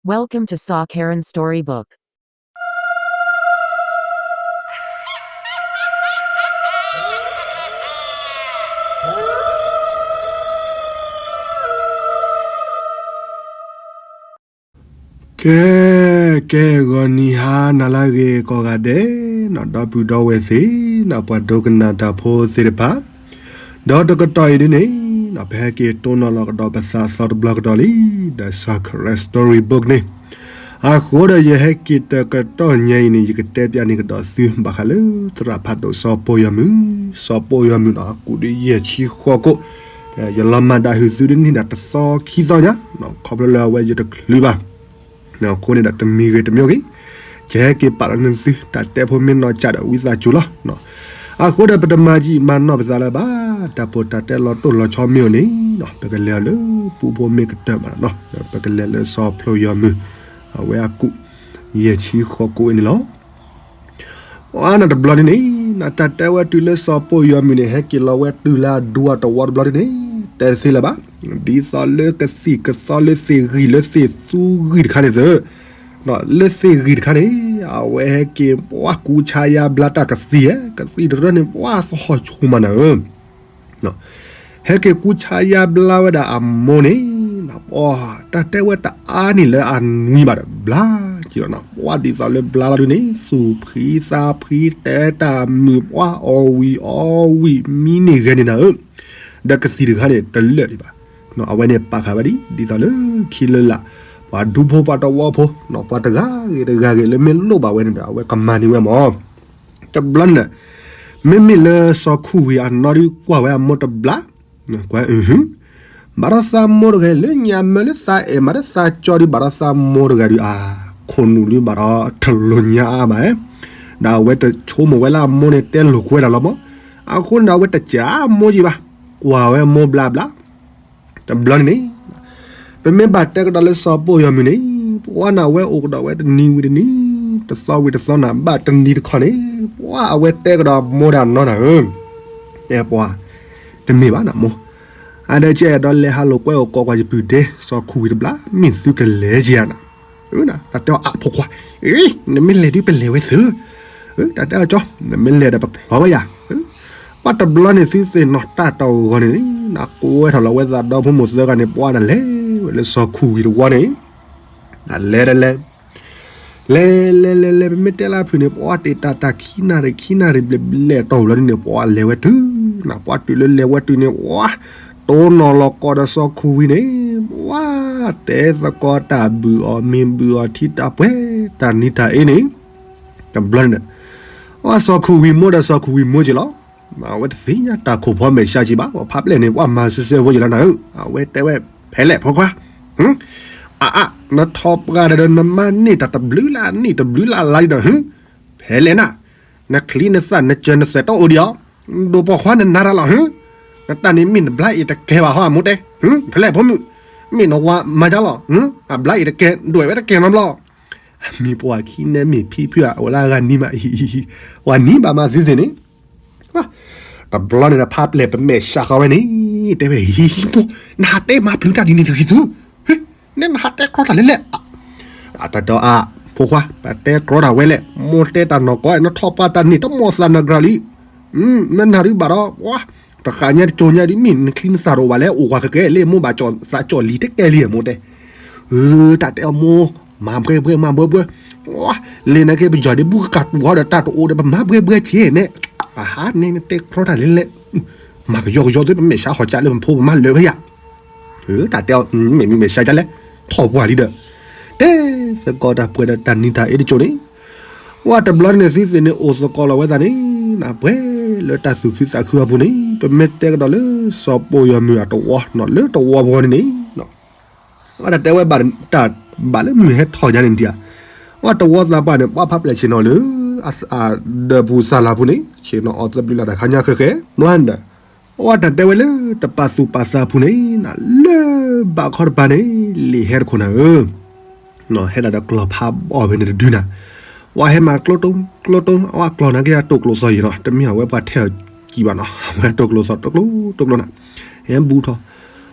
Welcome to Saw Karen Storybook. ကဲ, ကဲ ဂီၤနံၤဟါနၤလၢအဂ့ၤကိးဂၤဒဲး, ဒီပုၢ်ဒီဝဲၢ်သ့ၣ်, ပှၤဒိကနၣ်တၢ်ဖိသ့ၣ်တဖၣ်, ဒီးတကတီၢ်အံၤဒ်န့ၣ်, ပဟဲက့ၤတိၢ်နီၣ်လီၤကဒီးပသးအသီတဘျီကဒီးလံ, ဒီး Saw Karen Storybook န့ၣ်, အဃိဒီးယဟဲက့ၤတကတီၢ်ညါအံၤန့ၣ် ယကတဲပျးန့ၢ်ကဒီးသုဘၣ်ဃးလၢ သရၣ်ဖးဒိၣ်စီၤပိာ်ယီၤမုၢ်, စီၤပိာ်ယီၤမုၢ်န့ၣ် အကူးဒုးယဲၢ်ဆံဃိးကိး, ယလီၤမၢ်ဒၣ်ဟုၣ်သုဒ်န့ၣ်ဒီးတသီခံသီညါ, ခီဖျိလၢအဝဲယတချုးဘၣ် အဃိန့ၣ်ဒီးတမံၤဂ့ၤတမံၤဂ့ၤ, ယဟဲက့ၤပာ်လီၤန့ၢ်သုတၢ်တဲဖိမ့ၢ်နီၢ်ကစၢ်ဒီးဝံသးစူၤလီၤ. အဃိဒီးပတမၤယံာ်မၤနီၢ်ပသးလၢၤဘၣ်, တၢ်ဖိတၢ်တဲလီၤတိၢ်လီၤဆီမ့ၢ်အိၣ်န့ၣ်, ပကလဲၤအီၤလၢပူဖိမ့ၢ်ကတၢၢ်မးလီၤ, ပကလဲၤလၢစီၤပိာ်ယီၤမုၢ်, အဝဲအကူး, ယဲၢ်ဆံဃိးကိးအံၤန့ၣ်လီၤ. အါန့ၣ်တဘျီန့ၣ်န့ၣ်, တၢ်တဲဝဲတုၤလၢစီၤပိာ်ယီၤမုၢ်န့ၣ် ဟဲက့ၤလီၤဝဲတုၤလၢအဒူအတဝီတဘျီန့ၣ်န့ၣ်, တဲသ့လၢၤဘၣ်, ဒ်သိးလၢကသံၣ်ကသီလၢသ့ၣ်ဂံၢ်လၢသ့ၣ်သူဂံၢ်တခါန့ၣ်သ့ၣ်, လၢသ့ၣ်ဂံၢ်တခါန့ၣ်, အဝဲဟဲက့ၤပှၤကူးဆါယါဘျါတၢ်ကသံၣ်ဧၢ, ကသံၣ်တရၢန့ၣ် ပှၤသဟီၣ်ဆူၣ်မးနၤဧၢ ဟဲက့ၤကူးဆါယါဘျါဝဲဒၣ်အမိၢ်န့ၣ်, တၢ်တဲဝဲတအါန့ၢ်လၢအနွံဘၣ်ဒီးဘျါက့ၤလီၤနၤ, ပှၤဒ်သိးလၢဘျါလီၤဒုန့ၣ် သူၣ်ဖှံသးဖှံတဲတၢ်မုာ်ပှၤအီၣ်ဝံၤအီဝံၤမံန့ၢ်ဂဲၤန့ၢ်နၤဧၢ, ဒီးကသံၣ်တခါန့ၣ် တလၢာ်ဒံးဘၣ်, အဝဲန့ၣ်ပာ်ဃာ်ဝဲဒ် ဒ်သိးလၢခံလၢလာ်, ပှၤဒူဖိပှၤတဝီဖိ, ပှၤတဂၤဂ့ၤတဂၤဂ့ၤလၢမ့ၢ်လိၣ်ဘၣ်ဝဲန့ၣ်ဒီး အဝဲကမၤန့ၢ်ဝဲမး တဘျီန့ၣ်, မ့မ့ၢ်လၢစီၤခူၣ်ဝံၤအနီၢ်ဒုကွၢ်ဝဲအမိၢ်တဘျီ, ကွၢ်, ဘၣ်ဒီးသးမိၢ်တဂၤလၢညါမၢလၢသးအဲၣ်မးဒီးသးကၠီဒု ဘၣ်ဒီးသးမိၢ်တဂၤဒု အခိၣ်နူာ်ဒုဘၣ်ဒီးတလိၤညါအါဘၣ်, ဒီးအဝဲတဆိကမိၣ်ဝဲလၢအမိၢ်န့ၣ်တဲလိာ်ကွဲတၢ်လီၤမး, အဃိန့ၣ်ဒီးအဝဲတစံးမိၢ်ယံၤဘၣ်, ကွၢ်ဝဲမိၢ်ဘျါဘျါ တဘျီန့ၣ်န့ၣ်, ပမ့ၢ်ဘၣ်တဲကဒီးလၢစီၤပိာ်ယီၤမုၢ်န့ၣ်, ပှၤန့ၣ်အဝဲအိၣ်ကဒီးဝဲတနံၤဝံၤတနံၤ, တသီဝံၤတသီန့ၣ် ဘၣ်တနံၤတခီန့ၣ်, ပှၤအဝဲတဲကဒီးမိၢ်ဒၣ်နီၢ်နၤဧၢ, အဲပှၤ, တမ့ၢ်ဘၣ်နမိၢ်, အါဒဲကဲဒီးလဲၤဟးလိာ်ကွဲအိၣ်ကိးကွၢ်ယပုၢ်ဒ့ စီၤခူၣ်ဝံၤတဘျီ, မ့ၢ်သုကလဲၤက့ၤဧါနၤ တၢ်တဲအီၤအဖိခွါ, နမ့ၢ်လဲၤဒုးပလဲၤဝဲသု, တၢ်တဲအီၤကၠီ, နမ့ၢ်လဲၤဒီးပဖျီဝဲယၤ, ပှၤတဘျီန့ၣ်သုသ့ၣ်နီၣ်တၢ်တဂီၤန့ၣ်, နကွဲထီၣ်လီၤဝဲသးဒီဖိမိၢ်သၢဂၤန့ၣ် ပှၤနလဲၤဝဲလၢစီၤခူၣ်ဝံၤတဝီန့ၣ်, နလဲၤဒီးလဲၤ, လဲၤလဲၤလဲၤလဲၤ ပမ့ၢ်တဲလၢဖုၣ်န့ၣ် ပှၤတ့ၢ်တၢ်တၢ်ခံနၣ်ရံၣ်ခံနၣ်ရံၣ်ဘျဲၣ်ဘျဲၣ်တီၢ်လီၤဒ်န့ၣ် ပှၤလဲၤဝဲတုၤ, နပှၤတုၤလၢလဲၤဝဲတုၤန့ၣ် ပှၤ တိၢ်နီၣ်လီၤကီးဒီးစီၤခူၣ်ဝံၤန့ၣ်, ပှၤတဲသကိးတၢ်ဘုၣ်အီၤမ့ၢ်ဘုၣ်အီၤထံတၢ်ပှဲၤတၢ်နံၤတၢ်အ့န့ၣ်, တဘျီန့ၣ်, အစီၤခူၣ်ဝံၤမိၢ်ဒီးစီၤခူၣ်ဝံၤမိၢ်က့ၤလီၤ, အဝဲတသ့ၣ်ညါတၢ်ခိၣ်ဖီမဲာ်ဆှးက့ၤဘၣ်, ပှၤဖးပျဲၢ်န့ၣ် ပှၤမၤစဲစဲဖိက့ၤလီၤနၤဧၢ, အဝဲတဲဝဲ, ဖဲလဲၣ်ဖိခွါ အအါ, နထီၣ်ပှၢ်ဒီးနမါန့ၢ်တၢ်တဘျုးလၢ်န့ၢ်တဘျုးလၢ်လါဒ်ဒီး, ဖဲလဲၣ်နၤ, နချံနသၣ်နစၢၤနသဲးတအိၣ်ဒံးဧါ, ဒိၣ်ပိာ်ခွါနနါတၢ်လီၤ, နတၢ်န့ၣ်မ့ၢ်နဘျါအ့ၣ်တကဲဘၣ်ဟီအမိၢ်တဲ, ဖဲလဲၣ်ဖိမုၣ်, မ့ၢ်နဝၤမၤကၢ်လီၤ, အဘျါအ့ၣ်တကဲ ဒွဲၣ်ဝဲတကဲနီတဘျီ, မ့ၢ်ပှၤခံန့ၣ်မ့ၢ်ဖံဖုၣ်ဧါ အိၣ်လၢအဂၤနံၤမး, ပှၤနံၤဘၣ်မးသုသ့ၣ်န့ၣ် တဘျီန့ၣ်ဒီးဖးပျဲၢ်ပမဲာ်ဆှးဃီဝဲန့ၣ်, တဲဝဲ, နဟးတဲမၤပျုၤတၢ်ဒ်န့ၣ်တဂ့ၤသု, နဲနဟးတဲကြီတၢ်လဲၣ်လဲၣ်, တၢ်တဲအီၤအါ, ဖိခွါ ပတဲကြီတၢ်ဝဲလဲၣ်, မိၢ်တဲတၢ်နီၢ်ကီၢ် နထီၣ်ပှၢ်တၢ်န့ၣ် တမီၢ်သးနၤကြၤလံ, မ့ၢ်နၤဒုးဘၣ်ဒီး, တဃာ်ညါတကၠိညါဒုး မ့ၢ်နချံနသၣ်တအိၣ်ဘၣ်လဲၣ် အိၣ်ကွၢ်ကကဲလၢမိၢ်ဘၣ်ကၠီၣ်သးကၠီၣ်လံၤတကဲလံမိၢ်တဲ တၢ်တဲအီၤမိၢ်, မၤဘှဲဘှဲမၤဘှဲဘှဲ, လၢနကဲပယီၤဒ်ဘူၣ်ကကးတူၢ်အီၤဒီးတၢ်တအိၣ်ဒီးပမၤဘှဲဘှဲက့ၤန့ၣ်, အဟါန့ၣ်နတဲကြီတၢ်လဲၣ်လဲၣ်, မၤကယီကယီသုပမဲာ်ဆှးဟီၣ်ကၢလၢပဖိပမၤလၢာ်ဝဲယၤ, တၢ်တဲအီၤ, မ့ၢ်မ့ၢ်မဲာ်ဆှးကၢလဲၣ်, ထီၣ်ပှၢ်လံဒီး, တဲသကိးတၢ်ပှဲၤဒီးတၢ်နံၤတၢ်အ့တကၠိန့ၣ်, ဝဲတဘျီန့ၣ်သုသ့ၣ်န့ၣ် အိၣ်သကိးလီၤဝဲသးန့ၣ်, နပှဲၤလၢတၢ်သူၣ်ခုသးခုအပူၤန့ၣ် ပမ့ၢ်တဲကဒီးလၢစီၤပိာ်ယီၤမုၢ်အတဝီနီၤ လၢတဝီဘီန့ၣ်န့ၣ် အဝဲတၢ်တဲဝဲဘၣ်တၢ်ဘၣ်လၢမုၢ်ဟဲထီၣ်ညါန့ၣ်ဒံးဧါ, အဝဲတဝီသးပှၢ်န့ၣ် ပှၤဖးပျဲၢ်ဆ့ၣ်နီၤလၢ အဒၢးပူၤသးလၤပူၤန့ၣ် ဆ့ၣ်နီၤအီၤသဘျုးလၢ်တၢ်ခါညါဃဲဃဲ, မ့ၢ်ဒီး အဝဲတၢ်တဲဝဲလၢတပာ်သူၣ်ပာ်သးပူၤန့ၣ် လၢဘးခီတပၤန့ၣ် လံာ်ဟဲတခိၣ်နၤဧၢ ဟဲဒၣ်ဒီးကျီၢ်ဖးဘီၣ်ဖဲန့ၣ်တဒုနၤ, ပှၤဟဲမၤကျိတိ ကျိတိ အဝဲကျီၢ်နာ်က့ၤတိာ်ကျိၤသီယံၤနီၤ တမ့ၢ်အဝဲပှၤထဲအီၤကံၣ်ဘၣ်နီၤ အဝဲတိာ်ကျိၤသီတိာ်ကျိၤတိာ်ကျိၤနၤ, ဟဲဘူးထီၣ်,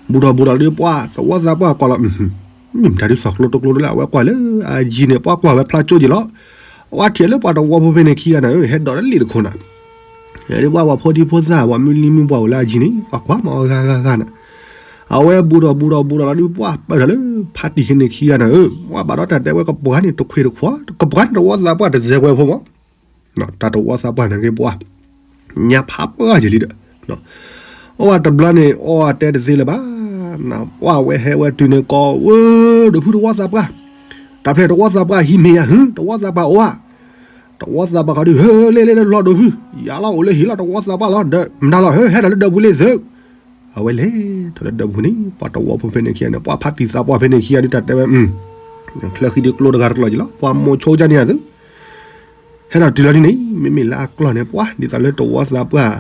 ဘူးထီၣ်ဘူးထီၣ်လၢပှၤ သဝီသးပှၢ်ကွၢ်လီၤ, မ့ၢ်မတၤဒုးသီၣ်ကျိတကျိလၢအဝဲကွၢ်လၢအယံၤန့ၣ် ပှၤကွၢ်ဝဲဖျါကၠိက့ၤလီၤ. အဝဲထံၣ်လၢပှၤတဝီဖိဖဲန့ၣ်ခံဂၤနၤဧၢ ဟဲဒိးတလ့ၣ်တခိၣ်နၤ ဒ်ပှၤပှၤဖိဒံဖိသၣ် ပှၤမုၢ်လံမုၢ်ပှၢ်အိၣ်လၢအယံၤန့ၣ် ပှၤကွၢ်မၤအီၤဂၤဂၤဂၤနၤ အဝဲဘူးဒီးဘူးဒီးဘူးဒီးလီၤဒုး ပှၤပၢၢ်ထီၣ်လၢဖါတံၢ်ခဲန့ၣ်ခံဂၤနၤဧၢ ပှၤဘၣ်ဒီးတၢ်တဲဝဲကပှၤန့ၣ်တခွ့ၣ်တခွါ ကပှၤန့ၣ်တဝီသးပှၢ်တစဲးကွဲဖိမး တၢ်တဝီသးပှၢ်န့ၣ်က့ၤပှၤ ညါဖးပှၢ်က့ၤလံဒီး အီၣ်ဝဲတဘျီန့ၣ် အီၣ်ဝဲတဲတသ့လၢၤဘၣ် ပှၤဝဲဟဲဝဲတုၤန့ၣ်ကိးဝဲ ဒိးဖုတဝီသးပှၢ် တၢ်ဖျဲၣ်တဝီသးပှၢ်ဟံးမ့ၢ်ယၤ ဟု တဝီသးပှၢ်အိၣ်ဧါ တဝီသးပှၢ်ခီဒုး ဟဲလ့လ့လၢလီၤဒိးဖု ယၤလီၤအိၣ်လၢဟံၣ်လီၤတဝီသးပှၢ်လီၤ ဒီးမတၤလီၤ ဟဲ ဟဲဒီးလၢဒၢးပူၤလံသု အဝဲလဲၤထီၣ်လၢဒၢးပူၤန့ၣ် ပှၤတဝီဖိဖဲန့ၣ်ခံဂၤန့ၣ် ပှၤဖါတံၢ်သးပှၢ်ဖဲန့ၣ်ခံဂၤဒုး တၢ်တဲဝဲ ချၢဃံဒုးကျိတဂၤတကျိာ်က့ၤလီၤ ပှၤမိၤဆိကန့ၣ်ယၤသု ဟဲဒီးတုၤလီၤဒ်န့ၣ် မ့မ့ၢ်လၢအကျီၢ်န့ၣ် ပှၤဒ်သိးလၢတဝီသးပှၢ်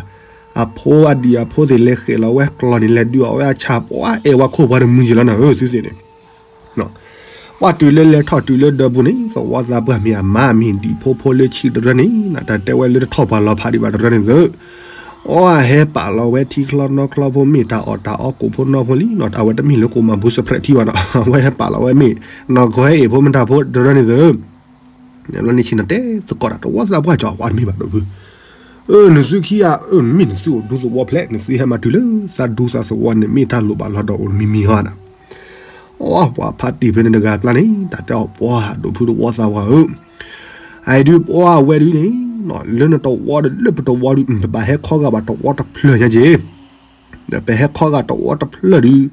အဖိအဒံၣ်အဖိသ့ၣ်လဲၤဃဲးလီၤဝဲကျီၢ်န့ၣ် လဲၤဒုးအီၣ်ဝဲအဆၣ် ပှၤအဲၣ်ဝဲခိၣ်ပှၤတမုာ်က့ၤလီၤနၤဧၢ သုသ့ၣ်န့ၣ် ပှၤတုၤလၢလဲၤထီၣ်တုၤလၢဒၢးပူၤန့ၣ် သဝီသးပှၢ်မ့ၢ်အမါမ့ၢ်ဒံၣ်ဖိဖိလၢဆံးတရၢန့ၣ် တၢ်တဲဝဲလၢတထီၣ်ပှၤလီၤဖးဒံးဘၣ်တရၢန့ၣ်သု အီၣ်ဟဲပာ်လီၤဝဲထံချီနီချီဖိ မ့ၢ်တၢ်အီၣ်တၢ်အီကိၣ်ဖိနီဖိလံနီၤ အဝဲတမ့ၢ်လၢကိၣ်မၤဘူစဖရဲးထံဘၣ်နီၤ အဝဲဟဲပာ်လီၤဝဲမ့ၢ် နီၢ်ကီၢ်ဟဲအ့ၣ်ဖိမတၤဖိတရၢန့ၣ်သု လီၤန့ၣ်ဆံးနၤတဲသကိးတၢ် တဝီသးပှၢ်ကၠီၤပှၤတမ့ၢ်ဘၣ်ဒိၣ်ဖု နသုခံဂၤ မ့ၢ်နသုအိၣ်ဒူသဝီဖျဲး နသုဟဲမၤတုၤလၢသးဒူသးသဝီန့ၣ် မ့ၢ်တၢ်လိၣ်ဘၣ်လီၤဒီးအိၣ်တမံၤမံၤဟီနၤ အီၣ်ပှၤဖါတံၢ်ဖဲန့ၣ်တဂၤအကျါန့ၣ် တၢ်တဲအီၤပှၤဒိၣ်ဖုတဝီသးပှၢ်ဧၢ အအံၤဒုးပှၤဝဲဒုးန့ၣ် လၢနတဝီဒီးလၢပတဝီဒုး ပဘၣ်ဟဲခီဂာ်ဘၣ်တဝီတဖျၢၣ်ညါက့ၤ ဒီးပဟဲခီဂာ်တဝီတဖျၢၣ်ဒုး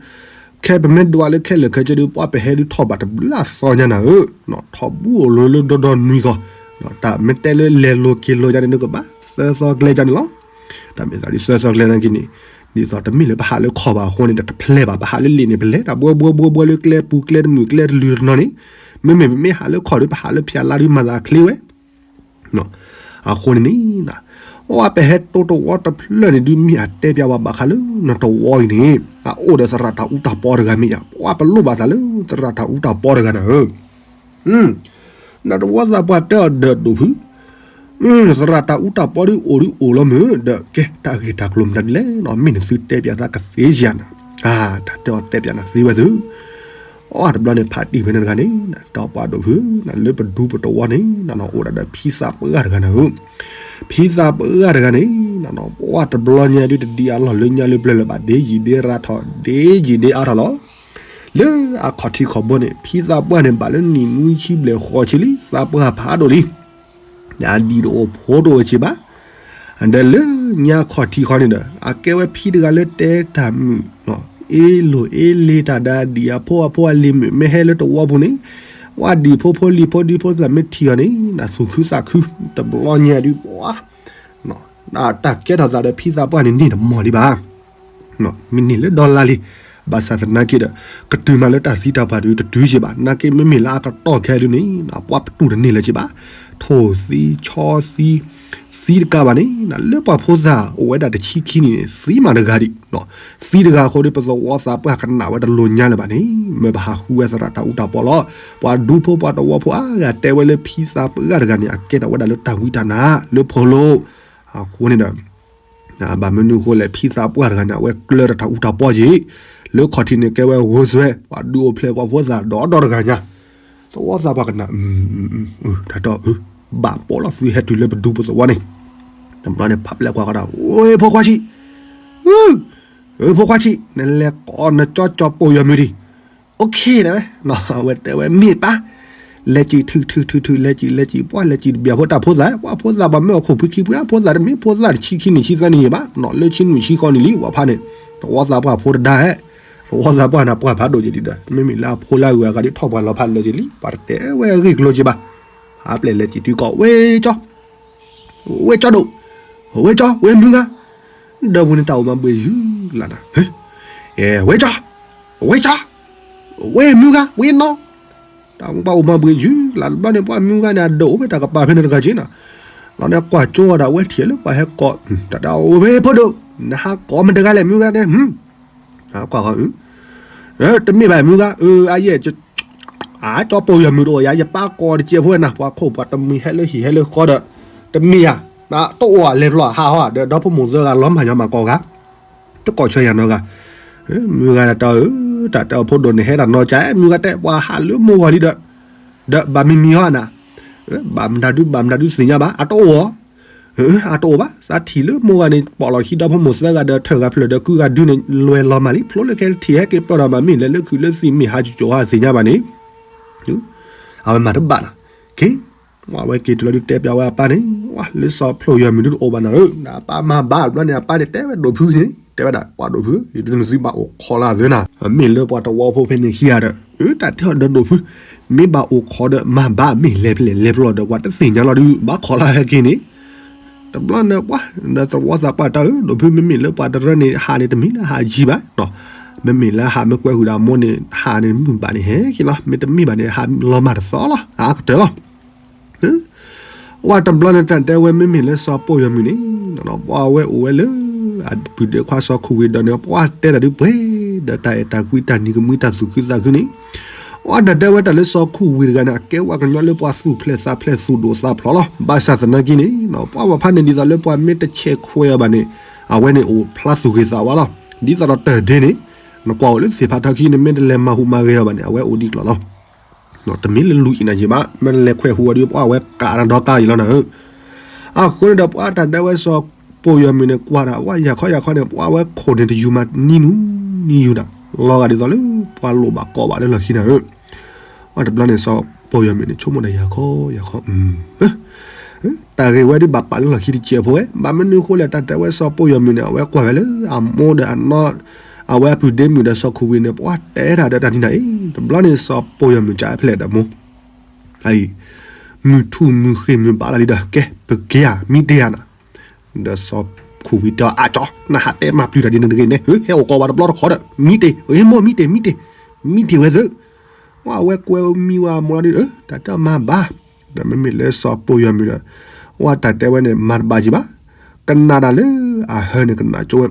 ခဲပမ့ၢ်ဒွးလၢခဲလၢာ်ခဲဆ့ဒုး ပှၤပဟဲဒုးထီၣ်ဘၣ်တဘျုးအသီညါနၤဧၢ, ထီၣ်ဘူးအိၣ်လၢလၢဒီဒီနွံဂီၢ်, တၢ်မ့ၢ်တဲလၢလဲၤလိၤက့ၤလိၤယါန့ၣ် နကဘၣ်သၢသီကျဲယါန့ၣ်လီၤ. တၢ်မ့ၢ်သးဒ်သၢသီကျဲနာ်က့န့ၣ် ဒ်သိးတမ့ၢ်လၢပဟးလၢခီၣ်ဘၣ်အဃိန့ၣ်ဒီး တဖျဲးဘၣ်, ပဟးလၢလ့ၣ်န့ၣ် ပလဲၤတၢ်ဘှဲဘှဲဘှဲဘှဲလၢကျဲပူၤကျဲတလုာ်တနီၤန့ၣ်, မ့မ့ၢ်ပမ့ၢ်ဟးလၢခီၣ်ဒုး ပဟးလၢဖၠးလါဒုး မၤသးချ့ဝဲ အဃိန့ၣ်န့ၣ် အဝဲပဟဲတိတဝီတဖျၢၣ်န့ၣ်ဒုး မ့ၢ်အတဲပျးဝဲဘၣ်ဃးလၢနတဝီအံၤန့ၣ် အအိၣ်ဒီးသရၣ်တၢ်အူတၢ်ပီတဂၤမ့ၢ်ယါ, ပှၤပလိၣ်ဘၣ်သးလၢသရၣ်တၢ်အူတၢ်ပီတဂၤနၤဧၢ. နတဝီသးပှၢ်တဲအီၤဒီးဒိၣ်ဖု သရၣ်တၢ်အူတၢ်ပီဒုးအိၣ်ဒုးအိၣ်လီၤမုၢ်, ဒီးကဲတၢ်ဂ့ၢ်တၢ်ကျိၤမတၤဒ်လဲၣ်နီၤ, မ့ၢ်နသုတဲပျးသးကသ့ဧါနၤ, တၢ်တဲအီၤတဲပျးနၤသ့ဝဲသု အတဘျီန့ၣ် ဖးတံၢ်ဖဲန့ၣ်တဂၤန့ၣ် တဲပှၤဒိၣ်ဖု လၢပဒူပတဝီန့ၣ် အိၣ်ဒၣ်ဒီးဖံသးပှၢ်တဂၤနၤဧၢ. ဖံသးပှၢ်တဂၤန့ၣ် ပှၤတဘျီညါဒုးတဒံးအလီၢ်လၢညါလၢပျၢၤလၢၤဘၣ်, ဒ့ယံာ်ဒ့ရါထီၣ် ဒ့ယံာ်ဒ့အါထီၣ်လီၤ. လၢအခီၣ်ထံးခီၣ်ဘိန့ၣ် ဖံသးပှၢ်န့ၣ် ဘၣ်လၢနံၣ်နွံဆံဘျဲၣ်ဃိးဆံလံ, သးပှၢ်ဖးဒိၣ်လံ. အဒံၣ်တအိၣ်ဖိတအိၣ်စ့ၢ်ဘၣ်. ဒီးလၢညါခီၣ်ထံးခီန့ၣ်ဒီး အကဲဝဲဖံတဂၤလၢတဲတၢ်မုာ် အ့လိာ်အ့လ့တၢ်ဒီးအဒံၣ်အဖိအဖိအလံၤမုာ် မ့ၢ်ဟဲလၢတဝီပူၤန့ၣ် ဝဲဒံၣ်ဖိဖိလံၤဖိဒံဖိသၣ်မ့ၢ်ထံၣ်အီၤန့ၣ် နသူၣ်ခုသးခု တဘျီညါဒုးပှၤ တၢ်ကဲထီၣ်သးဒီးဖံသးပှၢ်န့ၣ် န့ၢ်တမီၢ်လံဘၣ်. မ့ၢ်န့ၢ်လၢဒီလါလံ. ဘၣ်ဆၣ်သနာ်က့ဒီး ကတုၤမးလၢတၢ်သံတၢ်ပှၢ်ဒုးတတုၤစ့ၢ်ဘၣ်. နာ်က့မ့မ့ၢ်လၢအကတီၢ်ခဲဒုးန့ၣ် ပှၤပတူၢ်တန့ၢ်လၢၤစ့ၢ်ဘၣ်. ထိၣ်သံဆီသံ သံတကးဘၣ်န့ၣ် လၢပှၤဖိသၣ်အိၣ်ဝဲဒၣ်တဆံခံနံၣ်န့ၣ် သံမးတဂၤဒံး သံတဂၤအဃိဒီး ပသဝီသးပှၢ်ကနၣ်ဝဲတလိၤညါလၢၤဘၣ်န့ၣ် မ့ၢ်ပဟးဃုဝဲသရၣ်တၢ်အူတၢ်ပီလီၤ. ပှၤဒူဖိပှၤတဝီဖိအါဂၤတဲဝဲလၢဖံသးပှၢ်တဂၤန့ၣ် အကဲထီၣ်ဝဲဒၣ်လၢတၢ်ဝံတၢ်နါလၢဖိလိၤ အဃိန့ၣ်ဒီး ဘၣ်မနုၤအဃိလဲၣ် ဖံသးပှၢ်တဂၤန့ၣ် အဝဲကျၢၤတၢ်အူတၢ်ပီက့ၤ လၢခီၣ်ထံးန့ၣ်ကဲဝဲဂိၢ်စွဲ ပှၤဒုးအိၣ်ဖျဲၣ်ပှၤဖိသၣ်ဒီဒီတဂၤညါ သဝီသးပှၢ်ကနၣ် တၢ်တီၢ် ဘၣ်ပိာ်လီၤသုဟဲတုၤလၢပဒူပသဝီန့ၣ် တဘျီန့ၣ် ဖးပျဲၢ်ကွၢ်ဃီဒီး ဝဲဖိခွါဆံး ဝဲဖိခွါဆံး နလဲၤကိးနကၠီကၠီပိာ်ယီၤမုၢ်ဒံး okay ဒၣ်ဝဲ အဝဲတဲဝဲမ့ၢ်ပၢ် လဲၤစံးထုးထုးထုးထုး လဲၤစံးလဲၤစံး ပှၤလဲၤစံးတဘျီဖိတၢ်ဖိသၣ် ပှၤဖိသၣ်ဘၣ်မ့ၢ်အီၤခိၣ်ဖံခံဖု အဖိသၣ်တမ့ၢ်ဖိသၣ်တဆံခံနံၣ်ဆံသၢနံၣ်ယံၤဘၣ် လၢဆံနွံဆံဃိးနံၣ်လံ ဝဲဖးန့ၣ် သဝီသးပှၢ်ဖိတဒါဟဲ သဝီသးပှၢ်န့ၣ် ပှၢ်ဖးဒိၣ်က့ၤဒံးဒီး မ့မ့ၢ်လၢအဖိလၢအဂုၤအဂၤဒ်ထီၣ်ပှၢ်လီၤဖးလၢာ်က့ၤလံ ပှၤတတဲဝဲအဂ့ၢ်ကျိၤက့ၤဘၣ် ဖးပျဲၢ်လဲၤစံးထုးကိး ဝဲကၠီ ဝဲကၠီဒိၣ် ဝဲကၠီ ဝဲမုၢ်ဂၤ ဒီပုၢ်န့ၣ်တၢ်အိၣ်မၤဘှံးယုၢ်လၢ်နၤ ဝဲကၠီ ဝဲကၠီ ဝဲမုၢ်ဂၤ ဝဲနီၢ် တၢ်ပှၤအိၣ်မၤဘှံးယုၢ်လၢ်တဘျီန့ၣ် ပှၤမုၢ်ဂၤန့ၣ် အဒိၣ်အိၣ်ဖဲတၢ်ကပၤဖဲန့ၣ်တဂၤက့ၤနၤ လီၤန့ၣ်ကွၢ်ကၠိဒီး အဝဲထံၣ်လၢပှၤဟဲကိး တၢ်ဒၣ်ဝဲဖိဒိၣ် နဟးကိးမတၤတဂၤလဲၣ်မုၢ်ဂၤတဲ ကွၢ်ဃီ တမ့ၢ်ဘၣ်မုၢ်ဂၤ အါယဲၢ် အါကၠီပိာ်ယီၤမုၢ်တအိၣ်ယၤ ယပၢ်ကိးတကဲဖိဝဲနၤ ပှၤခိၣ်ပှၤတမှံၤဟဲလၢဟံၣ်ဟဲလၢဃီဒီး တမ့ၢ်ယၤ တအိၣ်လဲၤဖျီၣ်ဟးဟီဒီး ဒီဖိမိၢ်သၢဂၤလီၤမၤညီမၤကိးဂၤ တကိးဆၢယၤနီတဂၤ မုၢ်ဂၤတၢ်ဧၢ တၢ်တဲအီၤဖိဒိၣ်န့ၣ် ဟဲတၢ်နီၤကၠး မုၢ်ဂၤတဲ ပှၤဟးလၢမိၢ်ဂီၤလံဒီး, ဒီးဘၣ်မံမံဟီနၤ, ဘၣ်မတၤဒု ဘၣ်မတၤဒုသ့ၣ်ညါဘၣ်, အတအိၣ်ဧါ, အတအိၣ်ဘၣ်, သးထံၣ်လၢမိၢ်ဂၤန့ၣ် ပိာ်လီၤခံဒီဖိမိၢ်သၢဂၤဒီး ထၢၣ်ဂၤဖျၢၣ်ဒီးကုဂၤဒုန့ၣ် လွဲၢ်လီၤမၢ်လံ, ဖျိလၢခဲထံၣ်ဟဲက့ၤပျီဒီး ဘၣ်မ့ၢ်လဲၤလၢခုးလၢသံၣ်မ့ၢ်ဟးကၠိၤဟးသ့ၣ်ညါဘၣ်န့ၣ် အဝဲမၤတဘၣ်နီၤ, က့ၤ, ဝဲက့ၤတုၤလီၤဒုတဲပျးဝဲအပၢ်န့ၣ်, ဝဲလၢစီၤဖျိယီၤမုၢ်ဒုတအိၣ်ဘၣ်နီၤဧၢ, ဒီးအပၢ်မၤဘၣ်တဘျီန့ၣ် အပၢ်န့ၣ်တဲဝဲဒိၣ်ဖုန့ၣ်, တဲဝဲဒၣ် ပှၤဒိၣ်ဖု, ယဒုနသုဘၣ်အိၣ်ခိးလၢအသၢနၤ, မ့ၢ်လၢပှၤတဝီဖိဖဲန့ၣ်ခံဂၤဒီး, တၢ်တဲအီၤဒီးဒိၣ်ဖု, မ့ၢ်ဘၣ်အိၣ်ခိးဒီးမၤဘၣ်မ့ၢ်လဲၤဖဲလဲၣ်လဲၤဖဲလဲၣ်ဒီး ပှၤတသ့ၣ်ညါလီၤဒု ဘၣ်ခိးလၢဟဲက့ၤန့ၣ် တဘျီန့ၣ်ပှၤ, ဒီးသဝီသးပှၢ်တၢ်ဧၢ, ဒိၣ်ဖုမ့မ့ၢ်လၢပှၤတရၢန့ၣ် ဟးန့ၣ်တမ့ၢ်လၢဟးယံၤဘၣ်, မ့မ့ၢ်လၢဟးမ့ၢ်ကွဲးဃုာ်ဒီးအမိၢ်န့ၣ် ဟးန့ၣ်မုၢ်ဘၣ်န့ၣ်ဟဲက့ၤလီၤ, မ့တမ့ၢ်ဘၣ်န့ၣ် ဟးလီၤမၢ်တသီလီၤ, အါကတၢၢ်လီၤ. ဝဲတဘျီန့ၣ် တၢ်တဲဝဲမ့မ့ၢ်လၢစီၤပိာ်ယီၤမုၢ်န့ၣ်, ပှၤဝဲအိၣ်ဝဲလၢ အပုၢ်ဒ့ခွါစီၤခူၣ်ဝံၤဒီးန့ၣ် ပှၤတဲတၢ်ဒုပှဲၤ, ဒီးတၢ်အဲၣ်တၢ်ကွံတၢ်နံၤကမှံတၢ်သူၣ်ခုသးခုန့ၣ်, အတၢ်တဲဝဲတၢ်လၢစီၤခူၣ်ဝံၤတဂၤန့ၣ် အကဲဝဲကညီလၢပှၤသူၣ်ဖျဲးသးဖျဲးသူၣ်ဒိၣ်သးဖျိးလီၤ, ဘၣ်ဆၣ်သနာ်က့န့ၣ် ပှၤဘၣ်ဖးန့ၣ်ဒ်သိးလၢပှၤမ့ၢ်တဆဲးခွဲးအီၤဘၣ်န့ၣ်, အဝဲန့ၣ်အိၣ်ဖျါသူၣ်ဂ့ၤသးဝါလီၤ, ဒ်သိးဒီးတၢ်ဒ့န့ၣ်, နကွၢ်အိၣ်လၢသ့ၣ်ဖးထီခံန့ၣ် မ့ၢ်တလဲၤမၤဟူးမၤဂဲၤအီၤဘၣ်န့ၣ် အဝဲအိၣ်ဒံးကျိၤလီၤ တမ့ၢ်လၢလူၤအံၤနၤယံၤဘၣ်, မ့ၢ်လဲၤခွဲးဟူးဝဲဒီး ပှၤဝဲကးနၤဒီကါအံၤလီၤနၤဧၢ, အဃိန့ၣ်ဒီးပှၤတၢ်ဒဲဝဲစီၤပိာ်ယီၤမုၢ်န့ၣ် ကွၢ်ဒၣ်ဝဲယၤခီယၤခီန့ၣ် ပှၤဝဲခိၣ်န့ၣ်တယူၤမးနံၤနူနံၤယူၤနၤ, လီၤဂာ်ဒ်သိးလၢပှၤလိၣ်ဘၣ်ကိးဘၣ်လၢလီၢ်ခံနၤဧၢ, အတဘျီန့ၣ်စီၤပိာ်ယီၤမုၢ်န့ၣ် ဆိကမိၣ်ဒီးယၤခီယၤခီ တၢ်ဂ့ၢ်ဝဲဒ်ဘၣ်ပာ်လၢလီၢ်ခံတစဲးဖိဝဲ, ဘၣ်မနုၤအဃိလဲၣ် တၢ်တဲဝဲစီၤပိာ်ယီၤမုၢ်န့ၣ် အဝဲကွၢ်ဝဲလၢအမိၢ်ဒီးအနီၢ်, အဝဲအပုၢ်ဒ့မုၣ်ဒီးစီၤခူၣ်ဝံၤန့ၣ် ပှၤတဲတၢ်ဒီးတၢ်နံၤနၤအံၤ, တဘျီန့ၣ်စီၤပိာ်ယီၤမုၢ်ကဖျဲးဒီးမိၢ်, အံၤ, မုၢ်ထူၣ်မုၢ်ဃ့ၢ်မုၢ်ဘၣ်လီၤလံဒီး ကဲပက့ၤဧါ မံတ့ၢ်ဧါနၤ, ဒီးစီၤခူၣ်ဝံၤတဲအါကၠီ, နဟးတဲမၤပျုၤတၢ်ဒ်န့ၣ်တဂ့ၤန့ၣ် ဟဲအိၣ်ကိးဝဲတဘျီတခီဒီး မံတ့ၢ်, မိၢ်မံတ့ၢ် မံတ့ၢ်, မံတ့ၢ်ဝဲသ့ၣ် ဝဲကွဲမံဝဲအမိၢ်လီၤဒ်, တၢ်တဲမၤဘၣ်, ဒီးမ့မ့ၢ်လၢစီၤပိာ်ယီၤမုၢ်ဒီး, ဝဲတၢ်တဲဝဲန့ၣ် မၤတဘၣ်ကံဘၣ်, ကနၣ်ဒၣ်လၢအဟၢန့ၣ်ကနၣ်ကၠိဝဲ,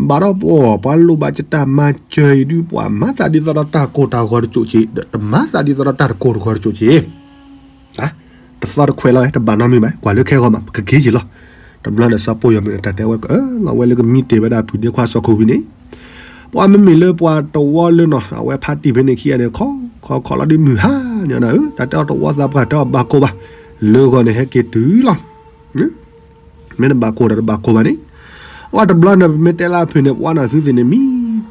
ဘၣ်ဒီးပှၤ ပှၤလိၣ်ဘၣ်ကတၢ်မၤစၢၤအံၤဒုး ပှၤမၤသးဒ်သိးဒီးတၢ်ကိၢ်တၢ်ဂီၤတကၠိၣ်က့ၤ, ဒီးတမၤသးဒ်သိးဒီးတၢ်တကိၢ်တဂီၤတကၠိၣ်က့ၤ တသီတခွဲးလီၤ တဘၣ်နီတမံၤဘၣ် ကွၢ်လၢခဲဂီၤမး ပကက့ၤက့ၤလီၤ. တဘျီန့ၣ်စီၤပိာ်ယီၤမုၢ်န့ၣ် တၢ်တဲဝဲကအၢၣ်လီၤဝဲလၢကမံတ့ၢ်ဝဲဒၣ်ဖုဒ့ခွါစီၤခိၣ်ဝံၤန့ၣ်, ပှၤမ့မ့ၢ်လၢပှၤတဝီလၢနီၤ အဝဲဖါတံၢ်ဖဲန့ၣ်ခံဂၤန့ၣ် ခီခီခီလီၤဒ်မုၢ်ဟါန့ၣ်နၤဧၢ, တၢ်တဲအီၤတဝီသးပှၢ်တၢ်အီၣ်ဘၣ်ကိၢ်ဘၣ်, လၢဂီၤန့ၣ်ဟဲက့ၤတုၤလီၤ မ့ၢ်တဘၣ်ကိၢ်ဒီးတဘၣ်ကိၢ်ဘၣ်န့ၣ်, အတဘျီန့ၣ် ပမ့ၢ်တဲလၢအဖုၣ်န့ၣ် ပှၤနၢ်သုသ့ၣ်န့ၣ် မံ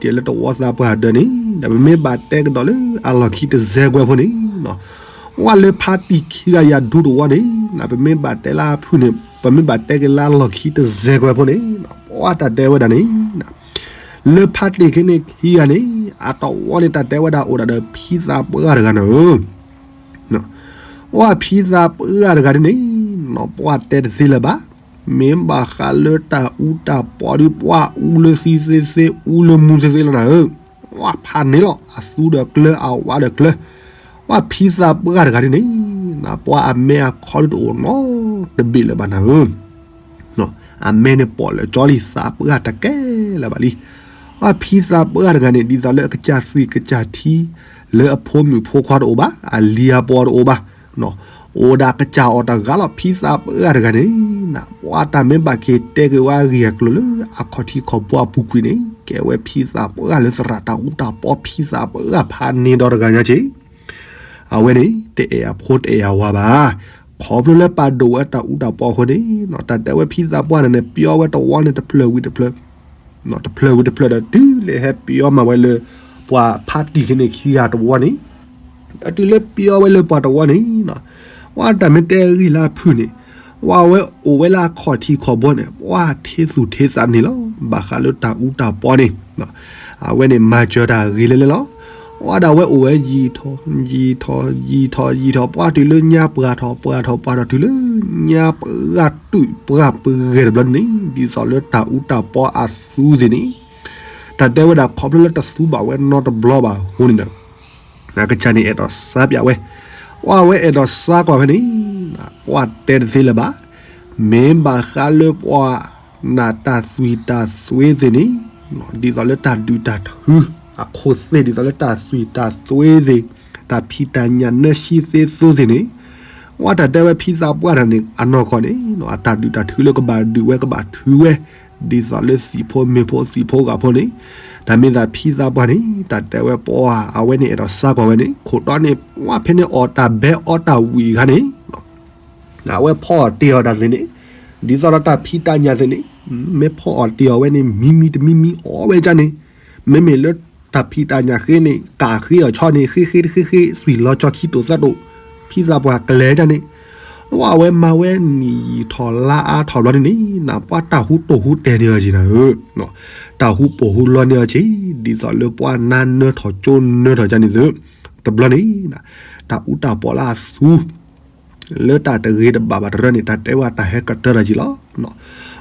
တ့ၢ်လၢတဝီသးပှၢ်ဒၢးန့ၣ် ဒီးပမ့ၢ်ဘၣ်တဲကဒီးလၢအလီၢ်ခံတစဲးကွဲးဖိန့ၣ်, ပှၤလၢဖါတံၢ်ခံဂၤယၤဒူတဝီန့ၣ် ပမ့ၢ်ဘၣ်တဲလၢအဖုၣ်န့ၣ် ပမ့ၢ်ဘၣ်တဲက့ၤလၢအလီၢ်ခံတစဲးကွဲးဖိန့ၣ်, ပှၤတၢ်တဲဝဲဒၣ်န့ၣ် လၢဖါတံၢ်ခဲန့ၣ်ခံဂၤန့ၣ် အတဝီန့ၣ် တၢ်တဲဝဲဒၣ်အိၣ်ဒၣ်ဒီးဖံသးပှၢ်တဂၤနၤဧၢ ပှၤဖံသးပှၢ်တဂၤန့ၣ် ပှၤတဲတသ့လၢၤဘၣ်, မ့ၢ်ဘၣ်ဃးလၢတၢ်အူတၢ်ပီဒုး ပှၤအူလၢသံသ့သ့ အူလၢမူသ့သ့လီၤနၤဧၢ, ပှၤဖးန့ၢ်လီၤ အသူဒီးကျၢ အဝါဒီးကျၢ, ပှၤဖံသးပှၢ်တဂၤန့ၣ် ပှၤအမဲအခီဒုးတအိၣ်နီတဘ့ၣ်လၢၤဘၣ်နၤဧၢ အမဲန့ၣ်ပိာ်လၢကၠီလံ သးပှၢ်တကဲလၢၤဘၣ်လံ. ပှၤဖံသးပှၢ်တဂၤန့ၣ် ဒ်သိးလၢအကစၢ်သွံၣ်ကစၢ်ထံ လၢအဖိမုၣ်ဖိခွါတအိၣ်ဘၣ် အလံၤအပီၢ်တအိၣ်ဘၣ်, အိၣ်ဒၣ်ကစၢ်အီၣ်တဂၤလီၤ ဖံသးပှၢ်တဂၤန့ၣ်, ပှၤတၢ်မ့ၢ်ဘၣ်က့ၤတဲက့ၤဝဲအဂ့ၢ်အကျိၤလၢအခီၣ်ထံးခီၣ်ဘိအပူၤကွံာ်န့ၣ် ကဲဝဲဖံသးပှၢ်လၢသရၣ်တၢ်အူတၢ်ပီ ဖံသးပှၢ်ဖးန့ၢ်ဒီတဂၤညါက့ၤ အဝဲန့ၣ် တအဲၣ်အဖိတအဲၣ်အဝၤဘၣ်. ခီဖျိလၢပာ်ဒိၣ်ဝဲတၢ်အူတၢ်ပီအဃိန့ၣ် တၢ်တဲဝဲဖံသးပှၢ်န့ၣ်န့ၣ် ပျီဝဲတဝီန့ၣ် တဖျၢၣ်ဝံၤတဖျၢၣ်, တဖျၢၣ်ဝံၤတဖျၢၣ်ဒီး တုၤလၢဟဲပျီမးဝဲလၢ ပှၤဖါတံၢ်ခဲန့ၣ်ခံဂၤတဝီန့ၣ်, တုၤလၢပျီဝဲလၢပှၤတဝီန့ၣ် ပှၤတၢ်မ့ၢ်တဲဂ့ၢ်လၢအဖုၣ်န့ၣ်, ပှၤဝဲအိၣ်ဝဲလၢအခီၣ်ထံးခီၣ်ဘိန့ၣ် ပှၤထ့သူၣ်ထ့သးန့ၣ်လီၤ. ဘၣ်ဃးလၢတၢ်အူတၢ်ပီန့ၣ် အဝဲန့ၣ်မၤစၢၤတၢ်ဂ့ၤလၢလၢလီၤ. ပှၤဒၣ်ဝဲအိၣ်ဝဲယံာ်ထီၣ် ယံာ်ထီၣ် ယံာ်ထီၣ် ယံာ်ထီၣ် ပှၤတုၤလၢညါပှၢ်ထီၣ် ပှၢ်ထီၣ် ပှၢ်ထီၣ်တုၤလၢ ညါပှၢ်တုၤပှၢ်ပဂဲၤတဘျီန့ၣ် ဒ်သိးလၢတၢ်အူတၢ်ပီအသူသ့ၣ်န့ၣ်, တၢ်တဲဝဲဒၣ်ခီဖျိလၢတသူဘၣ်ဝဲနီတဘျီဘၣ်အဃိန့ၣ်ဒီး အကစၢ်န့ၣ်အဲၣ်ဒိးစါပၠးဝဲ, ပှၤဝဲအဲၣ်ဒိးစါကွၢ်ဖဲန့ၣ်, ပှၤတဲတသ့လၢၤဘၣ်. မ့ၢ်ဘၣ်ဃးလၢပှၤနာ်တၢ်သွံၣ်တၢ်သွဲသ့ၣ်န့ၣ်, ဒ်သိးလၢတၢ်ဒုၣ်တၢ်ထုအခိၣ်သ့ၣ် ဒ်သိးလၢတၢ်သွံၣ်တၢ်သွဲသ့ၣ်, တၢ်ဖံးတၢ်ညၣ်နၢဆံသ့သိသ့ၣ်န့ၣ်, ပှၤတၢ်တဲဝဲဖံသးပှၢ်တဂၤန့ၣ် အနီၢ်ကီၢ်န့ၣ် အတၢ်ဒုၣ်တၢ်ထုလၢကဘၣ်ဒုးဝဲကဘၣ်ထုဝဲ, ဒ်သိးလၢသံၣ်ဖိမ့ၢ်ဖိသံၣ်ဖိဂၤဖိန့ၣ်, တၢ်မ့ၢ်သးဖံသးပှၢ်န့ၣ် တၢ်တဲဝဲပှၤအဝဲန့ၣ် အဲၣ်ဒိးစါကွၢ်ဝဲန့ၣ် ခိၣ်တီန့ၣ် ပှၤဖဲန့ၣ်အီၣ်တၢ်ဘဲအီတၢ်ဝံၣ်အခါန့ၣ် အဝဲဖီအီၣ်တ့ၢ်အီၤတၢ်သ့ၣ်န့ၣ် ဒ်သိးဒီးတၢ်ဖံးတၢ်ညၣ်သ့ၣ်န့ၣ် မ့ၢ်ဖီအီၣ်တ့ၢ်အီၤဝဲန့ၣ် မံမံတမံမံအီၣ်ဝဲဒ်န့ၣ် မ့မ့ၢ်လၢတၢ်ဖံးတၢ်ညၣ်ဃ့န့ၣ် ကးဃ့အီၤဆီန့ၣ် ဃ့ဃ့တဃ့ဃ့ သွံၣ်လီၤကၠီခံတိာ်သၢတိာ် ဖံသးပှၢ်ကလဲၤဒ်န့ၣ် အဝဲမၤဝဲနံၣ်ယံာ်ထီၣ်လါအါထီၣ်ဘျီန့ၣ်န့ၣ် နပှၤတၢ်ဟူတိၢ်ဟူတဲာ်န့ၢ်အီၤက့ၤနၤဧၢ, တၢ်ဟူပိာ်ဟူလီန့ၢ်အီၤက့ၤ ဒ်သိးလၢပှၤနါနၢထီၣ်ကၠိနၢထီၣ်ကန့ၣ်သု, တဘျီန့ၣ် တၢ်အူတၢ်ပီးလၢအသူ လၢတၢ်တဂ့ၤတဘၣ်ဘၣ်တရၢန့ၣ် တၢ်တဲဝဲတၢ်ဟဲကတၢၢ်ထီၣ်က့ၤလီၤ.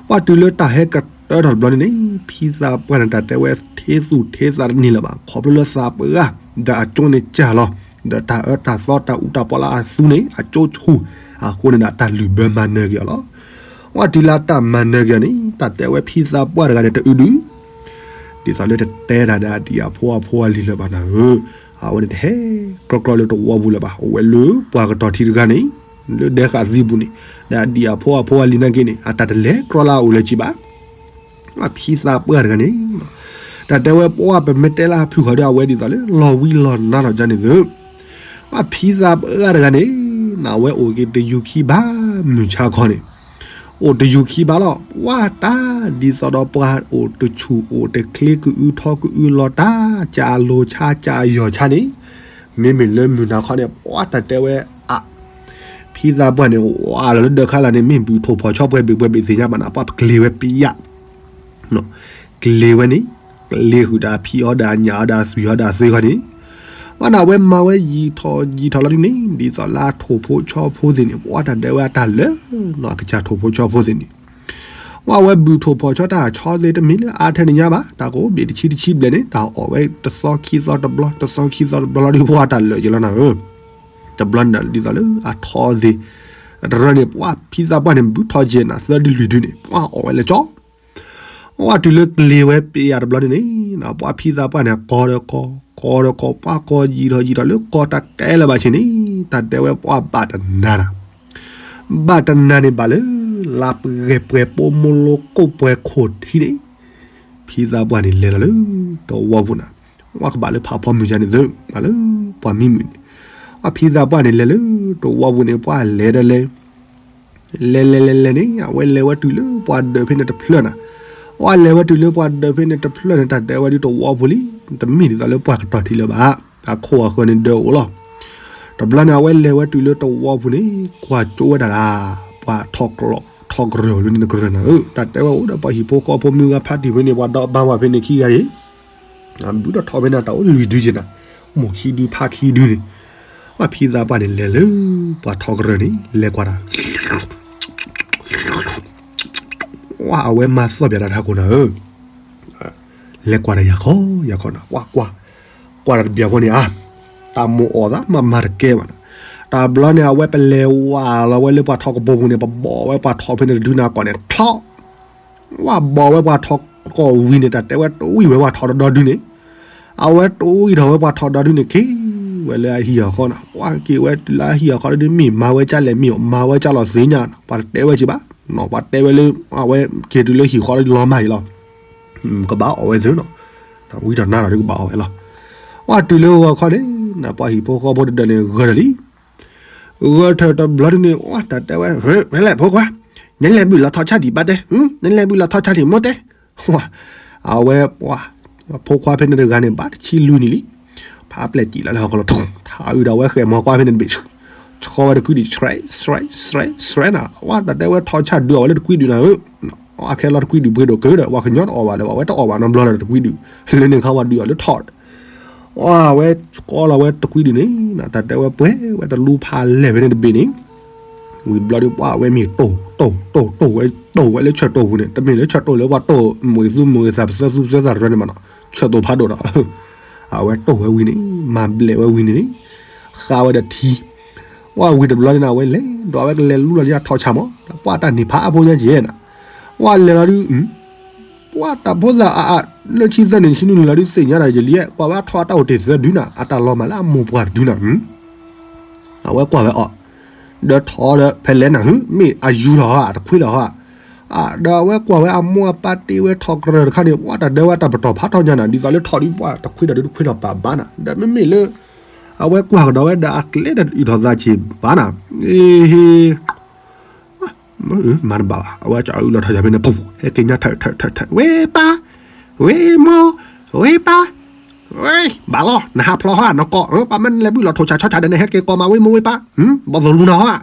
ပှၤတုၤလၢတၢ်ဟဲကတၢၢ်ထီၣ်တဘျီန့ၣ်န့ၣ် ဖံသးပှၢ်န့ၣ် တၢ်တဲဝဲထ့သူၣ်ထ့သးတန့ၢ်လၢၤဘၣ် ခီဖျိလၢသးပှၢ် ဒီးအကၠိန့ၣ်ကၢ်လီၤ ဒီးတၢ်အၢတၢ်သီတၢ်အူတၢ်ပီးလၢအသူန့ၣ် အကၠိဆူၣ် အဃိန့ၣ်ဒီးတၢ်လုၢ်ဘၢမၤနၢၤက့ၤအီၤလီၤ. ပှၤတုၤလၢတၢ်မၤနၢၤက့ၤအီၤန့ၣ် တၢ်တဲဝဲဖံသးပှၢ်တဂၤန့ၣ် တအုဒု ဒ်သိးလၢတတဲတၢ်ဒီးအဒံၣ်အဖိအဖိအလံၤလၢၤဘၣ်နၤဧၢ, အဝဲန့ၣ်တဟဲကြီကြီလၢတဝီပူၤလၢၤဘၣ် အိၣ်ဝဲလၢပှၤကတီၤထံတဂၤန့ၣ် လၢဒဲဃာ်သံပူၤန့ၣ် ဒီးအဒံၣ်အဖိအဖိအလံၤနာ်က့န့ၣ် အတၢ်တလဲကြီလၢအအိၣ်လၢၤက့ၤဘၣ် ဖံသးပှၢ်တဂၤန့ၣ် တၢ်တဲဝဲပှၤပမ့ၢ်တဲလၢအဖုၣ်ဃီဒီးအဝဲဒ်သိးလၢလီၤဝံလီၤနါထီၣ်ကန့ၣ်သု, ပှၤဖံသးပှၢ်တဂၤန့ၣ် နဝဲအိၣ်က့ၤတယူၤခံဘးမုၢ်ဆါခီန့ၣ် အိၣ်တယူၤခံဘးလီၤ ပှၤတၢ်ဒ်သိးဒီးပှၤအိၣ်တဆူၣ်အိၣ်တချ့ကအုထီကအုလီၤတၢ် ကးလိၤဆါကးယီၤဆါန့ၣ်, မ့မ့ၢ်လၢမုၢ်နၤခီန့ၣ် ပှၤတၢ်တဲဝဲအ ဖံသးပှၢ်န့ၣ် ဝးလီၤလၢဒၢးခါလာ်န့ၣ် မ့ၢ်ဘုၣ်ထိၣ်ဖီၣ်ဆီပှဲၤဘ့ၣ်ပှဲၤဘ့ၣ်သ့ၣ်ညါဘၣ်နၤ ပှၤပကလ့ၤဝဲပယၣ် ကလ့ၤဝဲန့ၣ် ကလ့ၤဃုာ်ဒီးအဖံးအီဒီးအညၣ်အီဒီးအသွံၣ်အီဒီးအသွ့ဃီန့ၣ်, ဝဲန့ၣ်အဝဲမၤဝဲယံာ်ထီၣ်ယံာ်ထီၣ်လီၤဒ်န့ၣ် ဒ်သိးလၢအထိၣ်ဖိဆီဖိသ့ၣ်န့ၣ် ပှၤတၢ်ဒဲးဝဲအတၢ်လၢ နီၢ်ကစၢ်ထိၣ်ဖိဆီဖိသ့ၣ်န့ၣ်, ဝဲအဝဲဘုၣ်ထိၣ်ဖီၣ်ဆီတၢ်ဆီသ့ၣ်တမ့ၢ်လၢအါထဲန့ၣ်ညါဘၣ် တၢ်ကအိၣ်ဘ့ၣ်တဆံတဆံဘျဲၣ်န့ၣ် တၢ်အီၣ်ဝဲတသီခံသီတဘျီ တသီခံသီတဘျီလီၤဒ်ပှၤတၢ်လၢာ်က့ၤလီၤနၤဧၢ တဘျီန့ၣ်ဒီးဒ်သိးလၢအထီသ့ၣ်, တရၢန့ၣ် ပှၤဖံသးပှၢ်န့ၣ် ဘုၣ်ထီၣ်က့ၤနၤသၢဒုလွံၢ်ဒုန့ၣ် ပှၤအီၣ်ဝဲလၢကၠီ, ဝဲတုၤလၢကလ့ၤဝဲပယၣ်တဘျီန့ၣ်န့ၣ် ပှၤဖံသးပှၢ်န့ၣ် ကီဒီးကီ, ကီဒီးကီ ပှၤကီယံာ်ထီၣ်ယံာ်ထီၣ်လၢကီတၢ်ကဲလၢၤဘၣ်ဆ့န့ၣ် တၢ်တဲဝဲပှၤဘၣ်တနၤနၤ ဘၣ်တနၤန့ၣ်ဘၣ်လၢ လါပှဲၤပှဲၤပိာ်မိၢ်လိကိၣ်ပှဲၤခိၣ်ထံးန့ၣ်, ဖံသးပှၢ်န့ၣ်လဲၤလီၤလၢတဝီပူၤနၤ, ပှၤကဘၣ်လၢဖးဖီမုၢ်ယါန့ၣ်သု ဘၣ်လၢပှၤမံမုာ်န့ၣ်, ပှၤဖံသးပှၢ်န့ၣ်လဲၤလၢတဝီပူၤန့ၣ် ပှၤလဲၤဒီးလဲၤ လဲၤလဲၤလဲၤလဲၤန့ၣ် အဝဲလဲၤဝဲတုၤလၢပှၤဒၢးဖဲန့ၣ်တဖျၢၣ်နၤ, ပှၤလဲၤဝဲတုၤလၢပှၤဒၢးဖဲန့ၣ်တဖျၢၣ်န့ၣ် တၢ်တဲဝဲဒ်တဝီပူၤလံ, တမ့ၢ်ဒ်သိးလၢပှၤကတီၤထံလၢၤဘၣ်, အခိၣ်အဃၢၤန့ၣ်ဒၢးအိၣ်လီၤ, တဘျီန့ၣ် အဝဲလဲၤဝဲတုၤလၢတဝီပူၤန့ၣ် ကွၢ်ကၠိဝဲဒၣ်လၢ ပှၤထီကရၢၢ်လၢန့ၣ်နကရၢၢ်နၤဧၢ, တၢ်တဲဝဲအိၣ်ဒီးပှၤဟံၣ်ဖိဃီဖိမုၢ်ဂၤဖးတံၢ်ဖဲန့ၣ် ပှၤဒီဘါဝဲဖဲန့ၣ်ခံဂၤအံၤ ဘုၣ်ဒီးထီဖဲန့ၣ် တၢ်အိၣ်လွံၢ်ဒုက့ၤနၤ, မိၢ်ခံဒုဖးခံဒုန့ၣ်, ပှၤဖံသးပှၢ်န့ၣ်လဲၤလၢ ပှၤထီကရၢၢ်န့ၣ် လဲၤကွၢ်တၢ် ဝဲအဝဲမၤသီၣ်ပၠးတၢ်ထးခိၣ်နၤဧၢ, လဲၤကွၢ်တၢ်ယၤခီယၤခီနၤ, ကွၢ်ကွၢ်, ကွၢ်တၢ်တဘျီဖိန့ၣ်ဧါ, တၢ်မိၣ်အီၣ်သးမၤမၤတကဲဘၣ်နၤ, တၢ်ဘျီန့ၣ် အဝဲပလဲၤဝးလီၤဝဲလၢပှၤထီကပိာ်ပူၤန့ၣ် ပဘီၣ်ဝဲပှၤထီဖဲန့ၣ်တဒုနၤကီၢ်န့ၣ် ချီ ဝဲဘီၣ်ဝဲပှၤထီကီၢ်ဝံၤန့ၣ် တၢ်တဲဝဲတဝံၣ်ဝဲပှၤထီတဒီဒုန့ၣ်, အဝဲတဝံၣ်ထီၣ်ဝဲပှၤထီတဒီဒုန့ၣ် က့ၤဝဲလၢအဟံၣ်အဃီနၤ, ပှၤက့ၤဝဲတုၤလၢအဟံၣ်အဃီတဒု မ့ၢ်မၤဝဲကၢ်လဲၣ် မ့ၢ်မၤဝဲကၢ်လီၤသ့ၣ်ညါ, ပှၤတတဲဝဲက့ၤဘၣ်, ပှၤတဲဝဲလၢ အဝဲက့ၤတုၤလၢဟံၣ်ဃီတဒုလီၤမၢ်အံၤလီၤ, ကဘၣ်အီၣ်ဝဲသ့နီၤ, တၢ်ဝံထီၣ်နါထီၣ်ဒုကဘၣ်အီၣ်ဝဲလီၤ, ပှၤတုၤလၢဂီၤခီန့ၣ် ပှၤဟံၣ်ဖိဃီဖိတဒၢးန့ၣ် ဂၢၢ်ထၢၣ်လံ ဂၢၢ်ထၢၣ်တဘျီဒုန့ၣ် တၢ်တဲဝဲ ဖဲလဲၣ်ဖိခွါ, နလဲၤဘုၣ်လီၤထီဆါဒံးဘၣ်တဲ, နလဲၤဘုၣ်လီၤထီဆါဒံးမိၢ်တဲ, အဝဲပှၤ ဖိခွါဖဲန့ၣ်တဂၤန့ၣ် ဘၣ်တဆံလွံၢ်နံၣ်လံ, ဖးပျဲၢ်စံၣ်လီၤလၢဟီၣ်ခိၣ်လီၤထီ, ထးအုးဒီးဝဲဃဲၣ်မီၤကွၢ်ဖဲန့ၣ်တဘ့ၣ်, ဆှီဝဲတကွံဒုး ဆှဲ ဆှဲ ဆှဲ ဆှဲနၤ, ဝဲတၢ်တဲဝဲထီဆါဒုးအီၣ်ဝဲလၢတကွံဒုးနၤဧၢ, အခဲလီၤတကွံဒုးပှ့ၤဒိၣ်ကၢဒီး ပှၤကညီတအီၣ်ဘၣ်လၢၤဘၣ် ဝဲတအီၣ်ဘၣ်နီတဘျီလၢၤတကွံဒုး, လၢန့ၣ်ခါဝဲဒုးအီၣ်လၢထီဒီး ဝဲဆှီလီၤဝဲတကွံဒုးန့ၣ် တၢ်တဲဝဲပှဲၤဝဲတလူဖးလဲၢ်ဖဲန့ၣ်တဘ့ၣ်န့ၣ်, ဝံၤဘျီဒုးပှၤဝဲမ့ၢ်တိၢ်တိၢ်တိၢ်ဝဲ တိၢ်ဝဲလၢဆၢၣ်တိၢ်ပူၤန့ၣ် တမ့ၢ်လၢဆၢၣ်တိၢ်လၢပှၤတိၢ်မုာ်သူမုာ်သးပသၢသူပသၢသးတရၢန့ၣ်မးနီၤ, ဆၢၣ်တိၢ်ဖးဒိၣ်ဒီး အဝဲတိၢ်ဝဲဝံၤန့ၣ် မၤဘျဲးဝဲဝံၤန့ၣ်န့ၣ်, ဃါဝဲဒီးထံ, ဝံၤတဘျီန့ၣ် အဝဲလဲၤဒီးအဝဲကလဲၤလူလီၤလၢထီဆါမး, ပှၤတၢ်န့ၢ်ဖးအါဖိညါကဲနၤ, ဝဲလဲၤလီၤဒုး ပှၤတၢ်ဖိသၣ်အါအါ လၢဆံသၢနံၣ်ဆံနွံနံၣ်လီၤဒုးသ့ၣ်ညါတၢ်ယလံ, ကွၢ်ဝဲအထီအတၢ်အိၣ်တ့ၢ်သၢဒုနၤ အတၢ်လီၤမၢ်လၢအမိၢ်ပှၢ်တဒုနၤ, အဝဲကွၢ်ဝဲအီၤ, ဒီးထီဒီးဖဲလဲၣ်နၤဟု မ့ၢ်အယူၤထီၣ်ဧါ တခွ့ထီၣ်ဧါ, ဒီးအဝဲကွၢ်ဝဲအမိၢ်အပၢ်တ့ဝဲထီၣ်ကရၢၢ်တခါန့ၣ် ပှၤတၢ်ဒဲဝဲတၢ်ပတီၢ်ဖးထီညါနၤ ဒ်သိးလၢထီၣ်ဒ်ပှၤတခွ့ထီၣ်ဒ်တခွ့ထီၣ်ပာ်ဘၣ်နၤ ဒီးမ့မ့ၢ်လၢ အဝဲကွၢ်ကဒီးဝဲဒီးအကျဲတအုၣ်ထီၣ်သးဆံးဘၣ်နၤ ဟ့ မၤတဘၣ်ဘၣ် အဝဲကအုၣ်လီၤထီၣ်ယၤဖဲန့ၣ် ပူၤ ဟဲက့ၤညါထၢၣ်ထၢၣ်ထၢၣ်ထၢၣ် ဝ့ၢ်ပၢ်, ဝ့ၢ်မိၢ်, ဝ့ၢ်ပၢ်, ဝ့ၢ် ဘၣ်လီၤ နဟးဖျိဟီဧါ နကိး ပှၤမ့ၢ်နလဲၤဘုၣ်လီၤထိၣ်ဆၣ်ဆီဆၣ်ဒီး နဟဲက့ၤကိးမး ဝ့ၢ်မိၢ်ဝ့ၢ်ပၢ်, ဘီၣ်သိၣ်လူၤနၤဟီဧါ,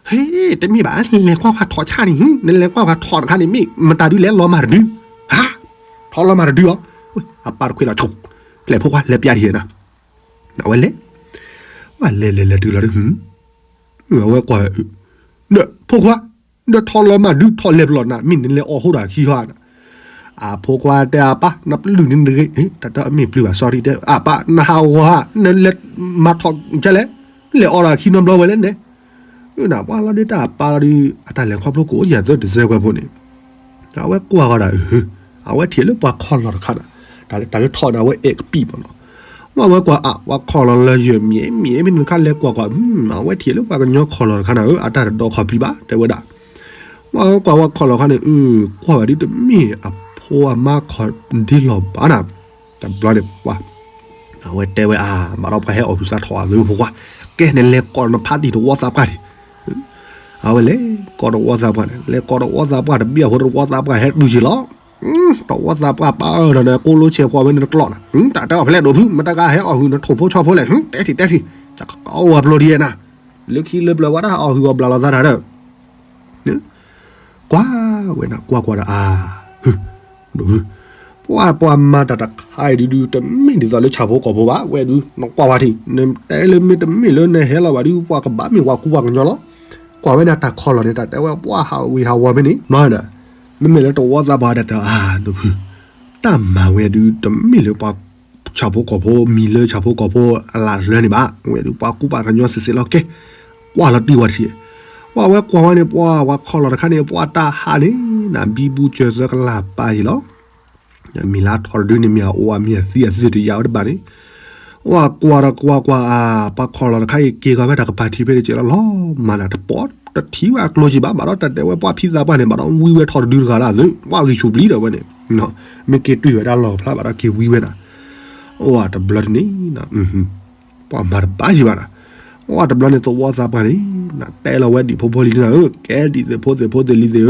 ဟ့ တမ့ၢ်ဘၣ် နလဲၤကွၢ်ပှၤထိၣ်ဆၣ်န့ၣ် နလဲၤကွၢ်ပှၤထိၣ်တခါန့ၣ် မ့ၢ်မတၤဒုလဲၤလီၤမၤတဒု, ဟါ, ထိၣ်လီၤမၤတဒုအီၤ, အပၢ်တခွ့လီၤဆိ, ကျဲဖိခွါလဲၤပျးဒ်ယဲနၤ, အဝဲလဲၤ ပှၤလဲၤလဲၤလဲၤတုၤလီၤဒီး အဝဲကွၢ် ဒီးဖိခွါ, ဒီးထိၣ်လီၤမၤဒု ထိၣ်လဲၤပလီၢ်နၤ မ့ၢ်နလဲၤအီၣ်ဟိဒၣ်ခံဟီဧါ, အဖိခွါတဲအပၢ် နပျုၢ်န့ၣ်တဂ့ၤ, တၢ်တမ့ၢ်ပျုၢ်ဘၣ် sorry တဲ အပၢ် နဟးဂီၤဧါ နလဲၤမၤထိၣ်ကလဲၣ်, နလဲၤအီၣ်ဒၣ်ခံနီတဘျီဝဲလဲၣ်န့ၣ်, နပှၤလီၤဒုးတၢ်အပၢ်လီၤဒုး အတၢ်လဲၤခီဖျိကိးယၤသၢတစဲးကွဲးဖိန့ၣ်, အဝဲကွၢ်ဂီၤဒီး အဝဲထံၣ်လၢပှၤခီၣ်လီၢ်တခါဒီး တၢ်လၢထီၣ်န့ၣ် အဝဲအဲၣ်ကပံာ်မးနီၤ, အဝဲကွၢ်အါ ပှၤခီၣ်လီၢ်လၢယမံၤမံၤမ့ၢ်နခါ လဲၤကွၢ်ကွၢ် အဝဲထံၣ်လၢပှၤကညီခီၣ်လီၢ်တခါန့ၣ် အတၢ်တဒီခီၣ်ပျံၤဘၣ် တဲဝဲဒၣ်, အဝဲကွၢ်ဝဲခီၣ်လီၢ်တခါန့ၣ် ကွၢ်ဝဲဒုးတမ့ၢ်အဖိအမါခီၣ်ဒ့လီၤဘၣ်နၤ, တဘျီန့ၣ်ပှၤ အဝဲတဲဝဲအါ ဘၣ်ဒီးပှၤဟဲအီၣ်ဟုးသးထီၣ်အဂ့ၢ်ဖိခွါ, ကဲနလဲၤကိးနဖါတံၢ်တဝီသးပှၢ်န့ၣ်, အဝဲလဲၤကိးတဝီသးပှၢ်န့ၣ် လဲၤကိးတဝီသးပှၢ်တဘ့ၣ်အဃိ တဝီသးပှၢ်ဟဲတုၤက့ၤလီၤ, တဝီသးပှၢ်ပာ်အၢၣ်ဒီးနကိးလိဆဲးကွၢ်ဝဲန့ၣ်တကျိာ်နၤ, တၢ်တဲအီၤဖဲလဲၣ်ဒိၣ်ဖု မတၤဂၤဟဲအီၣ်ဟုးနထိၣ်ဖိဆီဖိလဲၣ်, တဲထံၣ်တဲထံၣ်, ကကီဝဲပျိဒ်ယဲနၤ, လၢခံလၢပျၢၤဝဲဒၣ်အီၣ်ဟုးအီၣ်ဘျးလီၤသးတၢ်ဒီး ကွၢ်ဝဲနၤ ကွၢ်ကွၢ်ဒီးအါ, ဒိၣ်ဖု, ပှၤပှၤမၤတၢ်တခါအံၤဒုးဒုး တမ့ၢ်ဒ်သိးလၢဆၣ်ဖိကီၢ်ဖိဘၣ်, ဝဲဒုး နကွၢ်ဝဲထံၣ် နတဲလၢမ့ၢ်တမ့ၢ်လၢနဟဲလီၤဘၣ်ဒုး ပှၤကဘၣ်မ့ၢ်ပှၤကူပှၤကညီလီၤ, ကွၢ်ဝဲန့ၣ်တၢ်ခီၣ်လီၢ်န့ၣ် တၢ်တဲဝဲပှၤဟးဝ့ၤဟးဝီၤဖဲန့ၣ် မၤဒီး မ့မ့ၢ်လၢတဝီသးပှၢ်တၢ်တဲအါ ဒိၣ်ဖု, တၢ်မၤဝဲဒုး တမ့ၢ်လၢပှၤ ဆၣ်ဖိကီၢ်ဖိ မံၤလၢဆၣ်ဖိကီၢ်ဖိအလီၢ်လၢန့ၣ်ဘၣ်, ဝဲဒုးပှၤကူပှၤကညီစ့ၢ်စ့ၢ်လီၤကဲ, ကွၢ်လီၤတံၢ်ဝဲတထံၣ်, ပှၤဝဲကွၢ်ဝဲန့ၣ် ပှၤဝဲခီၣ်လီၢ်တခါန့ၣ် ပှၤတၢ်ဟးန့ၣ် နဘံဘူစၢၤသၢကလးပာ်ယံာ်လီၤ မ့ၢ်လၢထီၣ်တဒုန့ၣ် မ့ၢ်အအိၣ်အမံၤအသံအသ့ၣ်တယာ်ဝဲတဘၣ်န့ၣ်, ဝဲကွၢ်ဒီးကွၢ်ကွၢ်အါ ပှၤခီၣ်လီၢ်တခါအံၤ က့ၤဂီၤဖဲတၢ်ကပၤထံးဖဲတစဲးလီၤလီၤ မၤနၤတပိာ်တထံၣ်ဝဲအကျိၤက့ၤဘၣ် ဘၣ်ဒီးတၢ်တဲဝဲပှၤဖံသးပှၢ်န့ၣ် ဘၣ်ဒီးဝံဝဲထီၣ်တဒုတဂၤလၢအသုး ပှၤဂံၢ်ဆူၣ်ပျံၤဒီးဝဲန့ၣ်, မ့ၢ်က့ၤတွံၢ်ဝဲဒၣ်လီၢ်ကဖျါဘၣ်ဒီးက့ၤဝံဝဲနၤ, အိၣ်တဘျီတန့ၣ် ပှၤမၤတဘၣ်ယံၤဘၣ်နၤ, အိၣ်တဘျီန့ၣ်သဝီသးပှၢ်န့ၣ် နတဲလီၤဝဲဒံၣ်ဖိဖိလံၤလံနၤဧၢ ကဲဒံၣ်သ့ၣ်ဖိသ့ၣ်ဖိသ့ၣ်လံၤသ့ၣ်ဧၢ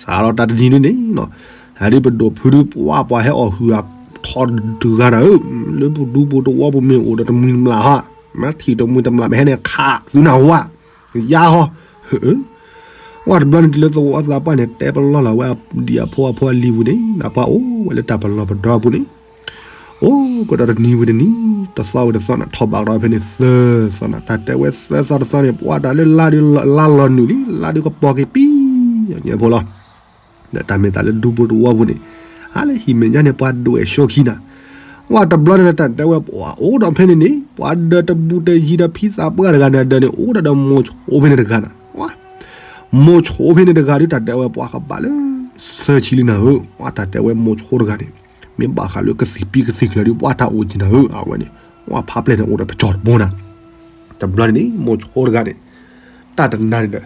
စးထီၣ်တၢ်တနံၤဒ်န့ၣ်နီၤ, ဟဲဒ်ပဒိၣ်ဖုဒုးပှၤ ပှၤဟဲအီၣ်ဟုးအထီတဂၤနၤဧၢ, လၢပဒူပူၤတဝီပူၤမ့ၢ်အိၣ်ဒီးတမှံၤတမျးဟီ, မ့ၢ်ထံၣ်တမှံၤတမျးမ့ၢ်ဟဲန့ၣ်ခးသုနၢ်ဟူဧါ, ယါဟီ, ဝဲတဘျီန့ၣ်တုၤလၢသဝီသးပှၢ်န့ၣ် တဲပလီၢ်လီၤဝဲဒ်အဖိအဖိအလံၤပူၤန့ၣ် နပှၤအိၣ်ဝဲလၢတၢ်ပလီၢ်ပဒီပူၤန့ၣ် အိၣ်ကဒီးတနံၤဝံၤတနံၤ, တသီဝံၤတသီနၤ, ထီၣ်ဘးကဒီးဖဲန့ၣ်သၢသီနၤ, တၢ်တဲဝဲသၢသီတသီန့ၣ် ပှၤတၢ်လၢလါဒုးလါလီၤနုာ်လံ, လါဒုးကပီၤက့ၤပံညဲဖိလီၤ. ဒီးတၢ်မ့ၢ်သးလၢဒူပူၤတဝီပူၤန့ၣ်, အါလၢဟံၣ်မဲာ်ညါန့ၣ် ပှၤဒိၣ်အဲၣ်ဆိခံနၤ, ဝဲတဘျီန့ၣ် တၢ်တဲဝဲပှၤအိၣ်ဒီးဖဲန့ၣ်န့ၣ် ပှၤဒၢးတဘူးတယံၤဒီးဖံသးပှၢ်တဂၤန့ၣ် အဒၢးန့ၣ် အိၣ်ဒီးဒီးမိၤဆိဖဲန့ၣ်တဂၤနၤ, မိၤဆိဖဲန့ၣ်တဂၤဒုး တၢ်တဲဝဲပှၤကဘၣ်လၢသၢဆံလံနၤဧၢ, ဝဲတၢ်တဲဝဲမိၤဆိတဂၤန့ၣ် မ့ၢ်ဘၣ်ဃးလၢကသံၣ်ပံကသံၣ်ကျၢၤဒုး ပှၤတၢ်အိၣ်က့ၤနၤဧၢ, အဝဲန့ၣ် ပှၤဖးပျဲၢ်န့ၣ်အိၣ်ဒီးပကၠီတဘိနၤ, တဘျီန့ၣ်န့ၣ် မိၤဆိတဂၤန့ၣ် တၢ်တနၤန့ၣ်ဒီး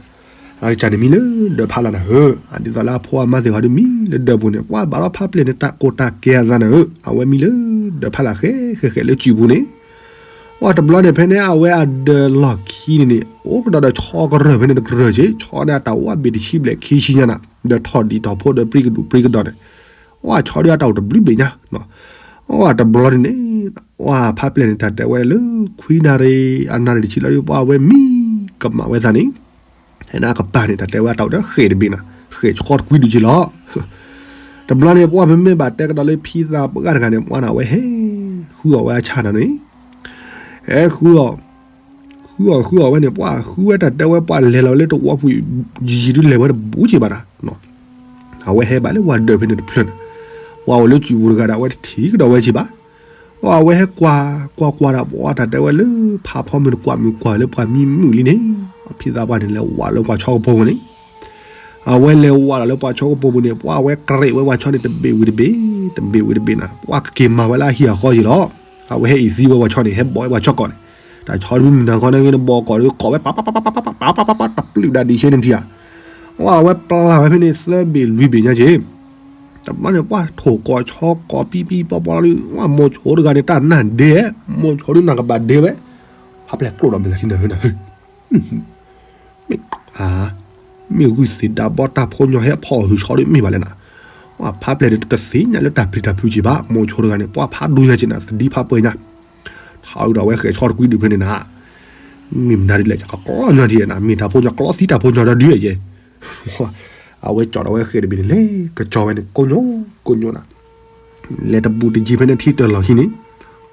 အကစၢ်န့ၣ်မံလၢဒၢးဖးလၢ်နၤဧၢ, ဒ်သိးလၢအဖိအမါသ့ၣ်တဖၣ်ဒုးမံလၢဒၢးပူၤန့ၣ် ပှၤဘၣ်ဒီးဖးပျဲၢ်န့ၣ် တၢ်ကိၢ်တၢ်ကဲအသးနၤဧၢ, အဝဲမံလၢဒၢးဖးလၢ်ဃဲဃဲဃဲလၢစုပူၤန့ၣ် ဝဲတဘျီန့ၣ် ဖဲန့ၣ်အဝဲအဒၢးလီၢ်ခံန့ၣ်န့ၣ် အိၣ်ကဒီးဒီးဆီကရၢၢ်ဖဲန့ၣ်တကရၢၢ်က့ၤ, ဆီန့ၣ်အတၢ်အိၣ်အဘ့ၣ်တဆံဘျဲၣ်ခံဆံညါနၤ, ဒီးထီၣ်ဒံးထီၣ်ဖိဒီးပြံကဒူၣ်ပြံကဒီးန့ၣ်, ဝဲဆီဒုးအတၢ်အိၣ်တဘျုးဘ့ၣ်ညါ, ဝဲတဘျီန့ၣ်န့ၣ် ဝဲဖးပျဲၢ်န့ၣ် တၢ်တဲဝဲလၢခွံနၣ်ရံၣ် အနၣ်ရံၣ်တဆံလီၤဒုး ပှၤဝဲမံကမၣ်ဝဲသးန့ၣ် ဟဲန့ၣ်အကပၤန့ၣ် တၢ်တဲဝဲအတၢ်အိၣ်ဒီးဃဲၣ်တဘ့ၣ်နၤ, ဃဲၣ်ဆီတကွံဒုးက့ၤလီၤ. တဘျီန့ၣ် ပှၤမ့မ့ၢ်ဘၣ်တဲကဒီးလၢဖံသးပှၢ်တဂၤန့ၣ် ပှၤန့ၣ် အဝဲဟဲဃုအီၣ်ဝဲအဆၣ်နၤန့ၣ်, ဟဲဃုအီၣ် ဃုအီၣ်ဃုအီၣ်ဝဲန့ၣ် ပှၤဃုဝဲတၢ်တဲဝဲပှၤလဲၤလီၤလၢတဝီပူၤ ယံာ်ယံာ်ဒုးလဲၤဝဲတဘူးက့ၤဘၣ်နၤ, အဝဲဟဲဘၣ်လၢပှၤဒၢးဖဲန့ၣ်တဖျၢၣ်နၤ, ပှၤအိၣ်လၢစုပူၤတဂၤဒီး အဝဲတထံၣ်ကဒီးဝဲက့ၤဘၣ် အဝဲဟဲကွၢ်ကွၢ်ကွၢ်ဒီး ပှၤတၢ်တဲဝဲလၢဖးဖီမုၢ်တကွၢ်မုၢ်ကွၢ်လၢပှၤမံမုာ်လံန့ၣ်, ဖံသးပှၢ်န့ၣ် လဲၤဝးလၢပှၤဆီကပိာ်ပူၤန့ၣ်, အဝဲလဲၤဝးလီၤလၢပှၤဆီကပိာ်ပူၤန့ၣ် ပှၤဝဲကရဲးဝဲပှၤဆီန့ၣ် တဘ့ၣ်ဝံၤတဘ့ၣ်, တဘ့ၣ်ဝံၤတဘ့ၣ်နၤ, ပှၤကက့ၤမၤဝဲလၢအဟံၣ်အဃီယံၤလီၤ. အဝဲဟဲအံၤသံဝဲပှၤဆီန့ၣ် ဟဲဘီၣ်ဝဲပှၤဆီကီၢ်န့ၣ်, တၢ်ဆီတမံၤမနၤဃီန့ၣ်ဂ့ၤန့ၣ် ဘီၣ်ကီၢ်ဒီး ကီၢ်ဝဲပၢ်ပၢ်ပၢ်ပၢ်ပၢ်ပၢ်ပၢ်ပၢ်ပၢ် တပျုၢ်ဒၣ်ဒံးဆဲန့ၣ်ထံၣ်ဧါ အဝဲပျၢ်ဝဲဖဲန့ၣ်သၢဘ့ၣ်လွံၢ်ဘ့ၣ်ညါက့ၤ, တဘျီန့ၣ်ပှၢ်ထိၣ်ကိးဆီကိးပံပံပီပီလီၤဒီး ဝဲမိၤဆိတဂၤန့ၣ် တၢ်နၢ်ဒဲ, မိၤဆိဒုးနၢ်ကဘၣ်ဒဲဝဲ, ဖးပျဲၢ်ကျိၣ်ဒီးမ့ၢ်သးထံနၢ်ဟၢနၢ်ဟၢ မ့ၢ်ဂုၢ်သ့ၣ်ဒါဘီတၢ်ဖိညီဟဲဖီၣ်အီၤဟုၣ်ဆီဒီးမ့ၢ်ဘၣ်လဲၣ်နၤ, ပှၢ်ဖးပျဲၢ်န့ၣ်တသ့ၣ်ညါလၢတၢ်ပျံၤတၢ်ဖုးက့ၤဘၣ်, မိၤဆိတဂၤန့ၣ် ပှၢ်ဖးဒိၣ်ညါက့ၤနၤ သဒံဖးပှဲၤညါ, ထါအုးဒီးအဝဲဃဲၤဆီတကွံဒုးဖဲန့ၣ်နၤ, မ့ၢ်မနုၤဒ်လဲၣ် ကကျီညီဒ်နၤ မ့ၢ်တၢ်ဖိညီကျီသံတၢ်ဖိညီဒီဒုအယဲၢ် အဝဲကၠီဒီးအဝဲဃဲၤတဘ့ၣ်န့ၣ် လဲၤကကၠီဝဲန့ၣ် ကိညိ ကိညိနၤ, လဲၤတဘူးတယံၤဖဲန့ၣ်ထံတၢ်လီၢ်ခံန့ၣ်,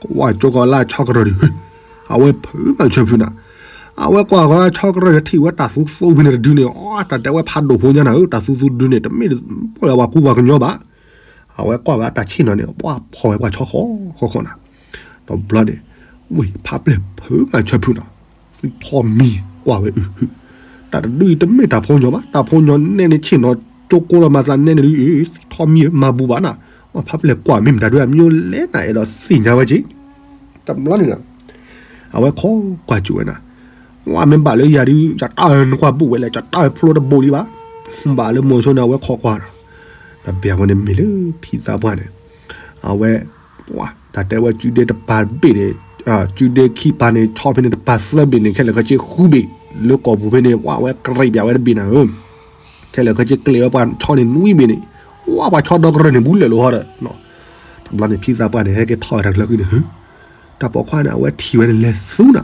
ကွၢ်ကၠိကီၤလၢဆီကရၢၢ်ဒီး, အဝဲဖုးမၤဆၢဖုးနၤ, အဝဲကွၢ်ကီၤဆီကရၢၢ်န့ၣ် ထံၣ်ဝဲတၢ်သူသူဖဲန့ၣ်တဒုန့ၣ်, အတၢ်တဲဝဲဖးဒိၣ်ဖိညါနၤဧၢ, တၢ်သူသူဒုန့ၣ် တမ့ၢ်ပှၤကူပှၤကညီဘၣ်, အဝဲကွၢ်ဝဲအတၢ်ဆ့ၣ်နီၤန့ၣ် ပှၢ်ဖီၣ်ဝဲပှၤဆီဃီဃီဃီနၤ, တဘျီန့ၣ်, ဝ့ၢ်ဖးပျဲၢ်ဖုးမၤဆၢဖုးနၤ ထီၣ်မံၤကွၢ်ဝဲအု, တၢ်တဒုအံၤတမ့ၢ်တၢ်ဖိညီဘၣ်, တၢ်ဖိညီနဲန့ၣ်ဆ့ၣ်နီၤကၠိကိလီၤမၤသးနဲန့ၣ်ဒု, ထီၣ်မံၤမၤဘူးဘၣ်နၤ, အဖးပျဲၢ်ကွၢ်မ့ၢ်မတၤဒုအမံၤလဲၣ်နၤ အဲၣ်ဒိးသ့ၣ်ညါဝဲက့ၤ, တဘျီန့ၣ်, အဝဲခိးကွၢ်ကၠိဝဲနၤ, ဝဲမ့ၢ်ဘၣ်လၢယၤဒု ယတၢ်နကွၢ်ဘူးဝဲလဲၣ် ယတၢ်ဖျိတဘူးလံဘၣ်, ဘၣ်လၢမိၤဆိန့ၣ် အဝဲခိးကွၢ်ဒီး, တဘ့ၣ်အဝဲန့ၣ်မ့ၢ်လၢဖံသးပှၢ်န့ၣ် အဝဲ, တၢ်တဲဝဲစုဒ့တပၤဘ့ၣ်န့ၣ်, စုဒ့ခံပၤန့ၣ် ဆီဖဲန့ၣ်တပၤသၢဘ့ၣ်န့ၣ် ခဲလၢာ်ခဲဆ့ဃုဘ့ၣ်, လၢကီၢ်ပူၤဖဲန့ၣ် ဝဲအဝဲကရံၣ်ပၠးဝဲတဘ့ၣ်နၤဧၢ, ခဲလၢာ်ခဲဆ့ကျဲးဝဲပှၤဆီန့ၣ်နွံဘ့ၣ်န့ၣ်, ဝဲပှၤဆီဒီကရၢၢ်န့ၣ် ဘူးလၢာ်လီၤဟီဒီး, တဘျီန့ၣ်ဖံသးပှၢ်န့ၣ် ဟဲက့ၤထီၣ်ဝဲတၢ်ချၢဃံန့ၣ်, တၢ်ပိာ်ခွါန့ၣ် အဝဲထံၣ်ဝဲန့ၣ်လဲၤသူနၤ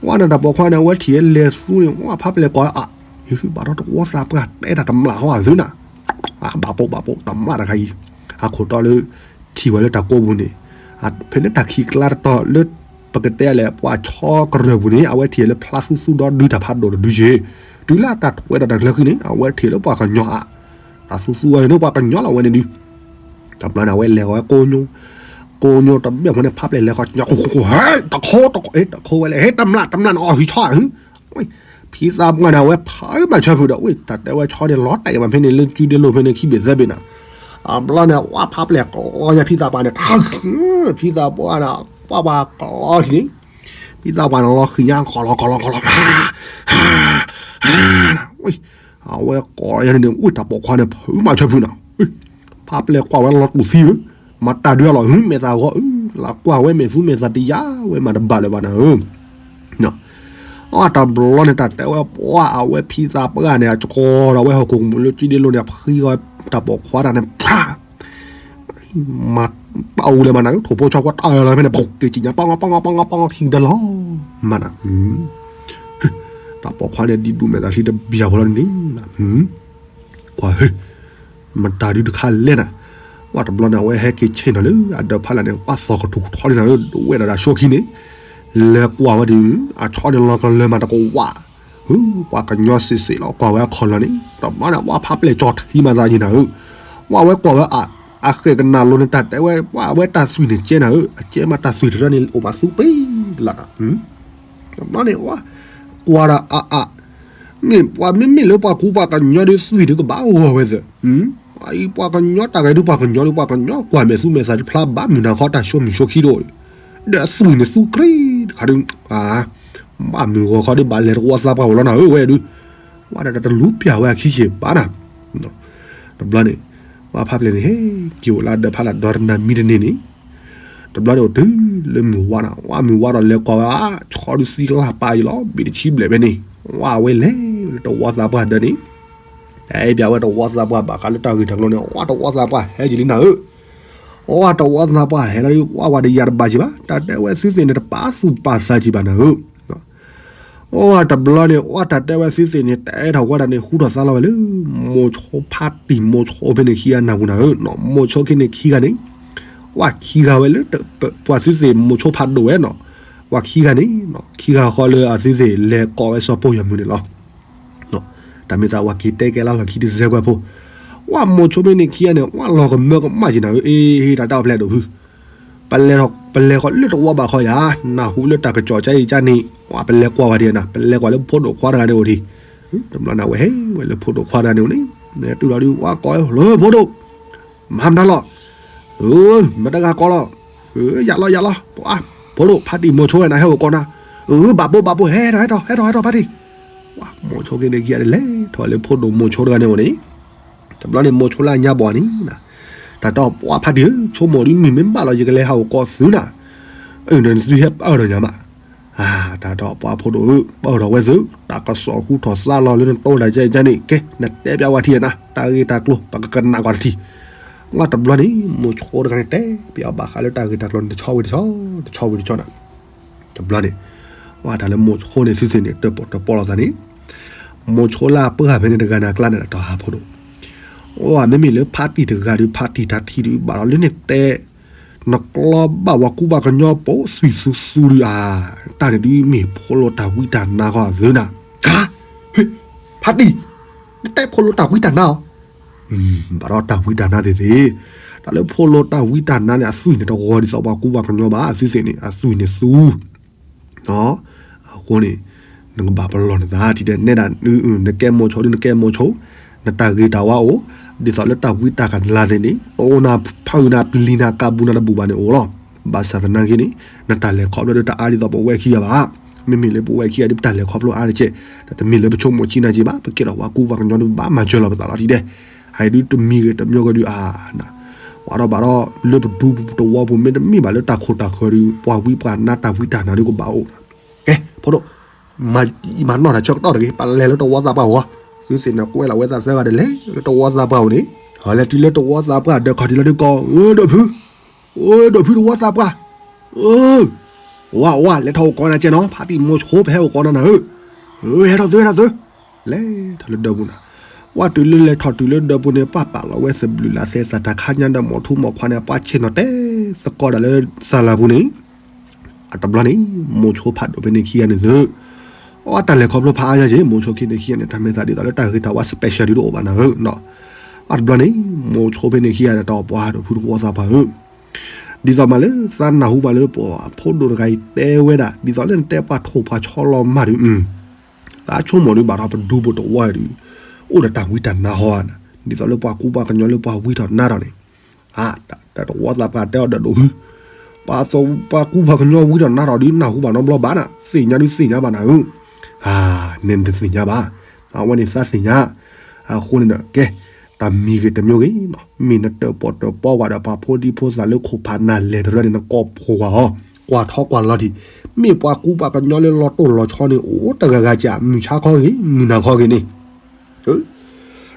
ဝဲန့ၣ်တၢ်ပိာ်ခွါန့ၣ် အဝဲထံၣ်ဝဲလဲၤသူန့ၣ် ဝဲဖးပျဲၢ်ကွၢ်အါ, ယဘၣ်ဒီးတဝီသးပှၢ်တဲတၢ်တမျၢ်ဟီအသုနၤ, ဘၣ်ပိာ်ဘၣ်ပိာ်တမျၢ်တခါအံၤ, အခိၣ်တီလၢ, ထံၣ်ဝဲလၢတၢ်ကိးပူၤန့ၣ်, ဖဲန့ၣ်တၢ်ခံးကျါတတီၤလၢ, ပကတဲလဲၣ် ပှၤဆီကရၢၢ်ပူၤန့ၣ် အဝဲထံၣ်လၢဖျါသူသူဒီဒုတၢ်ဖးဒိၣ်တဒုယ့ၢ်, တုၤလၢတၢ်ထွဲဒီးတၢ်ချၢဃံန့ၣ် အဝဲထံၣ်လၢပှၤကညီအါ, တၢ်သူသူဝဲန့ၣ်ပှၤကညီလီၤဝဲန့ၣ်ဒု တဘျီန့ၣ် အဝဲလဲၤဃီၤဝဲကိညိ, ကိညိတဘ့ၣ်ဖိန့ၣ် ဖးပျဲၢ်လဲၤဃီၤ ဟဲ, တခိ, တခိဝဲလဲၣ် ဟဲတမျၢ်တမျၢ်န့ၣ် အီၣ်ဟုၣ်ဆီဧါ, ဖံသးပှၢ်န့ၣ် အဝဲဖးမၤဆၢဖုးဒီး ဝဲတၢ်တဲဝဲဆီန့ၣ် လီၤတဲာ်မးဖဲန့ၣ်လၢစုဒ့လိၤဖဲန့ၣ် ခံဘ့ၣ်သၢဘ့ၣ်နၤ, တဘျီန့ၣ် ဝဲဖးပျဲၢ်ကျီညါဖံသးပှၢ်န့ၣ်, ဖံသးပှၢ်န့ၣ် ပှၤပှၤကျီထံၣ်န့ၣ်, ဖံသးပှၢ်န့ၣ် လီၤဃံၤညါ ကီၤလီၤကီၤလီၤကီၤလီၤ အဝဲကိးယၤန့ၣ် ဝဲတၢ်ပိာ်ခွါန့ၣ် ဖုးမၤဆၢဖုးနၤ, ဖးပျဲၢ်ကွၢ်ဝဲလီၤတူာ်သံဧၢ, မၤတၢ်ဒုးအလီၢ်ဧၢ မဲာ်သၣ်ဂီၤဧၢ, လၢကွၢ်ဝဲမဲာ်သူမဲာ်သၣ်တယါဝဲမၤတဘၣ်လၢၤဘၣ်နၤဧၢ, အတဘျီန့ၣ် တၢ်တဲဝဲပှၤအဝဲဖံသးပှၢ်န့ၣ် အကီၤဒီးဝဲဟီၣ်ခိၣ်ကမူၣ်လၢစုဒ့လိၤန့ၣ် ဖှံဂီၤတၢ်ပိာ်ခွါတၢ်န့ၣ် ဖး မၤပာ်အူလဲၤမၤနၤ ထိၣ်ဖိဆီခွါတၢ်လီၤဖဲန့ၣ် ပက့ၤစံၣ်ညါ ပီၢ်ငီၢ် ပီၢ်ငီၢ် ပီၢ်ငီၢ် ပီၢ်ငီၢ် ခံကတၢၢ်လီၤ မၤနၤ, တၢ်ပိာ်ခွါန့ၣ် ဒံးဒူၣ်မဲာ်သၣ်ချံတဘျီဃီလီၤန့ၣ်, ကွၢ်ဟ့, မတၤဒုတခါလဲၣ်နၤ, ဝဲတဘျီန့ၣ် အဝဲဟဲက့ၤဆ့ၣ်နီၤလၢအဒၢးဖးလၢ်န့ၣ် ပှၤသီၣ်ကထူၣ်ကထီန့ၣ်နၤဧၢ, ဒဝဲဒၣ်ဒၣ်ဆိခံန့ၣ်, လဲၤကွၢ်ဝဲဒၣ်, အဆီန့ၣ်လီၤကလၢၤမးတကဝး ပှၤကညီစ့ၢ်စ့ၢ်လီၤ ကွၢ်ဝဲအခီၣ်လီၤန့ၣ် တဘျီန့ၣ် ပှၤဖးပျဲၢ်ကၠီထံမၤသးယံၤနၤဧၢ, ဝဲအဝဲကွၢ်ဝဲအါ, အဃဲၣ်ကနၣ်လိၤန့ၣ် တၢ်တဲဝဲ ပှၤအဝဲတၢ်သွံၣ်န့ၣ်ကဲနၤဧၢ, အကဲမးတၢ်သွံၣ်တရၢန့ၣ် အိၣ်မးသူပ့ၤလၢ်နၤ, တဘျီန့ၣ် ဝဲကွၢ်ဒီးအါအါ, မ့ၢ်ပှၤမ့မ့ၢ်လၢပှၤကူပှၤကညီဒုးသွံၣ်ဒုးကဘၣ်ဂီၤဝဲသ့ၣ်, ပှၤကညီတၢ်ဂဲၤဒုးပှၤကညီဒုးပှၤကညီကွၢ်မဲာ်သူမဲာ်သၣ်တဖျါဘၣ်မုၢ်နၤခီတၢ်ဆိမိၣ်ဆိခံတအိၣ်, ဒီးအသွံၣ်န့ၣ်သူကြ့တခါဒုး, ဘၣ်မုၢ်ဂီၤခီဒုးဘၣ်လဲၤတဝီသးပှၢ်အိၣ်လီၤနၤဧၢဝဲဒုး, ဝဲဒၣ်တလူပျၢ်ဝဲအခံဆ့ၣ်ဘၣ်နၤ, တဘျီန့ၣ်, ပှၤဖးပျဲၢ်န့ၣ် ဟဲက့ၤအိၣ်လၢအဒၢးဖးလၢ်ဒီတနၤမံတန့ၢ်န့ၣ် တဘျီန့ၣ်အိၣ်တုၤလၢမုၢ်ဝါနၤ, ဝဲမုၢ်ဝါဒီးလဲၤကွၢ်ဝဲအါ, ဆီဒုးသံလၢပာ်ယံၤလီၤ ဘ့ၣ်တဆံဘျဲၣ်ဖဲန့ၣ်, ဝဲအဝဲလဲၤလၢတဝီသးပှၢ်ဒၢးန့ၣ်, အဲၣ်ပၠးဝဲတဝီသးပှၢ်ဘၣ်ဃးလၢတၢ်ဂ့ၢ်တၢ်ကျိၤန့ၣ် ဝဲတဝီသးပှၢ်ဟဲက့ၤလံနၤဧၢ, ဝဲတဝီသးပှၢ်ဟဲလီၤဒုး ဝဲဝဲတယၤတဘၣ်က့ၤဘၣ် တၢ်တဲဝဲသုသ့ၣ်န့ၣ် တပာ်သူၣ်ပာ်သးက့ၤဘၣ်နၤဧၢ အိၣ်တဘျီန့ၣ် အိၣ်တၢ်တဲဝဲသုသ့ၣ်န့ၣ် တဲထီၣ်ဝဲဒၣ်န့ၣ် ဟူထီၣ်သါလီၤဝဲလၢ မိၤဆိဖါတံၢ်မိၤဆိဖဲန့ၣ်ခံဂၤနၢ်ပူၤနၤဧၢ, မိၤဆိခံန့ၣ်ခံဂၤန့ၣ်, ဝဲခံဂၤဝဲလၢ ပှၤသုသ့ၣ်မိၤဆိဖးဒိၣ်ဝဲနီၤ, ဝဲခံဂၤန့ၣ်, ခံဂၤဃီလၢအသုသ့ၣ်လဲၤကိးဝဲစီၤပိၢ်ယီၤမုၢ်န့ၣ်လီၤ. တၢ်မ့ၢ်သးဝဲက့ၤတဲကဲလၢလီၢ်ခံတစဲးကွဲးဖိ, ဝဲမိၤဆိဖဲန့ၣ်ခံဂၤန့ၣ် ဝဲလီၤကမၢကမၣ်က့ၤနၤဧၢ, အ့ တၢ်တၢ်အိၣ်ဖျဲၣ်ဒိၣ်ဖု ပလဲၤဃီၤလၢတဝီဘၣ်ဃီယၤ, နၢ်ဟူလၢတၢ်ကစီၣ်ကါအံၤကါန့ၣ်, ဝဲပလဲၤကွၢ်ဝဲဒၣ်နၤ, ပလဲၤကွၢ်လၢဖိဒိၣ်ခွါတဂၤန့ၣ်အိၣ်ဒံး, တဘျီန့ၣ် အဝဲဟဲဝဲလၢဖိဒိၣ်ခွါတဂၤန့ၣ်အိၣ်န့ၣ်, တုၤလီၤဒုး ဝဲကိးလၢဖိဒိၣ်, မၤမတၤလီၤ, မတၤဂၤကိးလီၤ, ယၤလီၤယၤလီၤ, ဖိဒိၣ်ဖါတံၢ်မိၤဆိဝဲနၤဟဲအိၣ်ကိးနၤ, ဘၣ်ဘိဘၣ်ဘိ ဟဲထီၣ်ဟဲထီၣ်ဟဲထီၣ်ဟဲထီၣ်ဖါတံၢ်, ဝဲ မိၤဆိခံန့ၣ်ခံဂၤန့ၣ် လဲၤထီၣ်လၢဖိဒိၣ်မိၤဆိတဂၤန့ၣ်အိၣ်န့ၣ်, တဘျီန့ၣ် မိၤဆိလၢအညါဘီန့ၣ်, တၢ်တီပှၢ်ဖါတံၢ်ဧၢ, ဆိကမိၣ်ဒ်မ့ၢ်မ့ၢ်ဘၣ်လီၤ ယကလဲၤဟးအိၣ်ကိးသုနၤ, အၢ နသုဟဲပၢၢ်ထီၣ်ညါမး, တၢ်တီပှၢ်ဖိဒိၣ်ဧၢ, ပၢၢ်ထီၣ်ဝဲသု, တၢ်ကစီၣ်ဟူထီၣ်သါလီၤလၢနတိၤတၢ်ကဲကန့ၣ် ကဲ နတဲပျးဝဲထံၣ်နၤ တၢ်ဂ့ၢ်တၢ်ကျိၤ ပကကနၣ်ကွၢ်တထံၣ်, ဝဲတဘျီန့ၣ် မိၤဆိတဂၤန့ၣ် တဲပျးဘၣ်ဃးလၢတၢ်ဂ့ၢ်တၢ်ကျိၤန့ၣ် တဆီဝံၤတဆီ, တဆီဝံၤတဆီနၤ တဘျီန့ၣ်, ဝဲတၢ်လၢမိၤဆိန့ၣ် သုသ့ၣ်န့ၣ် တၢၣ်ပီၣ်တၢၣ်ပီလိာ်သးန့ၣ်, မိၤဆိလၢအပှၢ်ဖဲန့ၣ်တဂၤန့ၣ်အကျါန့ၣ် တၢ်ဟးဖိဒိၣ်, အိ မ့မ့ၢ်လၢဖါတံၢ်တဂၤဒီး ဖါတံၢ်တၢ်ထံၣ်ဒီး ဘၣ်ဒီးလၢန့ၣ်တဲ, နကျီဘၣ်ပှၤကူပှၤကညီပိာ်သွံၣ်သူသူဒီးဧါ, တၢ်န့ၣ်ဒ်မ့ၢ်ဖိလိတၢ်ဝံတၢ်နါဃီအသုနၤ, ဟါ, ဖါတံၢ်, နတဲဖိလိတၢ်ဝံတၢ်နါအီၤ ဘၣ်ဒီးတၢ်ဝံတၢ်နါသ့ၣ်သ့ၣ်, တၢ်လၢဖိလိတၢ်ဝံတၢ်နါန့ၣ် အသွံၣ်န့ၣ်တဂီၤဒ်သိးပှၤကူပှၤကညီဘၣ်, အသွံၣ်သ့ၣ်န့ၣ် အသွံၣ်န့ၣ်သူ, အဃိန့ၣ်, နကဘၣ်ပလီၢ်နသးထံၣ်ဒဲးနဲဒၣ်, နကဲမိၤဆိဒီး နကဲမိၤဆိ, နတၢ်ဂ့ၤတၢ်ဝါအိၣ်, ဒ်သိးလၢတၢ်ဝံတၢ်ကနါသ့ၣ်န့ၣ် တအိၣ်နၤဖုးနၤပျံၤနၤကးဘူးနၤတဘူၣ်ဘၣ်န့ၣ်အိၣ်လီၤ, ဘၣ်ဆၣ်သနာ်က့န့ၣ်, နတၢ်လဲၤခီဖျိဒီးတအါဒ်သိးပဝဲခံဂၤဘၣ် မ့မ့ၢ်လၢပဝဲခံဂၤဒ်ပတၢ်လဲၤခီဖျိအါတက့ၢ်, တမ့ၢ်လၢပဆိကမိၣ်ကံနၤက့ဘၣ်, ပကဲထီၣ်ပှၤကူပှၤကညီဒီး ပဘၣ်မၤစၢၤလီၤပသးလီၤထံၣ်ဒဲး, ဟဲဒုးတမံၤဂ့ၤတမံၤဂ့ၤဒုးအါနၤ, ပှၤဒီးဘၣ်ဒီး လၢပဒူပတဝီပူၤ မ့တမ့ၢ်ဘၣ်လၢတၢ်ခိၣ်တၢ်ဃၢၤဒီး ပှၤဝံပှၤနါတၢ်ဝံတၢ်နါဒုးကဘၣ်အိၣ်, ကဲ, ဖိဒိၣ်, မၤနီၣ်တၢ်ဆၢကတီၢ်တဂ့ၤ, ပလဲၤလၢတဝီသးပှၢ်အဂီၢ်, သုသ့ၣ်န့ၣ်ကွဲလီၤဝဲသးသၢဂၤဒီးလဲၤလၢတဝီသးပှၢ်အအိၣ်န့ၣ်, လဲၤတုၤလၢတဝီသးပှၢ်ဒီးခီၣ်ထံးလီၤဒုးကိး, အၢ ဒိၣ်ဖု အိ ဒိၣ်ဖုတဝီသးပှၢ်, အၢ, ဝါဝါ လဲၤထီၣ်အိၣ်ကိးနၤကဲနီၤ, ဖါတံၢ်မိၤဆိ ပဟဲအိၣ်ကိးနၤနၤဧၢ, ဟဲထီၣ်သု ဟဲထီၣ်သု, လဲၤထီၣ်လၢဒၢးပူၤနၤ, ဝဲတုၤလၢလဲၤထီၣ်တုၤလၢဒၢးပူၤန့ၣ် ပှၤပာ်လီၤဝဲသဘျုးလၢသဲသးတၢ်ခါညါဒီးမိၢ်ထူမိၢ်ခွါန့ၣ် ပှၤဆ့ၣ်နီၤတဲသကိးဒၣ်လၢသးလၢပူၤန့ၣ်, အတဘျီန့ၣ်, မိၤဆိဖးဒိၣ်ဖဲန့ၣ်ခံဂၤန့ၣ်သု, အတၢ်လဲၤခီဖျိဖးအါညါက့ၤ မိၤဆိခံန့ၣ်ခံဂၤန့ၣ် တၢ်မ့ၢ်သးဒ်သိးလၢတၢ်ဂ့ၤတၢ်ဝါ special ဒုးတအိၣ်ဘၣ်နၤဧၢ, အတဘျီန့ၣ်, မိၤဆိဖဲန့ၣ်ခံဂၤဒီးတၢ်ပှၢ်ဒိၣ်ဖုတဝီသးပှၢ်ဧၢ, ဒ်သိးမးလၢသးနၢ်ဟူဘၣ်လၢပှၤဖိဒိၣ်တဂၤအံၤတဲဝဲဒၣ် ဒ်သိးလၢနတဲပှၤထိၣ်ပှၤဆီလီၤမၢ်ဒီး, သးဆိကမိၣ်ဒုးဘၣ်ဒီးပဒူပတဝီအံၤဒီး, အိၣ်ဒီးတၢ်ဝံတၢ်နါဟီဧါနၤ, ဒ်သိးလၢပှၤကူပှၤကညီလၢပှၤဝံထီၣ်နါထီၣ်န့ၣ်, တဝီသးပှၢ်တဲအီၤဒီးဒိၣ်ဖု, ပှၤကူပှၤကညီဝံထီၣ်နါထီၣ်ဒီးနၢ်ဟူဘၣ်နီတဘျီဘၣ်နၤ, သ့ၣ်ညါဒုးသ့ၣ်ညါဘၣ်နၤဧၢ, နဲနတသ့ၣ်ညါဘၣ်, အဝဲန့ၣ်သးသ့ၣ်ညါ, အဃိန့ၣ်ဒီးကဲ, တၢ်မံၤဂ့ၤတမံၤဂ့ၤ, မ့ၢ်နတၢၣ်ပီၣ်တၢၣ်ပီဝဲဒီးပှၤဖိဒံဖိသၣ်လၢခိၣ်ဖးနၤလဲၣ်တရၢန့ၣ် နကိးဖှိၣ်ကွၢ်အီၤ, ကွၢ်ထီကွၢ်လီၤထံး, မ့ၢ်ပှၤကူပှၤကညီလၢလီၤတိၢ်လီၤဆီန့ၣ် အိၣ်တဂၤဂၤကး မုၢ်ဆါခီဂ့ၤ မုၢ်နၤခီဂ့ၤန့ၣ်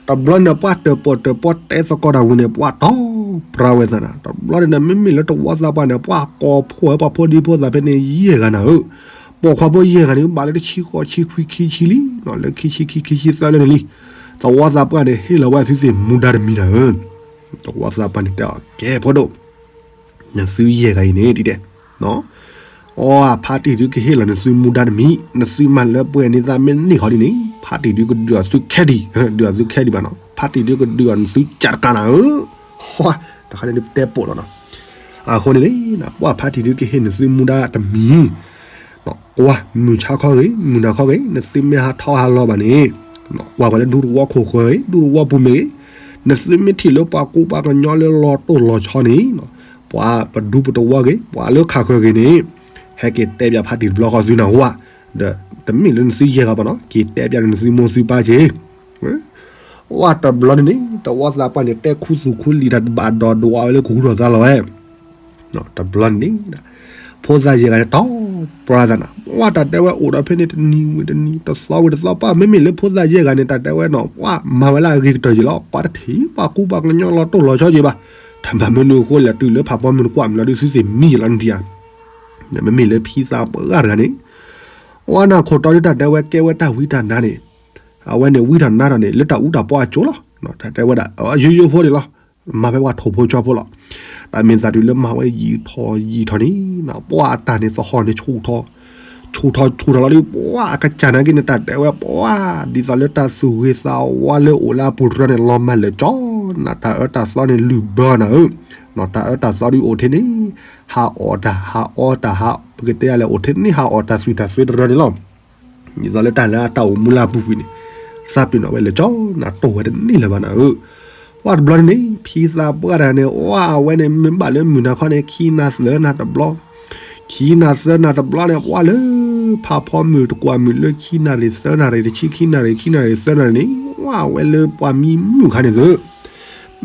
တဘျီန့ၣ်ပှၤတၢၣ်ပီၣ်တၢၣ်ပီတဲသကိးတၢ်ဝံၤန့ၣ် ပှၤတီပြါဝဲသးနၤ, တဘျီန့ၣ်ဒီး မ့မ့ၢ်လၢတဝီသးပှၢ်န့ၣ် ပှၤကိးဖှိၣ်ဝဲပှၤဖိဒံဖိသၣ်ဖဲန့ၣ်ယဲၢ်ဂၤနၤဧၢ, ပိာ်ခွါဖိယဲၢ်ဂၤန့ၣ် ဘၣ်လၢတဆံဃိးဆံခွံခံဆံလံ, လၢခံဆံခံခံဆံသၢလၢန့ၣ်လံ, တဝီသးပှၢ်န့ၣ် ဟ့ၣ်လီၤဝဲအသုသ့ၣ်မူဒါတမံၤနၤဧၢ, တဝီသးပှၢ်န့ၣ်တဲအီၤ ကဲဖိဒိၣ် နသုယဲၢ်ဂၤအံၤန့ၣ်ဒ်ဒဲး, အီ ဖါတံၢ်ဒုးကဟ့ၣ်လီၤနသုမူဒါတမံၤ, နသုမၤလၢပှဲၤန့ၢ်သးမ့ၢ်န့ၢ်ဃီဒ်န့ၣ် ဖါတံၢ်ဒုးကဒုးအီၤသုခဲဒံး, ဒုးအီၤသုခဲဒံးဘၣ်နီၤ, ဖါတံၢ်ဒုးကဒုးအီၤနသုကးတကးနၤဧၢ, တခါန့ၣ်ပတဲပိာ်လီၤနီၤ, အဃိန့ၣ်န့ၣ် ပှၤဖါတံၢ်ဒုးကဟ့ၣ်နသုမူဒါတမံၤ ကွၢ် မုၢ်ဆါခီဂ့ၤ မုၢ်နၤခီဂ့ၤ နသုမ့ၢ်ဟးထီၣ်ဟးလီၤဘၣ်န့ၣ်, ကွၢ်ကွၢ်လၢဒူသဝီခိၣ်ဃၢၤဂ့ၤ ဒူသဝီပူၤမ့ၢ်ဂ့ၤ, နသုမ့ၢ်ထံၣ်လၢပှၤကူပှၤကညီလၢလီၤတိၢ်လီၤဆီန့ၣ်, ပှၤပဒူပတဝီဂ့ၤ ပှၤလၢခးဃၢၤဂ့ၤန့ၣ်, ဟဲက့ၤတဲပျးဖါတံၢ်တဘျီဃီသုနၢ်ဟူဧါ, ဒီးတမ့ၢ်လၢနသုယဲၢ်ဂၤဘၣ်နီၤ က့ၤတဲပျးနသုမိၢ်သုပၢ်က့ၤ ဝဲတဘျီန့ၣ်န့ၣ် တဝီသးပှၢ်န့ၣ် တဲခူသူၣ်ခူလံာ်တၢ်တဘၣ်ဒီးဒွးဝဲလၢကဟူထီၣ်သါလီၤဝဲ, တဘျီန့ၣ်န့ၣ်, ဖိသၣ်ယဲၢ်ဂၤန့ၣ် တီပြါသးနၤ, ဝဲတၢ်တဲဝဲအိၣ်ဒီးဖဲန့ၣ်တနံၤဝံၤတနံၤ တသီဝံၤတသီ ပှၤမ့မ့ၢ်လၢဖိသၣ်ယဲၢ်ဂၤန့ၣ် တၢ်တဲဝဲနီၤ ပှၤမၤဝဲလၢအဂ့ၤကတၢၢ်ယံၤလီၤ ပှၤတထံၣ်ပှၤကူပှၤကညီလီၤတိၢ်လီၤဆီက့ၤဘၣ်, တၢ်မၤမနုၤအဃိလဲၣ် တုၤလၢဖးပီမုၢ်တကွၢ်မလီၤဒုးသုသ့ၣ်မံယံၤလီၤနထံၣ်ဧါ, မ့မ့ၢ်လၢဖံသးပှၢ်တဂၤန့ၣ် ဝဲနၢ်ခိၣ်တီဒုးတၢ်တဲဝဲကဲဝဲတၢ်ဝံတၢ်နါန့ၣ်, အဝဲန့ၣ်ဝံထီၣ်နါထီၣ်န့ၣ် လၢတၢ်အူတၢ်ပီအစိၤလီၤ, တၢ်တဲဝဲဒၣ် ယိယိဖိန့ၣ်လီၤ, မၤဖဲပှၤထိၣ်ဖိဆီဖိလီၤ, တၢ်မ့ၢ်သးတုၤလၢမၤဝဲယံာ်ထီၣ်ယံာ်ထီၣ်န့ၣ် ပှၤအတၢ်န့ၣ်သဟီၣ်န့ၣ် ဆူၣ်ထီၣ်ဆူၣ်ထီၣ်လီၤဒုး ပှၤအကစၢ်နာ်က့န့ၣ် တၢ်တဲဝဲပှၤ ဒ်သိးလၢတၢ်သူၣ်ဂ့ၤသးဝါလၢအိၣ်လၢအပူၤတြီန့ၣ် လီၤမၢ်လၢာ်ကၠီ, နတၢ်အၢတၢ်သီန့ၣ်လုၢ်ဘၢနၤဧၢ, နတၢ်အၢတၢ်သီဒုးအိၣ်ထဲန့ၣ် ဟးအီၣ်တၢ်ဟးအီတၢ်ဟး ပကတဲယၤလဲၣ် အိၣ်ထဲန့ၣ်ဟးအီၣ်တၢ်သွံၣ်တၢ်သွဲတရၢန့ၣ်လီၤ, ဒ်သိးလၢတၢ်လၢအတၢ်အိၣ်မူလၢအပူၤကွံာ်န့ၣ် သးပ့ၤနီၣ်ဝဲလၢာ်ကၠီ နတိၢ်ဝဲတန့ၢ်လၢၤဘၣ်နၤဧၢ, ပှၤတဘျီန့ၣ်န့ၣ် ဖံသးပှၢ်တဂၤန့ၣ် ပှၤအဝဲန့ၣ် မ့ၢ်ဘၣ်လၢမုၢ်နၤခီန့ၣ် ခံနၤသၢနၤတဘျီ, ခံနၤသၢနၤတဘျီန့ၣ် ပှၤလၢ ဖးဖီမုၢ်တကွၢ်မုၢ်လၢခံနၣ်ရံၣ်သၢနၣ်ရံၣ် တဆံခံနၣ်ရံၣ် ခံနၣ်ရံၣ်သၢနၣ်ရံၣ်န့ၣ် ဝဲလၢပှၤမံမုၣ်ခါန့ၣ်သု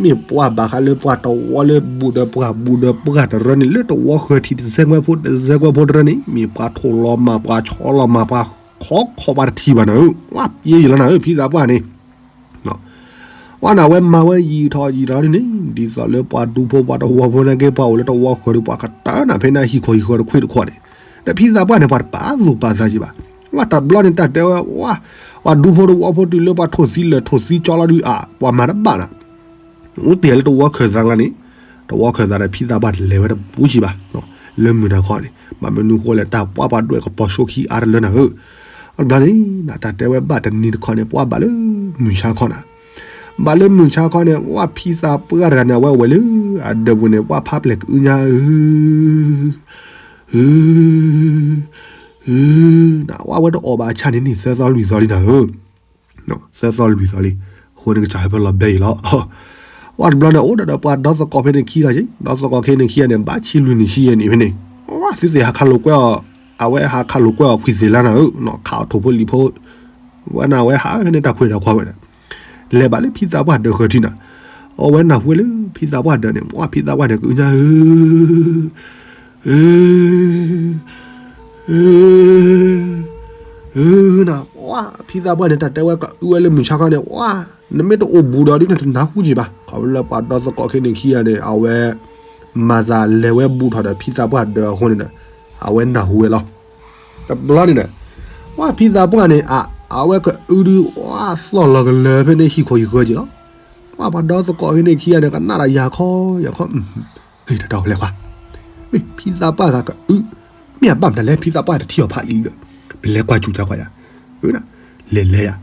မ့ၢ်ပှၤဘၣ်ဃးလၢပှၤတဝီလၢဘူးဒီးပှၢ်ဘူးဒီးပှၢ်တရၢန့ၣ် လၢတဝီဃၢၤထံးတစဲးကွဲဖိတစဲးကွဲဖိတရၢန့ၣ် မ့ၢ်ပှၤထိၣ်လီၤမၢ်ပှၤဆီလီၤမၢ်ပှၤခီခီၣ်ပှၤတထံၣ်ဘၣ်နၤဧၢ, ဝဲပျဲယံာ်လီၤနၤဧၢ ဖံသးပှၢ်န့ၣ် ဝဲနၤဝဲမၤဝဲယံာ်ထီၣ်ယံာ်ထီၣ်ဒ်န့ၣ် ဒ်သိးလၢပှၤဒူဖိပှၤတဝီဖိန့ၣ်က့ ပှၤအိၣ်လၢတဝီဃၢၤဒီးပှၤကတၢၢ်နၤဖဲန့ၣ်ဟံၣ်ခိၣ်ဟံၣ်ဃၢၤတခွ့တခွီန့ၣ်, ဒီးဖံသးပှၢ်န့ၣ် ပှၤတပာ်သူၣ်ပာ်သးက့ၤဘၣ်, ဝဲတဘျီန့ၣ်တၢ်တဲဝဲ ဝဲ ပှၤဒူဖိတဝီဖိတုၤလၢပှၤထိၣ်သံလၢာ်ထိၣ်သံကၠီလီၤဒုးအါ ပှၤမၤတဘၣ်နၤ အိၣ်တ့ၢ်လၢတဝီခၢၣ်သးကျါန့ၣ်, တဝီခၢၣ်သးဒီးဖံသးပှၢ်တလဲၤဝဲတဘူးကံဘၣ်, လၢမုၢ်နၤခီန့ၣ် ဘၣ်မနုၤဃိလဲၣ် တၢ်ပှၢ်ပှၤဒွဲၣ်ကပီၤဆိခံအါတလၢနၤဧၢ, အဘျီန့ၣ် တၢ်တဲဝဲဘၣ်တနံၤတခီန့ၣ် ပှၢ်ဘၣ်လၢမုၢ်ဆါခီနၤ, ဘၣ်လၢမုၢ်ဆါခီန့ၣ် ဝဲဖံသးပှၢ်တဂၤန့ၣ် အဝဲဝဲလၢ အဒၢးပူၤန့ၣ် ပှၢ်ဖးပျဲၢ်ကအုညါဧၢ နဝဲတအီၣ်ဘၣ်အဆၣ်န့ၣ်န့ၣ် သၢသီလွံၢ်သီလံနၤဧၢ, သၢသီလွံၢ်သီလံ, အဃိန့ၣ်ကစၢ်ဟဲဖဲလီၤဘဲအံၤလီၤ, ဝဲတဘျီန့ၣ် အိၣ်ဒီးပှၤဒီသကိးဖဲန့ၣ်ခံဂၤက့ၤ, ဒီသကိးခဲန့ၣ်ခံဂၤန့ၣ် ဘၣ်ဆံလွံၢ်နံၣ်ဆံယဲၢ်နံၣ်ဖဲန့ၣ်, ဝဲသုသ့ၣ်ဟးခးလိာ်ကွဲအီၤ, အဝဲဟးခးလိာ်ကွဲအီၤခွံသ့ၣ်လါနၤဧၢ, ခးအီၤထိၣ်ဖိလံာ်ဖိ, ဝဲနၤဝဲဟးဖဲန့ၣ်တၢ်ခွဲးတၢ်ခွါဝဲဒၣ် လဲၤဘၣ်လၢဖံသးပှၢ်ဒၢးဃၢၤထံနၤ, အဝဲနၢ်ဟူဝဲလၢဖံသးပှၢ်ဒၢးန့ၣ် ဝဲဖံသးပှၢ်န့ၣ်ကအုညါဧၢ, နၤ, ဖံသးပှၢ်န့ၣ် တၢ်တဲဝဲကအုဝဲလၢမုၢ်ဆါခီန့ၣ် ဝဲ, နမ့ၢ်တအိၣ်ဘူးဒီးဒ်န့ၣ်တနၢ်ဟူက့ၤဘၣ်, ခီဖျိလၢပှၤဒီသကိးခဲန့ၣ်ခံဂၤန့ၣ် အဝဲ မၤသးလဲၤဝဲဘူးထီၣ်ဒီးဖံသးပှၢ်ဒၢးအဃိန့ၣ်ဒီး အဝဲနၢ်ဟူဝဲလီၤ, တဘျီန့ၣ်ဒီး ဝဲဖံသးပှၢ်န့ၣ် အ, အဝဲကအုဒုး ဝဲသီၣ်လီၤကလၢာ်ဖဲန့ၣ်ဟံၣ်ခိၣ်ဟံၣ်ဃၢၤက့ၤလီၤ, ဝဲပှၤဒီသကိးခဲန့ၣ်ခံဂၤန့ၣ် ကနၣ်ဒီးယၤခီယၤခီ တၢ်အိၣ်ဖျဲၣ်ခွါ, ဖံသးပှၢ်ဂၤကအု, မ့ၢ်အဘၣ်မတၤလဲၣ် ဖံသးပှၢ်တထံၣ်အီၤဖးအံၤလံဒီး, ပလဲၤကွၢ်စူၣ်ကကွၢ်ယၤ, လဲၤလဲၤယၤ,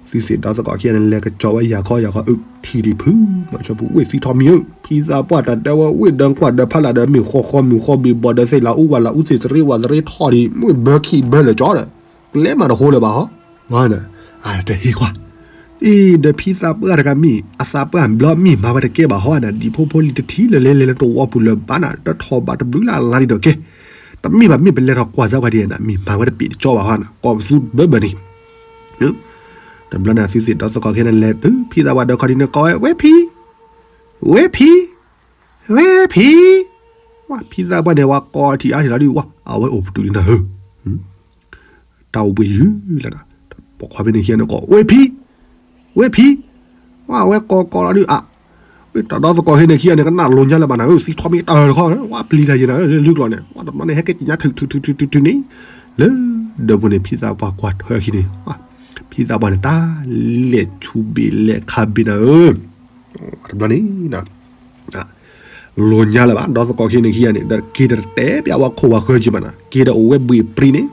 သုသ့ၣ်ဒီသကိးခံဂၤန့ၣ် လဲၤကစီၤဝဲယၤခီယၤခီအု ထံၣ်ဒံးဖု, မၤဆၢဖု ဝ့ၢ်သံထီၣ်မံၤဧၢ, ဖံသးပှၢ်တၢ်တဲဝဲဝ့ၢ်ဒီးကွၢ်ဒီးဖးလၢ်ဒီးမ့ၢ်ဃီဃီမုၢ်ဃီဘ့ၣ်ဘီဒီးသ့ၣ်လၤအူဝဲလၤအူသ့ၣ်သရ့ဝဲသရ့ထီၣ်ဒံး မ့ၢ်ဘၢခံဘၢလၢာ်ကၠီဒီး, ကလဲၤမးတဟိလၢၤဘၣ်ဟီ, တဟ့ၣ်ကွၢ် အ့ၣ် ဒီးဖံသးပှၢ်တဂၤမ့ၢ် အသးပှၢ်ဘျီမ့ၢ်မၤဝဲတကဲဘၣ်ဟီနၤ ဒံဖိဖိလံၤတထံၣ်လၢလဲၤလဲၤလၢတဝီပူၤလၢၤဘၣ်နၤ တထီၣ်ဘၣ်တဘျုးလၢ်လါဒံးဒီးကဲ, တမ့ၢ်ဘၣ်မ့ၢ်ပလဲၤထီၣ်ကွၢ်စၢ်ကွၢ်ဒံးနၤ မ့ၢ်မၤဝဲတပ့ၢ်တကၠီဘၣ်ဟီနၤ ကိးပသူဘၢဘၢန့ၣ်, တဘျီန့ၣ်သုသ့ၣ်ဒီသကိးခဲန့ၣ်လဲၤတုၤဖံသးပှၢ်ဒီးခီဒံးန့ၣ်ကိးဝဲ ဝ့ၢ်ဖံ, ဝ့ၢ်ဖံ, ဝ့ၢ်ဖံ, ဝဲဖံသးပှၢ်န့ၣ် ဝဲကိးထံၣ်အါထံၣ်လီၤဒုး ဝဲ အဝဲအိၣ်ပတုာ်လံနၤဧၢ တၢ်အိၣ်ဘှံးယုၢ်လီၤနၤ, ပိာ်ခွါဖဲန့ၣ်ခံဂၤန့ၣ်ကိး ဝ့ၢ်ဖံ, ဝ့ၢ်ဖံ, ဝဲအဝဲကိးကိးလီၤဒုးအ, ဝဲတၢ်ဒီသကိးဟဲန့ၣ်ခံဂၤန့ၣ် ကနၣ်လိၤညါလၢၤဘၣ်နၤဧၢ သံထီၣ်မံတၢ်တခီ ဝဲပျံၤတၢ်ယံာ်နၤဧၢ လၢလုကျိာ်န့ၣ် ဝဲတဘျီန့ၣ် ဟဲက့ၤကညးထုးထုးထုးထုးထုးန့ၣ်, လၢဒၢးပူၤန့ၣ် ဖံသးပှၢ်ကွၢ်ထွဲအခံန့ၣ်, ဖံသးပှၢ်န့ၣ် တၢ်လဲၤဆူဘ့ၣ်လဲၤခးဘ့ၣ်နၤဧၢ တဘျီန့ၣ် လိၤညါလၢၤဘၣ် ဒီသကိးခံန့ၣ်ခံဂၤန့ၣ် ဒီးက့ၤဒီးတတဲပျးဝဲခိၣ်ဝဲဃၢက့ၤဘၣ်နၤ က့ၤဒီးအိၣ်ဝဲဘှံးပြံန့ၣ်,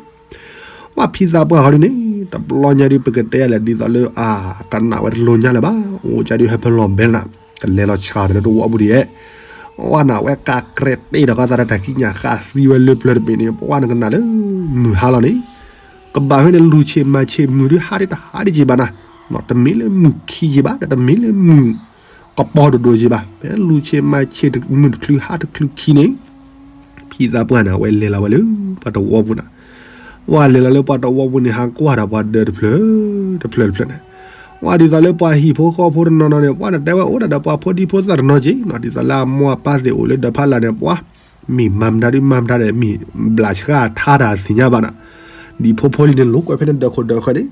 ဝဲဖံသးပှၢ်ဃီဒုးန့ၣ် တဘျီညါဒုး ပကတဲလဲၣ် ဒ်သိးလၢအ, ကနၣ်ဝဲတလိၤညါလၢၤဘၣ် အိၣ်ကၢဒုးဟဲဖဲလီၤဘဲလၢနၤ, ကလဲၤလီၤဆှးဒီးလၢတဝီပူၤဒံးဧဲ, ဝဲနၤဝဲကးကြဲးတ့ၢ်ဒီးဃီသးဒီးတၢ်ကံးညာ်ဃာ်သံဝဲလၢပျၢၤတဘ့ၣ်န့ၣ် ပှၤနကနၣ်လၢမုၢ်ဟါလီၤန့ၣ်, ကဘၣ်ဖဲန့ၣ် လူၤဆ့ၣ်မၤဆ့ၣ်မုၢ်ဒုးဟးဒံးတဟးဒံးက့ၤဘၣ်နၤ, တမ့ၢ်လၢမုၢ်ခံက့ၤဘၣ် ဒီးတမ့ၢ်လၢမုၢ် ကပီၤဒိၣ်ဒိၣ်က့ၤဘၣ် ဖဲလူၤဆ့ၣ်မၤဆ့ၣ်မုၢ်တချုးဟးတချုးခံန့ၣ်, ဖံသးပှၢ်န့ၣ် အဝဲလဲၤလီၤဝဲလၢပှၤတဝီပူၤနၤ, ဝဲလဲၤလီၤလၢပှၤတဝီပူၤန့ၣ် ဟးကွၢ်ဒီးပှၤဒၢးတဖျၢၣ်, တဖျၢၣ်တဖျၢၣ်န့ၣ်, ဝဲဒ်သိးလၢပှၤဟံၣ်ဖိဃီဖိတနီၤနီၤန့ၣ် ပှၤနတဲဝဲအိၣ်ဒၣ်ဒီးပှၤဖိဒံဖိသၣ်တနီၤက့ၤနီၤ ဒ်သိးလၢအမိၢ်အပၢ်သ့ၣ်အိၣ်လၢဒၢးဖးလၢ်န့ၣ် ပှၤ မ့ၢ်မၤမတၤဒုးမၤမတၤဒီး မ့ၢ်ဘျးဆှးထါတၢ်သ့ၣ်ညါဘၣ်နၤ, ဒ်ဖိဖိလံၤန့ၣ် လိာ်ကွဲဖဲန့ၣ်ဒၢးခိၣ်ဒၢးဃၢၤန့ၣ်,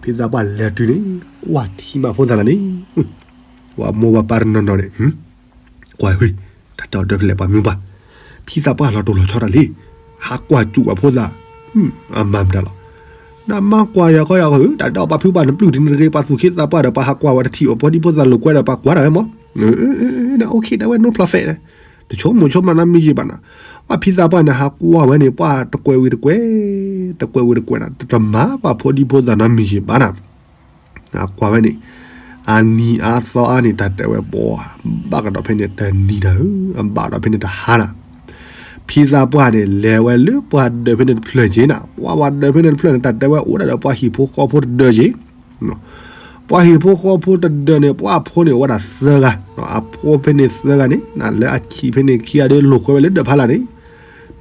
ဖံသးပှၢ်လဲၤတုၤန့ၣ် ကွၢ်ထံမးဖိသၣ်လၢ်န့ၣ် ပှၤမိၢ်ပှၤပၢ်တနီၤနီၤန့ၣ်, ကွၢ်ဝဲ, တၢ်တဲအီၤဒၢးဖဲလဲၣ်ပှၤမုၢ်ပှၢ်, ဖံသးပှၢ်လီၤတိၢ်လီၤဆီတၢ်လံ, ဟးကွၢ်စူၣ်ပှၤဖိသၣ်, အမၤမတၤလီၤ, နမၤကွၢ်ယၤခီယၤခီဧၢ တၢ်တဲအီၤပှၤဖုပှၢ်နပျုၢ်တနံၤတဂ့ၤ ပှၤသူၣ်ခ့သးပှၢ်ဒီး ပှၤဟးကွၢ်ဝဲတထံၣ်အီၤ ဖိဒံဖိသၣ်လိာ်ကွဲဒီး ပှၤကွၢ်ဒၣ်ဝဲမး, ဒ် okay ဒၣ်ဝဲ no problem တဆိကမိၣ်ဆိကမးနီတမံၤယံၤဘၣ်နၤ, ပှၤဖံသးပှၢ်န့ၣ် ဟးကွၢ်ဝဲန့ၣ် ပှၤတကွဲးဝံၤတကွဲး, တကွဲးဝံၤတကွဲးနၤ တမၤပှၤဖိဒံဖိသၣ်နီတမံၤယံၤဘၣ်နၤ အကွၢ်ဝဲန့ၣ်, အနံၤအါသီအါန့ၣ် တၢ်တဲဝဲပှၤ, ဘၣ်ကဒီးဖဲန့ၣ်တနံၤနၤဧၢ, အဘၣ်ဒီးဖဲန့ၣ်တဟါနၤ, ဖံသးပှၢ်န့ၣ် လဲၤဝဲလၢပှၤဒၢးဖဲန့ၣ်တဖျၢၣ်က့ၤနၤ, ပှၤပှၤဒၢးဖဲန့ၣ်တဖျၢၣ်န့ၣ် တၢ်တဲဝဲအိၣ်ဒၣ်ဒီးပှၤဟံၣ်ဖိဃီဖိတဒၢးက့ၤ, ပှၤဟံၣ်ဖိဃီဖိတဒၢးန့ၣ် ပှၤအဖိန့ၣ်အိၣ်ဝဲဒၣ်သၢဂၤ, အဖိဖဲန့ၣ်သၢဂၤန့ၣ် နလၢအဆံးဖဲန့ၣ်ခံဂၤဒီးလိာ်ကွဲဝဲလၢဒၢးဖးလၢ်န့ၣ်,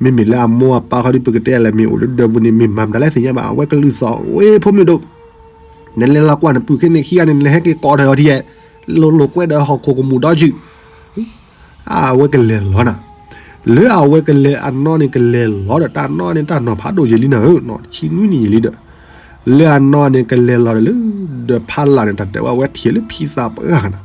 မ့မ့ၢ်လၢအမိၢ်အပၢ်ဃီဒီး ပကတဲလဲၣ် မ့ၢ်အိၣ်လၢဒၢးပူၤန့ၣ် မ့ၢ်မၤမတၤလဲၣ်သ့ၣ်ညါဘၣ်. အဝဲကလုၢ်သီၣ်, ဝဲဖိမုၣ်ဒိၣ်, နလဲၤလီၤကွၢ်နပုၢ်ခဲန့ၣ်ခံဂၤန့ၣ် နလဲၤဟဲက့ၤကိးထီၣ်အီၤဒ်ယဲၢ်, လိၤလိၤကွဲဒီးဟီၣ်ခိၣ်ကမူၣ်ဒီစု, အဝဲကလဲၤလီၤနၤ. လၢအဝဲကလဲၤအနီၢ်န့ၣ် ကလဲၤလီၤဒီးတၢ်နီၢ်န့ၣ် တၢ်နီၤဖးဒိၣ်ယဲၢ်လံနၤဧၢ, နီၢ်ဆံနွံနံၣ်ယဲၢ်လံဒီး, လၢအနီၢ်န့ၣ် ကလဲၤလီၤဒီးလၢ ဒီးဖးလၢ်န့ၣ် တၢ်တဲဝဲ အဝဲထံၣ်လၢဖံသးပှၢ်နၤ.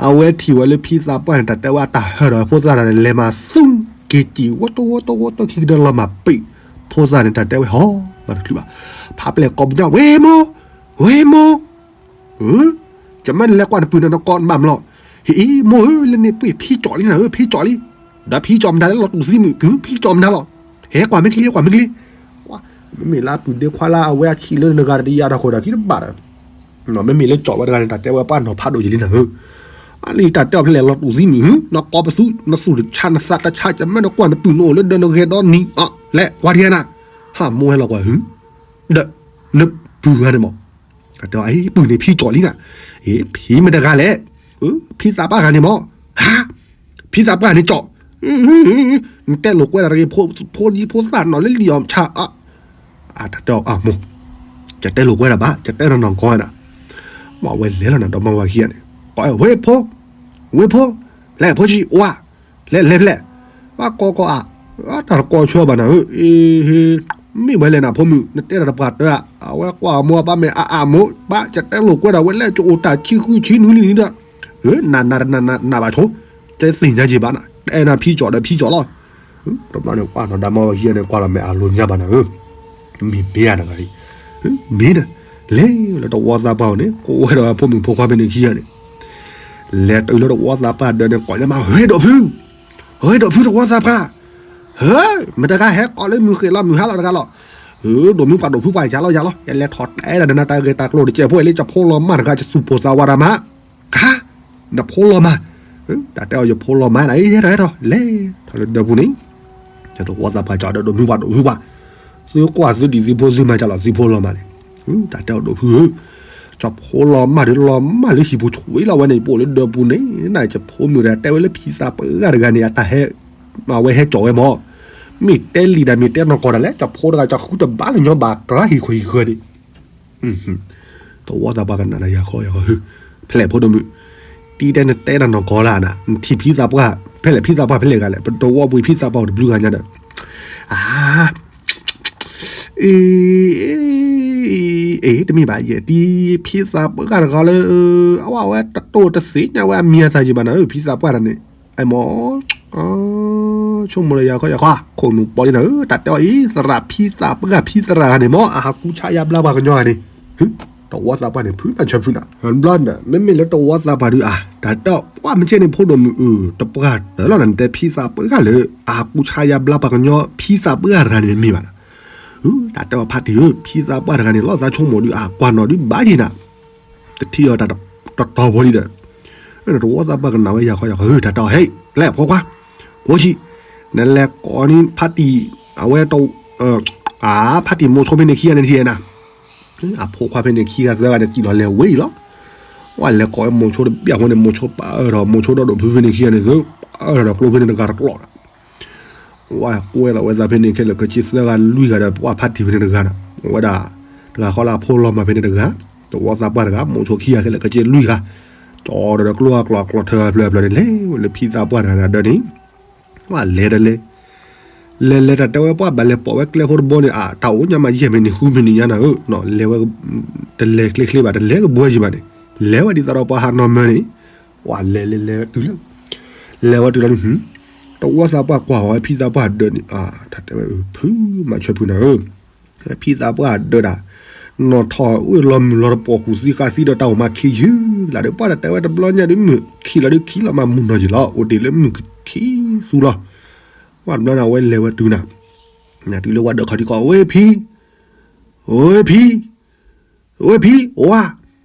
အဝဲထံၣ်ဝဲလၢဖံသးပှၢ်န့ၣ် တၢ်တဲဝဲ အတၢ်ဟၢဒီးဖိသၣ်န့ၣ် လဲၤမၤသူ က့ၤစံၣ်ဝီတိၢ်ဝီတိၢ်ဝီတိၢ်ခံကတၢၢ်လီၤမၢ်ပ့ၢ်, ဖိသၣ်န့ၣ် တၢ်တဲဝဲဟီမၤတချုးဘၣ်, ဖးပျဲၢ်ကိးပူၤညါ ဝ့မိၢ်, ဝ့မိၢ်, ကမ့ၢ်နလဲၤကွၢ်နပုၢ်န့ၣ် နကိးနဘၣ်မလီၤ. ဟ့ၣ်မိၢ်ဧၢ, လၢန့ၣ်ပှ့ၤဖံကၠီၣ်လံနၤဧၢ, ဖံကၠီၣ်လံ, ဒီးဖံကၠီၣ်မတၤလၢလီၤတူာ်သံမုၣ်, ဖံကၠီၣ်မတၤလီၤ, ဟဲကွၢ်မ့ၢ်ချ့ ဟဲကွၢ်မ့ၢ်ချ့. မ့မ့ၢ်လၢအပုၢ်ဒ့ခွါလၢအဝဲအဆံးလၢနဂၤတယၤဒီးဃိဒီးခံတဘၣ်ဒီး မ့မ့ၢ်လၢကၠီၣ်ဝဲတဂၤန့ၣ် တၢ်တဲဝဲပှၢ်နီၤဖးဒိၣ်ယဲၢ်လံနၤဧၢ, အလံၤတၢ်တဲအီၤဖဲလဲၣ်လီၤတူာ်သံမုၣ်, နကိးပသူ နသူၣ်တဆါ နသးတဆါ ကမ့ၢ်နကွၢ်နပုၢ် နအိၣ်လၢဒၢး နဂဲၤဒီနံၤအီၤ လဲၤကွၢ်ဒံးနၤ, ဟးမိၢ်ဟဲလီၤကွၢ်ဟု, ဒီး နပုၢ်ဂၤန့ၣ်မး, တၢ်တဲအီၤ ပုၢ်န့ၣ်ဖံကၠီၣ်လံနၤ, အ့ ဖံမ့ၢ်တဂၤလဲၣ်, ဖံသးပှၢ်ဂၤန့ၣ်မး, ဟါ ဖံသးပှၢ်န့ၣ်ကၠီၣ်, နတဲလိာ်ကွဲဒၣ်တဂ့ၤ ဖိဒံဖိသၣ်နီၢ်လၢလံာ်အီၤဆါ အတၢ်တဲအီၤအမိၢ်, ကတဲလိာ်ကွဲဒၣ်ဘၣ် ကတဲနီၢ်နီၢ်ကီနၤ, မ့ၢ်ဝဲလဲၤလီၤနၤ ဒီမါဝၤခံဂၤန့ၣ်, ဝ့ဖိ, ဝ့ဖိ, လဲၤဖိဆံးဝါ, လဲၤလဲၤဖဲလဲၣ်, ဝါကိးကိးအါ, တၢ်တကိးဆၢဘၣ်နၤဧၢ, အ့ မ့ၢ်ဝဲလဲၣ်နၤဖိမုၣ် နတဲတၢ်တပှၢ်တၢၢ်ဧါ, အဝဲကွၢ်အမိၢ်အပၢ်မ့ၢ်အါအါမိၢ် ဘၣ်ကတဲလိာ်ကွဲဒၣ်ဝဲလဲၣ် ကအိၣ်တၢ်ဆံဃုဆံနွံလံနံၤဒီး, နၤနၤတနၤနၤဘၣ်ဆိ, ကသ့ၣ်ညါက့ၤဘၣ်နၤ တဲနၤဖံကၠီၣ်ဒီးဖံကၠီၣ်လီၤ, တဘျီန့ၣ် ကွၢ်နီၢ်ဒီမါဝၤခံဂၤန့ၣ် ကွၢ်လီၤမ့ၢ်အလိၤညါဘၣ်နၤဧၢ, မ့ၢ်မ့ၢ်ဧါတဂၤလံ, မ့ၢ်နၤ, လဲၤလၢတဝီသးပှၢ်အအိၣ်န့ၣ် ကိးဝဲဒီးဖိမုၣ်ဖိခွါဖဲန့ၣ်ခံဂၤန့ၣ် လဲၤတုၤလၢတဝီသးပှၢ်ဒၢးန့ၣ် ကိးညါမး ဟဲဒိးဖု, ဟဲဒိးဖုတဝီသးပှၢ်, ဟဲ, မတၤတဂၤဟဲကိးလၢမုၢ်ဃ့ၢ်လီၤမုၢ်ဟါလီၤတဂၤလီၤ, ဒိးမုၢ်ပှၢ်ဒိးဖုပှၢ်ယၤလီၤယၤလီၤ ယလဲၤထီၣ်တဲဒၣ်နၤတၢ်ဂ့ၢ်တၢ်ကျိၤတစဲးဖိလၢ ကဖိလီၤမၢ်တဂၤ ကသူၣ်ပိၢ်သးဝးတၢ်မး, ဟါ, နဖိလီၤမၢ်, တၢ်တဲအီၤယဖိလီၤမၢ်နၤ ဟဲထီၣ်ဟဲထီၣ် လဲၤထီၣ်လၢဒၢးပူၤန့ၣ် တဝီသးပှၢ်ကၠီဒီးဒိးမုၢ်ပှၢ်ဒိးဖုပှၢ်, သုကွၢ်သုဒံးသုဖိသုမၤကၢ်လီၤသုဖိလီၤမၢ်န့ၣ်, တၢ်တဲအီၤဒိးဖုဧၢ, ကဖိလီၤမၢ်ဒီးလီၤမၢ်လၢဟံၣ်ပူၤဆှံလီၤဝဲန့ၣ် ယပအိၣ်လၢဒၢးပူၤန့ၣ် နကဖိမုၣ်ဒီးတဲဝဲလၢဖံသးပှၢ်တဂၤန့ၣ် အတၢ်ဟဲ, အဝဲဟဲကၠီဝဲမး, မ့ၢ်တဲလံာ်တၢ်မ့ၢ်တဲနီၢ်ကီၢ်တၢ်လဲၣ် ကဖိတဂၤကဃုတဘၣ်လၢညီဘၣ်ကျါဟံၣ်ခိၣ်ဟံၣ်ဃၢၤန့ၣ် တဝီသးပှၢ်ကနၣ်ဒီးယၤဃီယၤဃီ ဟၢ, ဖဲလဲၣ်ဖိဒိၣ်မုၣ်, တံၤတဲနတဲတၢ်နီၢ်ကီၢ်လၢနၤ နထံၣ်ဖံသးပှၢ် ဖဲလဲၣ်ဖံသးပှၢ်ဖဲလဲၣ်ဂၤလဲၣ် ပတဝီပူၤဖံသးပှၢ်အိၣ်တဘျုးဂၤညါဒီး, အါ, အ့, အ့ တမ့ၢ်ဘၣ်ယဲ တံၤဖံသးပှၢ်တဂၤလၢ, အဝဲအဝဲတတိၢ်တသ့ၣ်ညါဝဲအမံၤအသၣ်ယံၤဘၣ်နၤဧၢ ဖံသးပှၢ်တဂၤန့ၣ်, အမ့ၢ် ဆိကမိၣ်လၢယၤခီယၤခီ ခိၣ်နူာ်ပီၤလံနၤဧၢ တၢ်တဲအီၤအံၤ သရၣ်ဖံသးပှၢ်ဖံသရၣ်ဂၤန့ၣ်မ့ၢ် အဟးကူဆါယါဘျါပှၤကညီဂၤန့ၣ်, တဝီသးပှၢ်န့ၣ် ဖုမၤဆၢဖုနၤ ဘျီန့ၣ် မ့မ့ၢ်လၢတဝီသးပှၢ်ဒုးအါ တၢ်တဲအီၤပှၢ်မ့ၢ်ကဲန့ၣ် ဖိဒိၣ်မုၣ်အၢ တပှၢ်တၢၢ်လီၤနၤ နတဲဖံသးပှၢ်လၢ အဟးကူဆါယါဘျါပှၤကညီ ဖံသးပှၢ်တဂၤန့ၣ်မ့ၢ်ဘၣ်နၤ, တၢ်တဲအီၤဖါတံၢ်ဧၢ ဖံသးပှၢ်တဂၤန့ၣ် လီၤသးဆိကမိၣ်ဒုးအါ ကွၢ်နီၣ်ဒုးဘၣ်ယံၤနၤ တထံၣ်အီၤတၢ်တတီၤဖိလံဒီး, တဝီသးပှၢ်ကနၣ်ဝဲယၤခီယၤခီ တၢ်တဲအီၤ ဟဲ လဲၤဖိခွါ, ဖိဆံး, နလဲၤကိးန့ၢ်ဖါတံၢ်, အဝဲ, အါ, ဖါတံၢ်မိၤဆိဖဲန့ၣ်ခံဂၤန့ၣ်ထံၣ်နၤ, အဖိခွါဖဲန့ၣ်ခံဂၤသၢဂၤန့ၣ် စံၣ်လီၤလဲၤဝဲအံၤလီၤ, ဝဲလဲၤကိးဝဲမိၤဆိတဘျီအဃိန့ၣ် မိၤဆိပာ်အၢၣ်ထီၣ် မိၤဆိဒီးဒိၣ်ဖုဖဲန့ၣ်ခံဂၤန့ၣ်သၢ, ပာ်အၢၣ်ထီၣ်ဒီးကျိဖဲန့ၣ်တဂၤတကျီၢ်ဒီး ဝဲကွဲလီၤဝဲသးဖဲန့ၣ်ခဲလၢာ်ကဆ့သၢဂၤလွံၢ်ဂၤဒီးပှၤဖါတံၢ်ဖဲန့ၣ်တဂၤဒီး, ဝဲဒၣ်တဂၤဃီလၢအဖိလီၤမၢ်ဖဲန့ၣ်တဂၤ, တဝီသးပှၢ်တဂၤ မိၤဆိခံဂၤခဲလၢာ်ကဆ့လွံၢ်ဂၤ, ကၠီဒီးကျိအကျီၢ်အကျီၢ်ထၢအဖျၢၣ်အဖျၢၣ်န့ၣ် လဲၤဝဲလၢဖံသးပှၢ်တဂၤန့ၣ်ဒီးန့ၣ်, ဝဲလဲၤဒီးလဲၤ, လဲၤလဲၤတၢ်တဲဝဲပှၢ်ဘၣ်လဲၤပိာ်ဝဲကျဲဖိတဘိန့ၣ် အတၢ်အိၣ်ညါမးယဲၢ်မံးနံးဃုမံးနံးညါနၤဧၢ, လဲၤဝဲ, တလဲၤချ့ချ့ဘၣ် တလဲၤကဘှဲယံၤဘၣ်န့ၣ်, လဲၤဝဲဒ်သိးဒီးပှၤဟးနီၢ်မၢန့ၣ်, ဝဲလဲၤလဲၤလဲၤဝဲတုၤလၢ လဲၤဝဲတုၤလီၤန့ၣ်, တဝီသးပှၢ်ကွၢ်အီၤဝဲဖံသးပှၢ်ဒၢးန့ၣ်, တၢ်တဲဝဲ ဖုမၤဆၢဖုနၤဧၢ, ဖံသးပှၢ်ဒၢးဒၣ်, နီၢ်ထီၣ်အၢၣ်လီၤမုၢ်လီၤတပိာ်ဃုာ်သံဃာ်သံဒီးတၢ်အိၣ်မးခံယုၢ်လၢ်ဒီး ပှၢ်တၢ်တဲဝဲတဘျီညါဒုးမုၢ်ခံးလီၤဒုးခံးလီၤမးမုၢ်နီၢ်ယံၤလီၤ အိၣ်တ့ၢ်လၢမုၢ်ခံးသူလီၤ, ဝဲတဘျီန့ၣ်အဝဲလဲၤဝဲတုၤနၤ, တုၤလၢဝဲဒၢးခီၣ်ထံးကီၢ် ဝဲဖံ, ဝဲဖံ ဝဲဖံ ဝါ,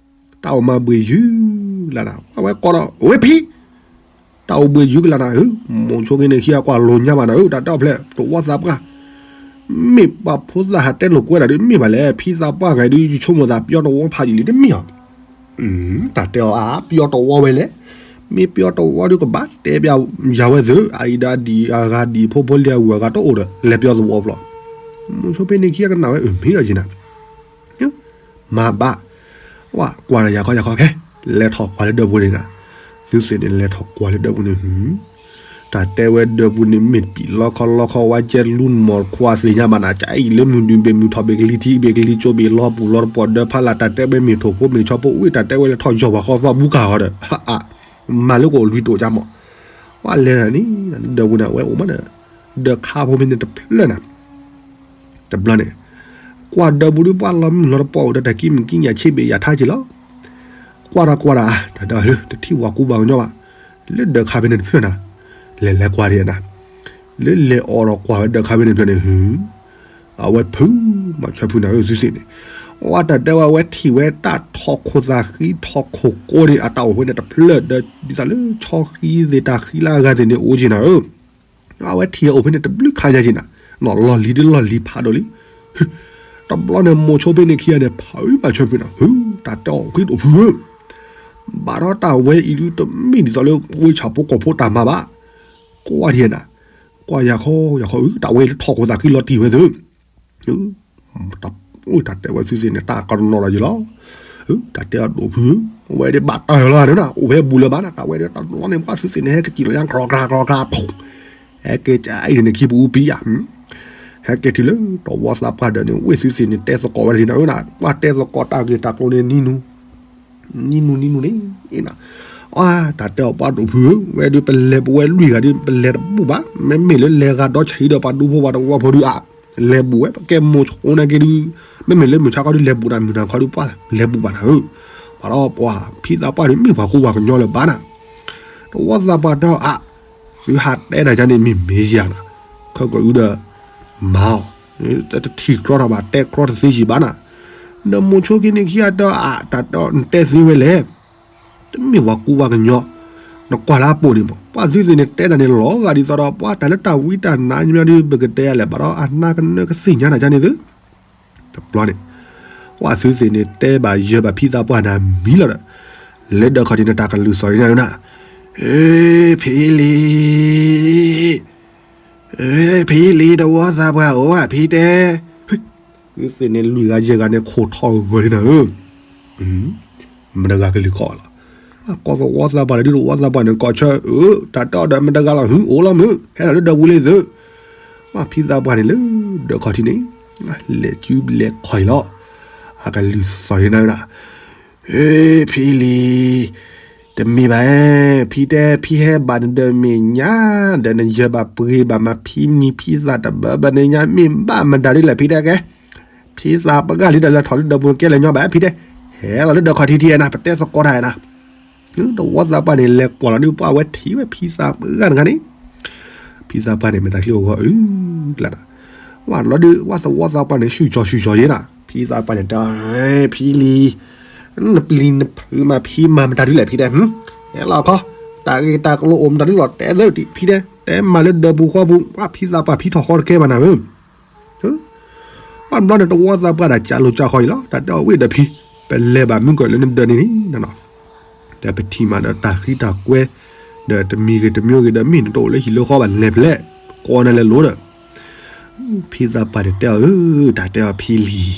တၢ်အိၣ်မးဘှ့ၣ်ယုၢ်လၢ်နၤ ဝဲကိးဒီး ဝဲဖံ, တၢ်အိၣ်ဘှ့ၣ်ယုၢ်ကလၢ်နၤဧၢ, မိၤဆိက့န့ၣ်ခံဂၤကွၢ်လိာ်ညါဘၣ်နၤဧၢ တၢ်တဲအီၤဖဲလဲၣ် တဝီသးပှၢ်, မ့ၢ်ပှၤဖိသၣ်ဟးတဲလိာ်ကွဲဒၣ်ဒုးမ့ၢ်ဘၣ်လဲၣ် ဖံသးပှၢ်ဂၤဒုး ယဆိကမိၣ်သးပယီတဝီဖးယံာ်လံတမ့ၢ်အီၤ, တၢ်တဲအီၤအါ ပယီတဝီဝဲလဲၣ်, မ့ၢ်ပျီတဝီဒီးကဘၣ်တဲပျးယၤဝဲသ့ၣ်, အအံၤဒီးအဒံၣ်အဂၤဒံၣ် ဖိဖိလံၤအဂုၤအဂၤတအိၣ်ဒီး လဲၤပျီသဝီဖျီ. မိၤဆိဖဲန့ၣ်ခံဂၤကနၣ်ဝဲ အမ့ၢ်ဒီးက့နၤ, မၤဘၣ်, ဝဲကွၢ်ဒီးယၤခီယၤခီခဲ, လဲၤထီၣ်ကွၢ်လၢဒၢးပူၤန့ၣ်နၤ, သုသ့ၣ်န့ၣ်လဲၤထီၣ်ကွၢ်လၢဒၢးပူၤန့ၣ် တၢ်တဲဝဲဒၢးပူၤန့ၣ်မ့ၢ်ပံာ်လီခီလီခီဝဲကဲလူမီၢ်ခွါသ့ၣ်ညါဘၣ်နၤ, ကအံၤလၢမုၢ်ဒုဘ့ၣ်မုၢ်ထီၣ်ဘ့ၣ်ကလံၤထံးဘ့ၣ်ကလံၤကၠိဘ့ၣ်လီၤပူၤလီၤတပီၢ်ဒၢးဖးလၢ် တၢ်တဲဝဲမ့ၢ်ထိၣ်ဖိမ့ၢ်ဆီဖိဝံၤ တၢ်တဲဝဲလၢထီၣ်ယီၢ်ပှၤဃီသီဘူကၢ်ဂီၤဒီး မၤလၢကအိၣ်လွံၢ်တိာ်ကမီၢ်, ပှၤလဲၤနၤန့ၣ် ဒၢးပူၤန့ၣ် အဝဲအိၣ်မးဒီး ဒၢးခါဖိဖဲန့ၣ်တဖျၢၣ်နၤ တဘျီန့ၣ် ကွၢ်ဒၢးပူၤဒီးပှၤလီၤမုၢ်လီၤတပီၢ်အိၣ်ဒီးတၢ်ကံၣ်မုၢ်ကံၣ်ညၣ်ဆ့ဘ့ၣ်ယၤထါက့ၤလီၤ. ကွၢ်ဒီးကွၢ်ဒီး တၢ်ဒီးလၢတထံၣ်ဝၤကူဝၤကညီဘၣ်, လၢဒၢးခါဖဲန့ၣ်တဖျၢၣ်နၤ, လဲၤလဲၤကွၢ်ဒံးနၤ, လၢလဲၤအိးဒီးကွၢ်ဝဲဒၢးခါဖဲန့ၣ်တဖျၢၣ်န့ၣ် အဝဲဖုး, မၤဆွဲဖုးနၤဧၢသုသ့ၣ်န့ၣ်, ဝဲတၢ်တဲဝဲဝဲထံၣ်ဝဲတၢ်ထီၣ်ခိၣ်သးဃံထီၣ်ခိၣ်ကိးန့ၣ် အတၢ်အိၣ်ဖဲန့ၣ်တဖျၢၣ်ဒီး ဒ်သိးလၢဆီဃံသ့ၣ်တၢ်ဃံလၢအဂၤသ့ၣ်န့ၣ်အိၣ်က့နၤဧၢ အဝဲထံၣ်အအိၣ်ဖဲန့ၣ်တဘျုးခါညါက့နၤ, နီၢ်လီၢ်လံၤဒ်လီၢ်လံၤဖးဒိၣ်လံ. တဘျီန့ၣ်မိၤဆိဖဲန့ၣ်ခံဂၤန့ၣ် ဖးအုးမၤဆွဲဖုးနၤ, ဟု တၢ်တဲအီၤဃံတအိၣ်ဖုးဧၢ, ဘၣ်ဒီးတၢ်ဝဲအံၤဒုတမ့ၢ်ဒ်သိးလၢဝ့ၢ်ဆၣ်ဖိကီၢ်ဖိတၢ်မၤဘၣ်, ကွၢ်ဒံးနၤ, ကွၢ်ယၤခီ ယၤခီအုး တၢ်ဝဲအံၤလၢထီၣ်ခိၣ်သးဃံလီၤတံၢ်ဝဲသ့ၣ် တၢ်တဲဝဲသုသ့ၣ်န့ၣ် တၢ်ကနီၤလီၤယံၤလီၤ. တၢ်တဲအီၤဒိၣ်ဖုး, အဝဲဒၣ်ဘၣ်တၢ်လီၤန့ၣ် အိၣ်ဖဲဘူးလၢၤဘၣ်နၤ, တၢ်ဝဲဒၣ်တၢ်လီၤန့ၣ် ပှၤသုသ့ၣ်န့ၣ် ဟဲကစံၣ်လီၤယါ ကြၢကြၢကြၢကြၢ, ဟဲက့ၤကအံၤန့ၣ်ခံပူၤပံယါ, ဟဲက့ၤတုၤလၢတဝီသးပှၢ်ဒီးန့ၣ် ဝ့ၢ်သုသ့ၣ်န့ၣ် တဲသကိးဝဲဒၣ်နၤဧၢနၤ, ပှၤတဲသကိးတၢ်ဂ့ၢ်တၢ်ကျိၤန့ၣ် နံၤနူ နံၤနူနံၤနူန့ၣ်, အ့နၤ, အတၢ်တဲအီၤပှၤဒိၣ်ဖုးဧၢ, ဝဲဒုးပလဲၤပဝဲလွံၢ်ဂၤဒုး ပလဲၤတဘူၣ်ဘၣ်, မ့မ့ၢ်လၢလဲၤဂၤဒီဆံးဒီးပှၤဒူဖိပှၤတဝီဖိဒုးအါ, လဲၤဘူးဝဲ ပကဲမိၤဆိန့ၣ်က့ဒုး, မ့မ့ၢ်လၢမုၢ်ဆါခီဒုးလဲၤဘူးနၤ မုၢ်နၤခီဒုးပှၤလဲၤဘူးဘၣ်နၤဧၢ, ပှၤဒီးပှၤဖံသးပှၢ်န့ၣ် မ့ၢ်ပှၤကူပှၤကညီလၢၤဘၣ်နၤ, တဝီသးပှၢ်တဲအီၤအါ, ဒုးဟးတဲတၢ်ကန့ၣ်မ့ၢ်မ့ၢ်ယၤနၤ, ခဲကီၢ်အုးဒီး မၤအီၤ, တထံၣ်ကြီထီၣ်ဘၣ် တဲကြီတသ့ယံၤဘၣ်နၤ, ဒီးမိၤဆိက့န့ၣ်ခံဂၤတဲအီၤအါ တၢ်တဲအီၤနတဲသ့ဝဲလဲၣ် တမ့ၢ်ပှၤကူပှၤကညီ, နကွၢ်လၢအပိာ်န့ၣ်မး ပှၤသုသ့ၣ်န့ၣ်တဲတၢ်န့ၣ်လီၤဂာ်ဒ်သိးဒီး ပှၤတၢ်လၢတၢ်ဝံတၢ်နါညီမးဒုး ပကတဲလဲၣ်ဘၣ်ဒီး အနၢ်ကနၢကသ့ၣ်ညါတၢ်ကန့ၣ်သု, တဘျီန့ၣ်, ပှၤသုသ့ၣ်န့ၣ်တဲဘၣ်ယဲၢ်ဘၣ်ဖံသးပှၢ်န့ၣ်မံလီၤဒီး, လၢဒၢးခီၣ်ထံးန့ၣ်တၢ်ကလုၢ်သီၣ်န့ၣ်နၤ, ဖံလံၤ ဖံလံၤ တဝီသးပှၢ်အိၣ်ဧါ ဖံတဲ, သုသ့ၣ်န့ၣ်လွံၢ်ဂၤယဲၢ်ဂၤန့ၣ် ခိၣ်ထီၣ်ဂီၤလံနၤဧၢ, မတဂၤကလုၢ်ကီၢ်လီၤ, ကိးသဝီသးပှၢ်န့ၣ်ဒုး တဝီသးပှၢ်န့ၣ် ကိးဆၢအၢ တၢ်တဲအီၤဒီးမတဂၤလီၤ ဟုအိၣ်လီၤမုၢ် ဟဲလီၤလၢဒၢးပူၤလံသု, ဖံသးပှၢ်န့ၣ်လၢဒၢးခီၣ်ထံးန့ၣ်, လဲၤစုလဲၤခီၣ်အံၤလီၤ, အကလုၢ်သီၣ်န့ၣ်နၤ ဖံလံၤ, တမ့ၢ်ဘၣ်, ဖံတဲ ဖံဟဲဘၣ်နဒီးမဲာ်ညါ, ဒီးနယဲၢ်ဘၣ်ပှ့ၤဘၣ်မး ဖံနံၤဖံသးတဘၣ်ဘၣ်န့ၣ်ညါ မ့ၢ်ဘၣ်မတၤဒ်လဲၣ် ဖံတဲကဲ, ဖံသးပှၢ်လံဒီးလဲၤထီၣ်လၢဒၢးပူၤကဲလဲၣ်ညီဘၣ် ဖံတဲ, ဟဲလီၤလၢဒၢးခီၣ်ထံးထံးနၤ ပတဲသကိးတၢ်နၤ, တဝီသးပှၢ်န့ၣ် လဲၤကွၢ်လီၤဒုး ပှၤဝဲထံၣ်ဝဲဖံသးပှၢ်တဂၤန့ၣ်, ဖံသးပှၢ်န့ၣ် မ့ၢ်တၢ်ချံအိၣ်ဂီၢ်အုး, ကျါနၤ, ဝဲလီၤဒုး ဝဲသဝီသးပှၢ်န့ၣ် ဆူၣ်ကၠီဆူၣ်ကၠီယဲနၤ, ဖံသးပှၢ်န့ၣ်တဲ, ဖံလံၤ, နပျံၤနဖုးမး ဖံမၤမတၤဒ်လဲၣ် ဖံတဲ, ဟဲလီၤခီ, တၢ်ဂ့ၢ်တၢ်ကျိၤအိၣ်မတၤဒ်လီၤ တဲသၢ ဖံတဲ, တဲမၤလၢဒၢးပူၤဃီပူၤ ပှၤဖံသးပှၢ်ဖံထီၣ်ဃီတကဲဘၣ်နၤဧၢ အဘျီန့ၣ် တဝီသးပှၢ်ဒၣ်ကၢ်လိာ်ကၢ်ဃီအံၤလီၤ, တၢ်တဲအီၤဝဲဒီးဖံ, ပလဲၤဘၣ်မုၢ်ကီၢ်လၢနဒၢးန့ၣ်န့ၣ်, ဒီးပထံၣ်မးဒီးတၢ်ဃံတၢ်ကွဲ, ဒီးတမံၤဂ့ၤတမံၤဂ့ၤဒီး မ့ၢ်နတအိၣ်လၢဟံၣ်လၢဃီဘၣ်လဲၤဖဲလဲၣ်, ကိးနၤလဲၤလိၤဒီး ဖံသးပှၢ်န့ၣ်တဲအီၤဧၢ, တၢ်တဲအီၤ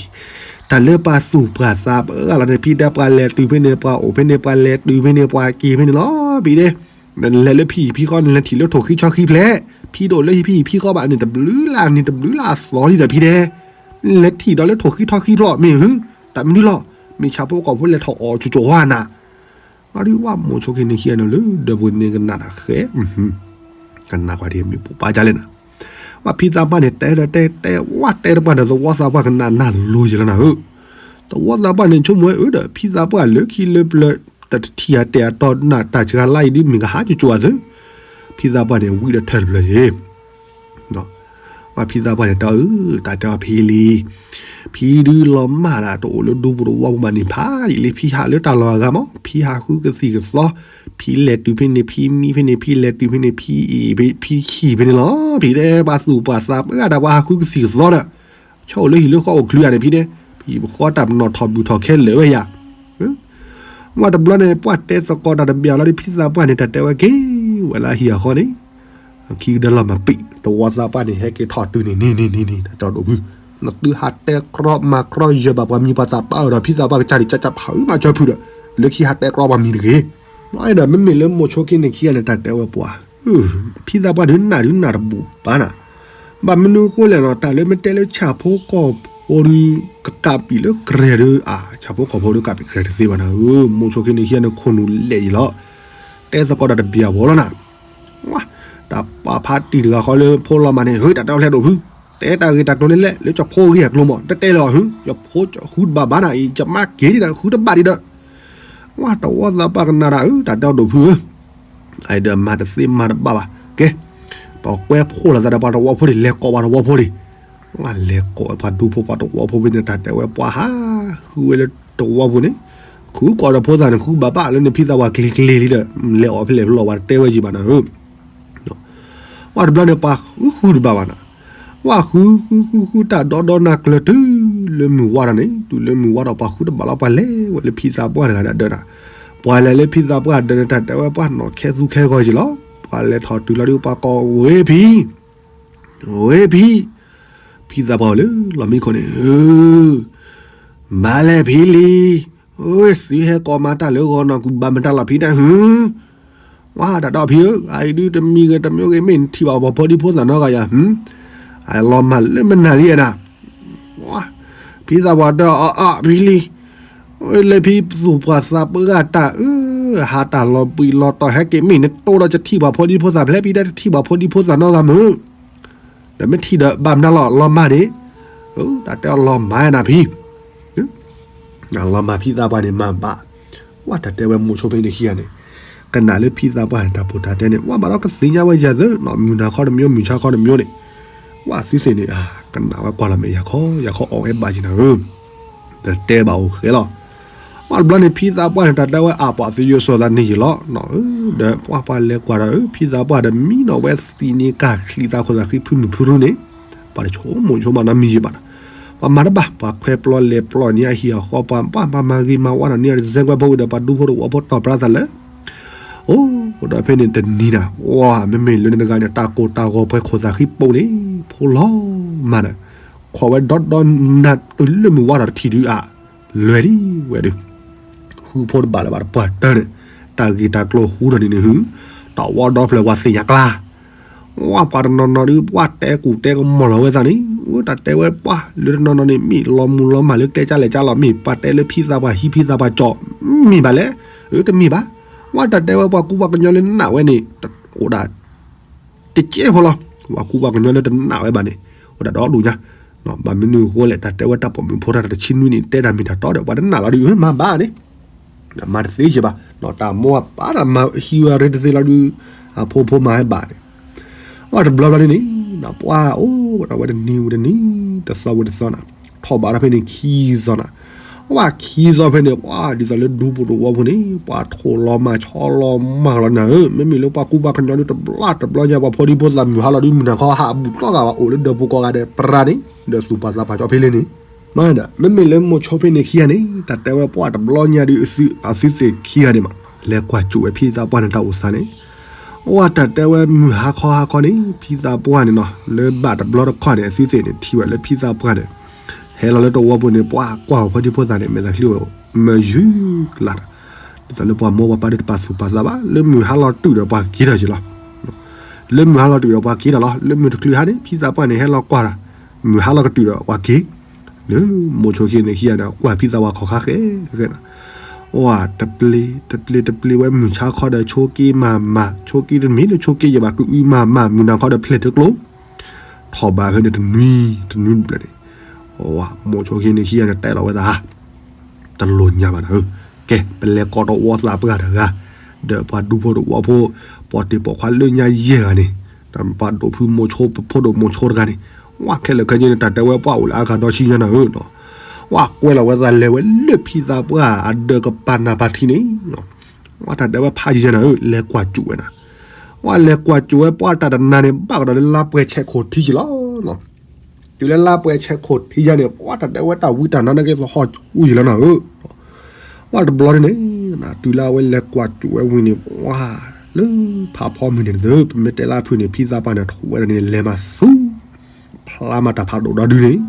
ဖံလံၤ, တၢ်လၢပှၤသူၣ်ပှၢ်သးပှၢ်လီၤန့ၣ် ဖံတဲ ပှၤလဲၤတုၤဖဲန့ၣ် ပှၤအိၣ်ဖဲန့ၣ် ပှၤလဲၤတုၤဖဲန့ၣ် ပှၤက့ၤဖဲန့ၣ်လီၤ ဖံတဲ နလဲၤလၢဖံဟံၣ်ဖံဃီ နလဲၤထံၣ်လၢထိၣ်ဃံဆီဃံဖျဲး, ဖံတအိၣ်လၢဟံၣ်ဖံဟံၣ်ဖံဃီဘၣ်န့ၣ် တဘျုးလၢ်န့ၣ် တဘျုးလၢ်အသီလံဒီးဖံတဲ, လဲၤထံၣ်ဒီးလၢထိၣ်ဃံဆီဃံဖျဲးမ့ၢ်ဧါ, တၢ်မနုၤလီၤ, မ့ၢ်ဆၣ်ဖိကီၢ်ဖိလဲၤထီၣ်အီၣ်ကၠိကၠိဟါနၤ, အဒုးဝဲမိၤဆိက့န့ၣ်ခံဂၤန့ၣ်လၢဒၢးပူၤန့ၣ်ကနၣ်တၢ်ဃဲ, ကနၣ်ကွၢ်ဒ်မ့ၢ်ပိာ်ပာ်ဒ်လဲၣ်နၤ, ဝဲဖံသးပှၢ်န့ၣ်တဲဒီးတဲတဲဝဲတဲတပှၢ်ဒီးသဝီသးပှၢ်ကနၣ်နၢ်လိၤယဲလီၤနၤဧၢ, သဝီသးပှၢ်န့ၣ်ဆိကမိၣ်ဝဲအၢဒီး ဖံသးပှၢ်လၢခံလၢပျၢၤ တထံၣ်အတဲာ်အတီနၢ်တၢ်စှၤလါအံၤဒုးမ့ၢ်ကဟါကၠိကၠိအသၢ, ဖံသးပှၢ်န့ၣ် ဝံၤဒီးထၢၣ်တဖျၢၣ်ယ့ၣ် ဝဲဖံသးပှၢ်န့ၣ်တဲအီၤအၢ, တၢ်တဲအီၤဖံလံၤ, ဖံဒုးလီၤမၢ်ဒၣ်တအိၣ်လၢဒူပူၤတဝီပူၤဘၣ်န့ၣ်ဖးယံာ်လံ, ဖံဟးလၢတၢ်လီၢ်အဂၤမး, ဖံဟးဃုကသံၣ်ကသီ, ဖံလဲၤတုၤဖဲန့ၣ် ဖံမံဖဲန့ၣ် ဖံလဲၤတုၤဖဲန့ၣ် ဖံအံၤ ဖံခံဖဲန့ၣ်လီၤ, ဖံတဲပှၤသူၣ်ပှၢ်သးပှၢ်ဒၣ်ပှၤဟးဃုကသံၣ်ကသီဒီး ဆီအိၣ်လၢဟံၣ်လၢဃီအိၣ်ချုးယၤန့ၣ် ဖံတဲ, ဖံပဃီတၢ်ပနီၣ်ထီၣ်ဘုၣ်ထီၣ်ခဲလၢာ်ဝဲယၤ, ဝဲတဘျီန့ၣ် ပှၢ်တဲသကိးတၢ်တဘျီလီၤဒီး ဖံသးပှၢ်န့ၣ် တၢ်တဲဝဲက့ၤဝဲလၢအဟံၣ်အဃီန့ၣ်, ခံကဒၢလီၤမၤပံာ် တဝီသးပှၢ်န့ၣ် ဟဲက့ၤထီၣ်တုၤန့ၣ် န့ၣ်န့ၣ်န့ၣ်န့ၣ် တၢ်တဲဒိၣ်ဖု, နသုဟးတဲကြီမၤကြီယၢၤဘၣ်ပှၤမံၤပှၤသးပှၢ်အၢဒီး ဖံသးပှၢ်ကစၢ်ဒံး ကၠၢ်ကၠၢ်ဖးအုးမၤစၢၤဖုးဒီး လၢခံဟးတဲကြီပှၤမံၤတဂ့ၤ. ဒီးမ့မ့ၢ်လၢမိၤဆိခ့န့ၣ်ခံဂၤန့ၣ် တၢ်တဲဝဲပှၤ ဖံသးပှၢ်ဒုးနၢ်ဒုးနၢ်တဘူၣ်ဘၣ်နၤ, ဘၣ်မနုၤဃိလဲၣ်နီၤ တၢ်လၢမ့ၢ်တဲလၢဆၣ်ဖိကီၢ်ဖိဒုး ကကးပံာ်လၢကြဲၤဒုး အါ ဆၣ်ဖိကီၢ်ဖိဒုးကးပံာ်ကြဲၤတသ့ဘၣ်နၤဧၢ, မိၤဆိခ့န့ၣ်ခံဂၤန့ၣ် ခိၣ်နူာ်လဲၢ်ယံၤလီၤ, တဲသကိးတၢ်တဘျီဘၣ်လီၤနၤ, တၢ်ပာ်ဖးတံၢ်တဂၤဃီလၢဖိလီၤမၢ်န့ၣ် ဟ့ၣ်တၢ်တဲအီၤဖျဲးဒိၣ်ဖု, တဲတၢ်ဂ့ၢ်တၢ်ကျိၤန့ၣ်လဲၣ် လၢကၠီဖိဂ့ၢ်အကျိၤမး တတဲလၢၤအီၤဟု, ကၠီဖိဃုတဘၣ်ဘၣ်နၤအံၤ ကမါက့ၤဒံးနၤဃုတဘၣ်ဒံးဒီး ဝဲတဝီသးပှၢ်ကနၣ်တၢ်ဧၢ တၢ်တဲအီၤဒိၣ်ဖုဧၢ, အအံၤဒီးမၤတသ့မၤတဘၣ်ဘၣ်, ကဲ, ပှၤကွဲဖှိၣ်လိာ်သးဒီးပှၤတဝီဖိန့ၣ် လဲၤကိးပှၤတဝီဖိန့ၣ်, ဝဲလဲၤကိးဝဲပှၤဒူဖိပှၤတဝီဖိဖဲန့ၣ် တၢ်တဲဝဲပှၤဟးဃုဝဲလၢတဝီဖိန့ၣ်, ခုကိးဒီးဖိသၣ်န့ၣ် ဃုဘၣ်ဘၣ်လၢန့ၣ် ဖံသးပှၢ်ကျ့ကျ့လံဒီး လဲၤအီၣ်ဖဲလဲၣ်ဖဲလဲၣ် ပှၤတတဲဝဲယံၤဘၣ်နၤဧၢ ဝဲတဘျီန့ၣ် ပှၤဃုဃုတဘၣ်ဘၣ်နၤ, ဝဲဃုဃုဃုဃု တၢ်ဒီဒီနၤကျၢၤတုၤလၢမုၢ်ဝါဒီးန့ၣ် တုၤလၢမုၢ်ဝါဒီးပှၤဃုတဘၣ်လီၤ ပှၤလဲၤဝဲလၢဖံသးပှၢ်တဂၤဒီးနၤ, ပှၤလဲၤလၢဖံသးပှၢ်ဒီးန့ၣ် တၢ်တဲဝဲပှၤနီၢ်ခဲသူခဲဂီၤယံၤလီၤ, ပှၤလဲၤထီၣ်တုၤလီၤဒုး ပှၤကိးဝဲဖံ ဝဲဖံ, ဖံသးပှၢ်အိၣ်လၢလီၢ်မံခိၣ်န့ၣ်, ဘၣ်လဲၣ်ဖံလံၤ, သုဟဲကိးမၤတၢ်လၢဂီၤနီၢ် ကူၣ်ဘၣ်မတၤလီၤဖံတၢ်ဟု, ဝဲတၢ်ဒီဖံဧၢ, အအံၤဒုးတမံၤဂ့ၤတမံၤဂ့ၤ မ့ၢ်နထံၣ်ဘၣ်ပှၤဖိဒံဖိသၣ်နီတဂၤယၤ, အလီၤမၢ်လၢမနုၤလံနၤ, ဖံသးပှၢ်တဲအီၤ အအဖံလံၤ လၢဖံသူၣ်ပှၢ်သးပှၢ်တၢ်အၢ, ဟးတၢ်လီၤဘှံးလီၤတီၤ ဟဲက့ၤမ့ၢ်နတိဒီး ကထံၣ်ပှၤဖိဒံဖိသၣ်ဖဲဖံတဲ တထံၣ်ပှၤဖိဒံဖိသၣ်နီတဂၤမုၢ်, ဒီးမ့ၢ်ထံၣ်ဒီးဘၣ်မနုၤလီၤ လီၤမၢ်န့ၣ်, တၢ်တဲအီၤလီၤမၢ်နၤဖံ, လီၤမၢ်ဖံသးပှၢ်န့ၣ်မၤဘၣ်, ဝဲတၢ်တဲဝဲမိၤဆိဖဲန့ၣ်ခံဂၤန့ၣ်, ကနၣ်လၢဖံသးပှၢ်န့ၣ် တၢ်ဖိတၢ်တဲန့ၣ် ဝဲဘၣ်ဒီးကသ့ၣ်ညါဝဲယၤသ့နီၤ မုၢ်နၤခီတမံၤ မုၢ်ဆါခီတမံၤန့ၣ်, ဝဲသုသ့ၣ်န့ၣ် ကနၣ်ဝဲကွၢ်လီၤမဲာ်ယၤခီ ယၤခီအီၣ်ဝဲဘၣ်ယံၤနၤဧၢ, ဒီးတဲဘၣ်အိၣ်ဃဲလီၤ, ဝဲတဘျီန့ၣ် ဖံသးပှၢ်န့ၣ် တၢ်တဲဝဲအပှၤသယိးစီၤသးန့ၣ်ယံၤလီၤ, ဒီးပှၤပှၤလဲၤကွၢ်ဒီး ဖံသးပှၢ်ဒီး မံနီၤဝဲသံးန့ၢ်ကၢ်ချံသးခိၣ်သးဃံဖုမုၢ်ဖုရူန့ၣ်, ပှၤတဆိကမိၣ်ဆိကမးနီတမံၤယံၤဘၣ်နီၤ, ပှၤမၤတဘၣ် ပှၤခွဲးပျီလဲၤပျီန့ၢ်အဟံၣ်အဃီ ပှၤဘၣ်မၤမၤဂ့ၤမၤဝါနီၤန့ၢ် တစဲးကွဲးဖိဝံၤဒီး ပှၤဒူဖိတဝီဖိတီၢ်ပြါသးလၢ အိၣ်ဒီးဖဲန့ၣ်တနံၤနၤ ဝဲမ့မ့ၢ်လၢန့ၣ်တဂၤန့ၣ် တၢ်ကိၢ်တၢ်ဂီၤပှဲၤခိၣ်သးဃံပိာ်န့ၣ် ဖိလီၤမၢ်ဒီး ခိးဝဲဒီဒီနၤတုၤလၢမုၢ်ဝါထီၣ်တထံၣ်ဒုးအါ လွဲၢ်လံဝဲဒုး ဃုဖိတဘၣ်လၢၤဘၣ်တပှၢ်တၢၢ်န့ၣ် တၢ်ဂ့ၢ်တၢ်ကျိၤဟူထီၣ်န့ၣ်န့ၣ်ဟု တဝီဒီဖျၢၣ်ပှၤသ့ၣ်ညါကျါ ဝဲပှၤတနီၤနီၤဒုး ပှၤတဲကူၣ်တဲကမီၤလီၤဝဲသးန့ၣ် တၢ်တဲဝဲပှၤလၢတနီၤနီၤန့ၣ် မ့ၢ်လီၤမူၤလီၤမၢ်လၢကျဲကၢ်လဲၣ်ကၢ်လီၤ မ့ၢ်ပှၤတဲလၢဖံသးပှၢ်ဟံးဖံသးပှၢ်ကၠီၣ် မ့ၢ်ဘၣ်လဲၣ် တမ့ၢ်ဘၣ် ဝဲတၢ်တဲဝဲပှၤကူပှၤကညီလၢနာ်ဝဲန့ၣ် အိၣ်ဒၣ် တကဲဖိလီၤ ပှၤကူပှၤကညီလၢတနာ်ဝဲဘၣ်န့ၣ် အိၣ်ဒၣ်ဒီဒူၣ်ညါ ဘၣ်မနုၤအဃိလဲၣ် တၢ်တဲဝဲတၢ်ပိာ်မုၣ်ဖိတၢ်တဆံနွံန့ၣ် တဲတၢ်မ့ၢ်တၢ်တီဒီး ပှၤတနာ်လီၤဒုး မၤဘၣ်န့ၣ် မၤတသ့ယဘၣ် တၢ်မိၢ်ပၢ်တၢ်မၤဟံးဝဲရ့တသ့လီၤဒုး အဖိဖိမၤဝဲဘၣ်န့ၣ် အတဘျီဘျီန့ၣ်န့ၣ် ပှၤအိၣ်ဝဲတနံၤဝံၤတနံၤ တသီဝံၤတသီနၤ ထီၣ်ဘးထီၣ်ဖဲန့ၣ်ခံသီနၤ ပှၤခံသီဖဲန့ၣ် ပှၤဒ်သိးလၢ ဒူဖိတဝီဖိန့ၣ် ပှၤထိၣ်လီၤမၢ်ဆီလီၤမၢ်လီၤနၤဧၢ မ့မ့ၢ်လၢပှၤကူပှၤကညီဒုး တဘျီတဘျီညါ ပှၤဖိဒံဖိသၣ်မုၢ်ဟါလီၤဒုး မုၢ်နၤခီဟးဘူးတီၢ်ဂၤဘၣ် အိၣ်လၢဒၢးပူၤကိးဂၤဒဲး ပြါန့ၣ် ဒီးသူၣ်ပှၢ်သးပှၢ်ကၠီဖဲလဲၣ်န့ၣ် မ့မ့ၢ်လၢမိၤဆိဖဲန့ၣ်ခံဂၤန့ၣ် တၢ်တဲဝဲပှၤတဘျီညါဒုး အသုသ့ၣ်ခံဂၤန့ၣ်မး လဲၤကွၢ်ကၠိၣ်ဝဲဖံသးပှၢ်န့ၣ် တၢ်အိၣ်သးန့ၣ် အဝဲတၢ်တဲဝဲမုၢ်ဟါခီဟါခီန့ၣ် ဖံသးပှၢ်န့ၣ်နီၤ လၢဘၣ်တဘျီတခီန့ၣ် အသုသ့ၣ်န့ၣ် ထံၣ်ဝဲလၢဖံသးပှၢ်န့ၣ် ဟဲလီၤလၢတဝီပူၤန့ၣ် ပှၤကွၢ်အီၤဖိဒံဖိသၣ်န့ၣ် မဲာ်သးချံအိၣ် မၢယုၤကလးဒီး ဒ်သိးလၢပှၤမိၢ်ပှၤပၢ်ဒုးတပာ်သူၣ်ပာ်သးဘၣ် လၢမုၢ်ဟါလီၤတုၤဒီးပှၤက့ၤထီၣ်က့ၤလီၤ လၢမုၢ်ဟါလီၤတုၤဒီးပှၤက့ၤထီၣ်လီၤ လၢမုၢ်တချုးဟါန့ၣ် ဖံသးပှၢ်န့ၣ် ဟဲလီၤကွၢ်ဒီး မုၢ်ဟါလီၤကတုၤဒီးပှၤက့ၤ လၢမိၤဆိခံန့ၣ်ခံဂၤန့ၣ် ကွၢ်ဖံသးပှၢ်ခီၣ်ခါဃဲဃဲနီၤ အိၣ်တပျ့ၤတပျ့ၤတပျ့ၤဝဲမုၢ်ဆါခီဒီး ဆိက့မၤမၤ ဆိက့တမ့ၢ်လၢဆိက့ယဲၢ်ဘၣ် ကအုမၤမၤ မုၢ်နၤခီဒီးဖျဲၣ်တကျိ ထီၣ်ဘးဖဲန့ၣ်တနွံ တနွံဘျဲၣ်န့ၣ် မိၤဆိခံန့ၣ်ခံဂၤန့ၣ် တဲလီၤဝဲသး တလိၣ်ညါဘၣ်နၤဧၢ, ကဲ ပလဲၤကိးတဝီသးပှၢ်တဂၤ, ဒီးပှၤဒူဖိတဝီဖိ, ပိာ်တ့ၢ်ပိာ်ခွါလၢညါယဲၢ်ဂၤန့ၣ်, ဒီးပှၤဒိၣ်ဖုမိၤဆိ ပဖိဒိၣ်မိၤဆိတဂၤန့ၣ်, ဝဲခဲလၢာ်ခဲဆ့န့ၣ် တၢ်တဲဝဲပှၤအိၣ်လၢအဂၤဒီဆံညါနၤဧၢ, ဝဲကွဲလီၤဝဲသးလဲၤဝဲလၢဖံသးပှၢ်အဒၢးကပၤနၢ်ပၢၢ်ထံန့ၣ်, ဝဲတၢ်တဲဝဲဖးယံၤယဲၢ်နၤဧၢ, လဲၤကွၢ်ကၠိၣ်ဝဲနၤ, ဝဲလဲၤကွၢ်ကၠိၣ်ဝဲပှၤတၢ်တနၤန့ၣ် ဘၣ်ကဒီးလၢလါပှဲၤဆဲးခိၣ်ထံယံၤလီၤ. တုၤလၢလါပှဲၤဆဲးခိၣ်ထံယါန့ၣ် ပှၤတၢ်တဲဝဲတၢ်ဝံတၢ်နါန့ၣ်က့ၤသဟီၣ်ဆူယံၤလီၤနၤဧၢ, ပှၢ်တဘျီန့ၣ်န့ၣ် တုၤလၢအဝဲလဲၤကွၢ်ကၠိဝဲဝံၤန့ၣ် ပှၢ်လၢဖးဖီမုၢ်န့ၣ်သ့ၣ် ပမ့ၢ်တဲလၢအဖုၣ်န့ၣ် ဖံသးပှၢ်န့ၣ် ထိးဝဲဒၣ်န့ၣ် လဲၤမၤသူ ဖျါမၤတၢ်ဖးဒိၣ်ဒီဒုန့ၣ်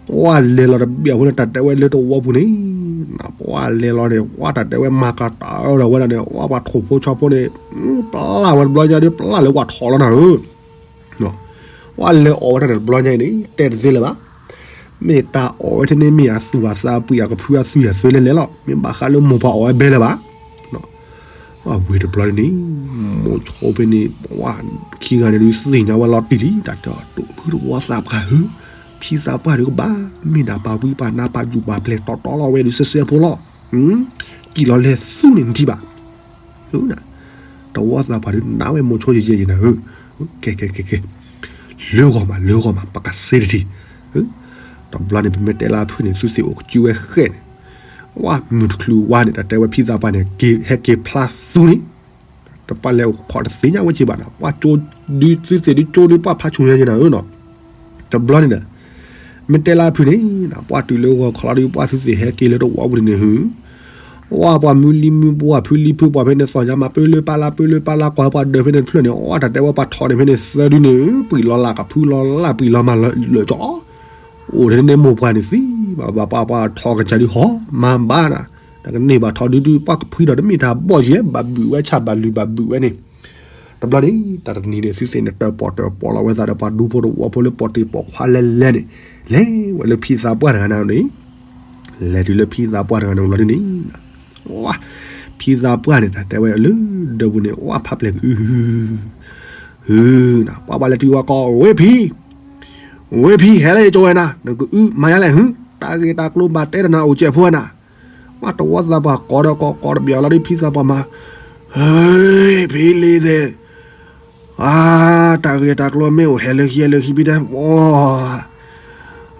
ပှၢ်လဲၤလီၤတဘ့ၣ်အဃိန့ၣ် တၢ်တဲဝဲလၢတဝီပူၤန့ၣ် ပှၢ်လဲၤလီၤန့ၣ် ပှၢ်တၢ်တဲဝဲမၤကတၢၢ်ဒီးဝဲဒၣ်န့ၣ် ပှၢ်ပှၤထိၣ်ဖိဆီဖိန့ၣ် ပျၢ်ဝဲတဘျီညါဒီး ပျၢ်လၢဝၣ်ထီၣ်လီၤနၤဧၢ ပှၢ်လဲၤအီၣ်ဝဲဒၣ်န့ၣ်တဘျီညါအံၤန့ၣ် တဲတသ့လၢၤဘၣ်. မ့ၢ်တၢ်အီၣ်ဝဲထဲန့ၣ်မ့ၢ်အသူၣ်အသးပှံၤ အကဖုအသွံၣ်အသွဲလဲၣ်လဲၣ်လီၤ. မ့ၢ်ဘၣ်ဃးလၢမိၢ်ပှၢ်အီၣ်ဝဲဘဲလၢၤဘၣ်. အဝဲတဘျီန့ၣ် မိၤဆိဖဲန့ၣ် ပှၢ်ခံဂၤန့ၣ်ဒုးသ့ၣ်ညါဝဲလီၤတံၢ်လံ တၢ်တဲအီၤဒိၣ်ဖုတဝီသးပှၢ်ဧၢ, ဖံသးပှၢ်ဒုးကဘၣ် မ့ၢ်ဒၣ်ပာ်ဝံပာ်နါပာ်ယူၢ်ပာ်ပျဲၢ်တီတီလီၤဝဲဒုးစဲစဲဖိလီၤ. ကံၣ်လီၤလဲၤသူန့ၣ်နထံၣ်ဘၣ် တဝီသးပှၢ်ဒုးနါဝဲမိၤဆိယဲယဲယဲနၤဧၢ, ကဲကဲကဲကဲ, လၢဂီၤမးလၢဂီၤမး ပကစ့တထံၣ်, တဘျီန့ၣ် ပမ့ၢ်တဲလၢအဖုၣ်န့ၣ် သုသ့ၣ်အိၣ်ကစုဝဲဃဲၣ်န့ၣ်, ဝဲမုၢ်တချုးဝါန့ၣ် တၢ်တဲဝဲဖံသးပှၢ်န့ၣ် ဟဲက့ၤဖျါသူန့ၣ်, တပၢ်လဲၤအိၣ်ခိးတသ့ၣ်ညါဝဲက့ၤဘၣ်နီၤ, ပှၢ်ကၠိဒုးသုသ့ၣ်ဒုးကၠိဒုးပှၢ်ဖးဆူၣ်ညါယဲနၤဧၢနီၤ, တဘျီန့ၣ်ဒီး မ့ၢ်တဲလၢအဖုၣ်န့ၣ် ပှၢ်တုၤလၢဂီၤခီလီၤဒီး ပှၢ်သုသ့ၣ်ဟဲက့ၤလၢတဝီပူၤန့ၣ်န့ၣ်ဟု, ဝဲပှၤမုၢ်လံမုၢ်ပှၢ်ဖုလံဖုပှၢ်ဖဲန့ၣ် သီၣ်ညါမးပၢလၢပၢ်လၢပၢလၢပၢ်လၢ ကွၢ်ပှၤဒၢးဖဲန့ၣ်တဖျၢၣ်န့ၣ် အတၢ်တဲဝဲပှၤထီၣ်န့ၣ်ဖဲန့ၣ်သၢဒုန့ၣ် ပှံၢ်လီၤလၢ်ကဖုလီၤလၢ်ပှံၢ်လီၤမၤလၢာ်ကၠီ, အိၣ်ထဲန့ၣ်မိၢ်ပှၢ်န့ၣ်သံဘၣ်ဘၣ် ပှၤပှၤထီၣ်ကစၢ်ဒုးဟီမၤဘၣ်နၤ, တကန့ၢ်ဘၣ်ထီၣ်ဒုဒု ပှၢ်ကဖုထီၣ်တမ့ၢ်တၢ်ဘီၣ်ယဲ ဘၣ်ဘုၣ်ဝဲဆၣ်ဘၣ်လုၢ်ဘၣ်ဘုၣ်ဝဲန့ၣ် တဘျီန့ၣ် တၢ်တနံၤန့ၣ် သုသ့ၣ်န့ၣ် တၢၣ်ပီၣ်တၢၣ်ပီလီၤဝဲသးဒီး ပှၤဒူဖိတဝီဖိလၢပီၣ်တ့ၢ်ပီၣ်ခွါလဲလဲန့ၣ်, လဲၤဝဲလၢဖံသးပှၢ်တဂၤန့ၣ်န့ၣ်, လဲၤတုၤလၢဖံသးပှၢ်တဂၤန့ၣ်လီၤဒ်န့ၣ်, ဝါ, ဖံသးပှၢ်န့ၣ် တၢ်တဲဝဲလၢဒၢးပူၤန့ၣ် ဝါဖးပျဲၢ်ကအု, အု, ပှၤဘၣ်လဲၤတုၤဝဲကိး ဝ့ၢ်ဖံ, ဝ့ၢ်ဖံ ဟဲလၢယကၠိဝဲနၤ နကအုမၤယါလဲၣ်ဟု, တၢ်ဂ့ၢ်တၢ်ကျိၤဘၣ်တဲဒီးနၤအိၣ်ကဲးဖိဝဲနၤ ပှၢ်တဝီသးပှၢ်ကိးဒီးကိးကိးတဘျီလီၤဒီး ဖံသးပှၢ်မၤ, ဟဲ, ဖံလံသ့ၣ်, အါ, တၢ်ဂ့ၢ်တၢ်ကျိၤမ့ၢ်အိၣ်ဟဲလၢခံဟဲလၢခံဖံ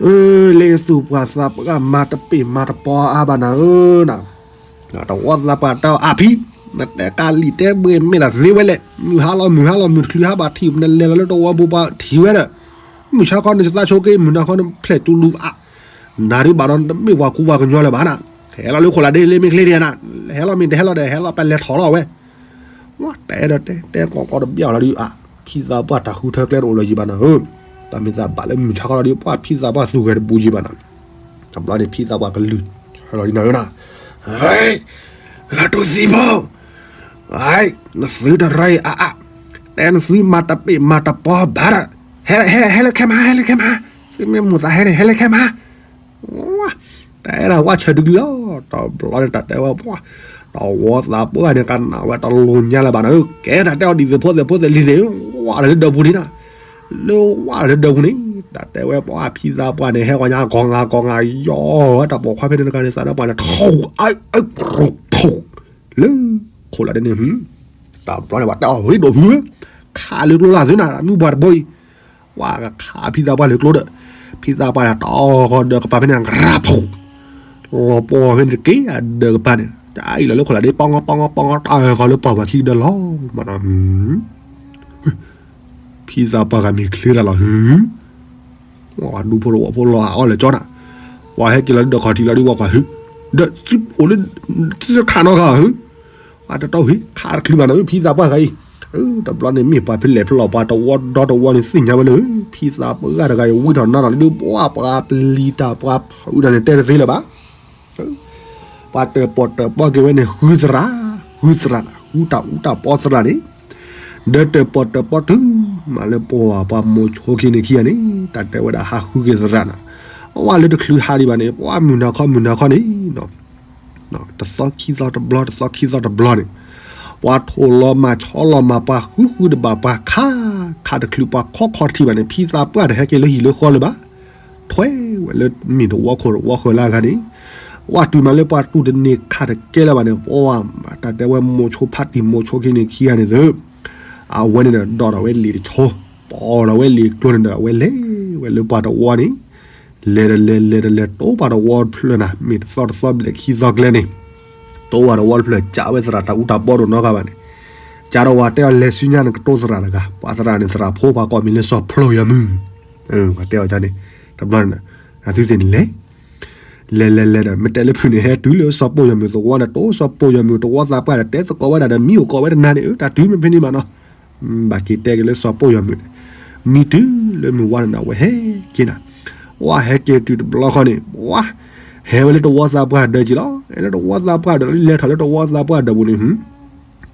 တဲ, လၢသူၣ်ပှၢ်သးပှၢ်မၤတပ့ၢ်မၤတပီအါဘၣ်နၤဧၢ, တဝီသးပှၢ်တဲအီၤ အါဖံ, နတဲကးလံာ်တဲဘှ့ၣ်မ့ၢ်ဒၣ်သ့ဝဲလဲၣ်, မုၢ်ဟါလီၤမုၢ်ဟါလီၤမုၢ်တချုးဟါဘၣ်ထံၣ် နလဲၤလီၤလၢတဝီပူၤပှၤထံၣ်ဝဲဒီး, မုၢ်ဆါခီနသးဆိက့ မုၢ်နၤခီနဖျဲၣ်တူလူၤအါ နၤဒုးဘၣ်ဒီး တမ့ၢ်ပှၤကူပှၤကညီလၢၤဘၣ်နၤ, ဟဲလီၤလၢခိၣ်လးဒ့လ့မ့ၢ်ချ့ဒံးနၤ, ဟဲလီၤမ့ၢ်တဟဲလီၤဒီး ဟဲလီၤပလဲၤထီၣ်လီၤဝဲ, ဝဲတဲဒီးတဲတဲကိးကိးတဘျီလီၤဒုးအါ, ဖံသးပှၢ်တၢ်ဃုထၢကျဲတအိၣ်လၢၤယံၤဘၣ်နၤဧၢ, တၢ်မ့ၢ်သးဘၣ်လၢမုၢ်ဆါခီလီၤဒုး ပှၢ်ဖံသးပှၢ်သူၣ်ဂဲၤတဘူးယံၤဘၣ်နၤ, တဘျီန့ၣ် ဖံသးပှၢ်ကလုၢ်, ဟဲလီၤဒ်နၤဧၢနၤ, ဟဲ, လၢတူၢ်သံဖိ နသုတရၢအံၤအါအါ, တဲနသုမၤတပ့ၢ်မၤတပီဘၣ်ဒီး, ဟဲလၢခဲမး ဟဲလၢခဲမး, သုမ့ၢ်မိၣ်သးဟဲန့ၣ် ဟဲလၢခဲမး, တဲဒၣ်ဝဲဆၢဒုကလီၤ, တဘျီန့ၣ် တၢ်တဲဝဲပှၢ်, တဝီသးပှၢ်န့ၣ် ကနၣ်ဝဲတလိၤညါလၢၤဘၣ်နၤဧၢ, ကဲတၢ်တဲအီၤဒ်သိးဖိသ့ၣ်ဖိသ့ၣ်လံၤသ့ၣ်, ဝဲလၢဒၢးပူၤန့ၣ်နၤ, လၢဝဲလၢဒၢးပူၤန့ၣ်, တၢ်တဲဝဲပှၢ်ဖံသးပှၢ်န့ၣ် ဟဲဂီၤညါဂီၤငါဂီၤငါယီၤဝဲတၢ်ပိာ်ခွါဖဲန့ၣ်တဂၤန့ၣ် သးဒီးပှၢ်န့ၣ် ထိၣ်အၢၣ် ထိၣ် လၢခိၣ်လးဒ့န့ၣ်, တဘျီန့ၣ် ပှၤတဲအီၤဝံၤဒိၣ်ဖုဧၢ, ခးလၢကျိလၢ်သုနၤ မုၢ်ပှၢ်တဘိအံၤ, ပှၤကခးဖံသးပှၢ်လၢကျိဒီး, ဖံသးပှၢ်န့ၣ် တီၢ်ဃီဒၢးကပၤဖဲန့ၣ် ရၤဖူး, လီၤပှီၢ်ဖဲန့ၣ်တက့ၢ်အဒၢးကပၤန့ၣ်, တၢ်အံၤလီၤလၢခိၣ်လးဒ့ ပီငီပီငီပီငီ တီၢ်ဃီလၢပှၢ်ပှၤခံကဒၢလီၤမးနီၤ ဖံသးပှၢ်ဂၤမ့ၢ်ချ့တၢ်လီၤဟု, ပှၤဒူဖိတဝီဖိလီၤအီၣ်လၢာ်ကၠီနၤ, ပှၤဟဲက့ၤလီၤဒၢးခီၣ်ထံးလီၤဒုး ပှၤကွၢ်ဟု, ဒီးအိၣ်လၢ, သုခးနီၢ်ခီဟု, အတတီၢ်ဟံး ခးတချုးဘၣ်နီၤ ဖံသးပှၢ်ဂၤအံၤ, တဘျီန့ၣ်မ့ၢ်ပှၤဖဲလဲၣ်ဖဲလဲၣ် ပှၤတဝီဒီတဝီန့ၣ်သ့ၣ်ညါဝဲလၢ ဖံသးပှၢ်တဂၤအံၤ ဝံထီၣ်နါထီၣ်လၢဒုး ပှၤပှၤပျံၤတၢ်ပှၤဖုးတၢ်န့ၣ် တဲတသ့လၢၤဘၣ် ပှၤတၢၣ်ပီၣ်တၢၣ်ပီက့ၤဝဲန့ၣ် ဃုသရၣ်, ဃုသရၣ်, ဃုတၢ်အူတၢ်ပီသရၣ်န့ၣ်, ဒီးတၢၣ်ပီၣ်တၢၣ်ပီတုၤမးလၢပှၤပှၤမိၤဆိခံန့ၣ်ခံဂၤန့ၣ် တၢ်တဲဝဲဒၣ်ဟးဃုက့ၤသရၣ်နၤ, အဝဲလၢတချုးဟးဒံးဘၣ်န့ၣ် ပှၤမုၢ်နၤခီမုၢ်နၤခီန့ၣ် တသီခံသီတဘျီ တသီခံသီတဘျီန့ၣ်, ပှၤထိၣ်လီၤမၤဆီလီၤမၤ ပှၤဃုဃုတဘၣ် ပှၤခးခးတချုး ပှၤခီခီတထံၣ်ဘၣ်န့ၣ် ဖံသးပှၢ်တဟဲက့ၤလၢဟံၣ်လၢဃီလၢၤဘၣ်, ထွဲဝဲလၢမ့ၢ်တဝီခိၣ်တဝီဃၢၤလၢအဂၤန့ၣ်, ပှၤတုၤမးလၢပှၤတူၢ်တန့ၢ်ခးတကဲလၢၤဘၣ်န့ၣ် ပှၤတၢ်တဲဝဲမိၤဆိဖးတံၢ်မိၤဆိခံန့ၣ်ခံဂၤန့ၣ်သ့ၣ်, အဝဲန့ၣ်ဒီး ဒီးထီၣ်ဝဲလံာ်တဆိ, ပိာ်ထီၣ်ဝဲလံာ်ကျိန့ၣ်ဒီး အဝဲလဲၤဝဲလၢပှၤတဝီန့ၣ် လဲၤတလဲၤလဲၤတလဲၤ တိပှၤတဝီတဖျၢၣ်နၤ မ့ၢ်တသီတသီဘျဲၣ်ခံသီကျဲန့ၣ်, တိပှၤတဝီတဖျၢၣ် ကးဝဲသရၣ်တၢ်အူတၢ်ပီဒိၣ်နီတဂၤဘၣ်န့ၣ်, ကးဒီးဝဲတဲအီၤလဲၤဆူညါန့ၣ် ကတိၤသရၣ်တဂၤ ပှၤသရၣ်န့ၣ် သရၣ်ဖိပှၤကိးမံၤလၢစီၤဖျိယၤမုၢ်, ပှၤတဲအီၤန့ၣ်, တဘျီန့ၣ်, အသုသ့ၣ်န့ၣ်လဲၤ လဲၤလဲၤလဲၤဒီး မ့ၢ်တဲလၢဖုန့ၣ် ဟဲတုၤလၢစီၤပိၢ်ယီၤမုၣ်သဝီန့ၣ် တိၢ်စီၤပိၢ်ယီၤမုၣ်တဝီသးပှၢ်ဒီး တဲသကိးဝဲဒၣ်ဒီး မံအိၣ်ကိးဝဲတနၤန့ၣ် အၢ တၢ်တုၤမ့ၢ်ဖဲန့ၣ်မးနီၤ. ဘၣ်က့ၤတဲက့ၤလၢစီၤပိၢ်ယီၤမုၣ်န့ၣ် မံတုၤလၢမုၢ်ဝါန့ၣ် အဝဲဟဲက့ၤနၤ, ဝဲဟဲက့ၤတုၤတဘျီဃီန့ၣ် ဝဲ ဟဲဝဲလၢတဝီသးပှၢ်ဒၢးက့ၤလီၤ. ဟဲလၢတဝီသးပှၢ်ဒၢး လဲၤထီၣ်လၢတဝီသးပှၢ်ဒၢးပူၤန့ၣ်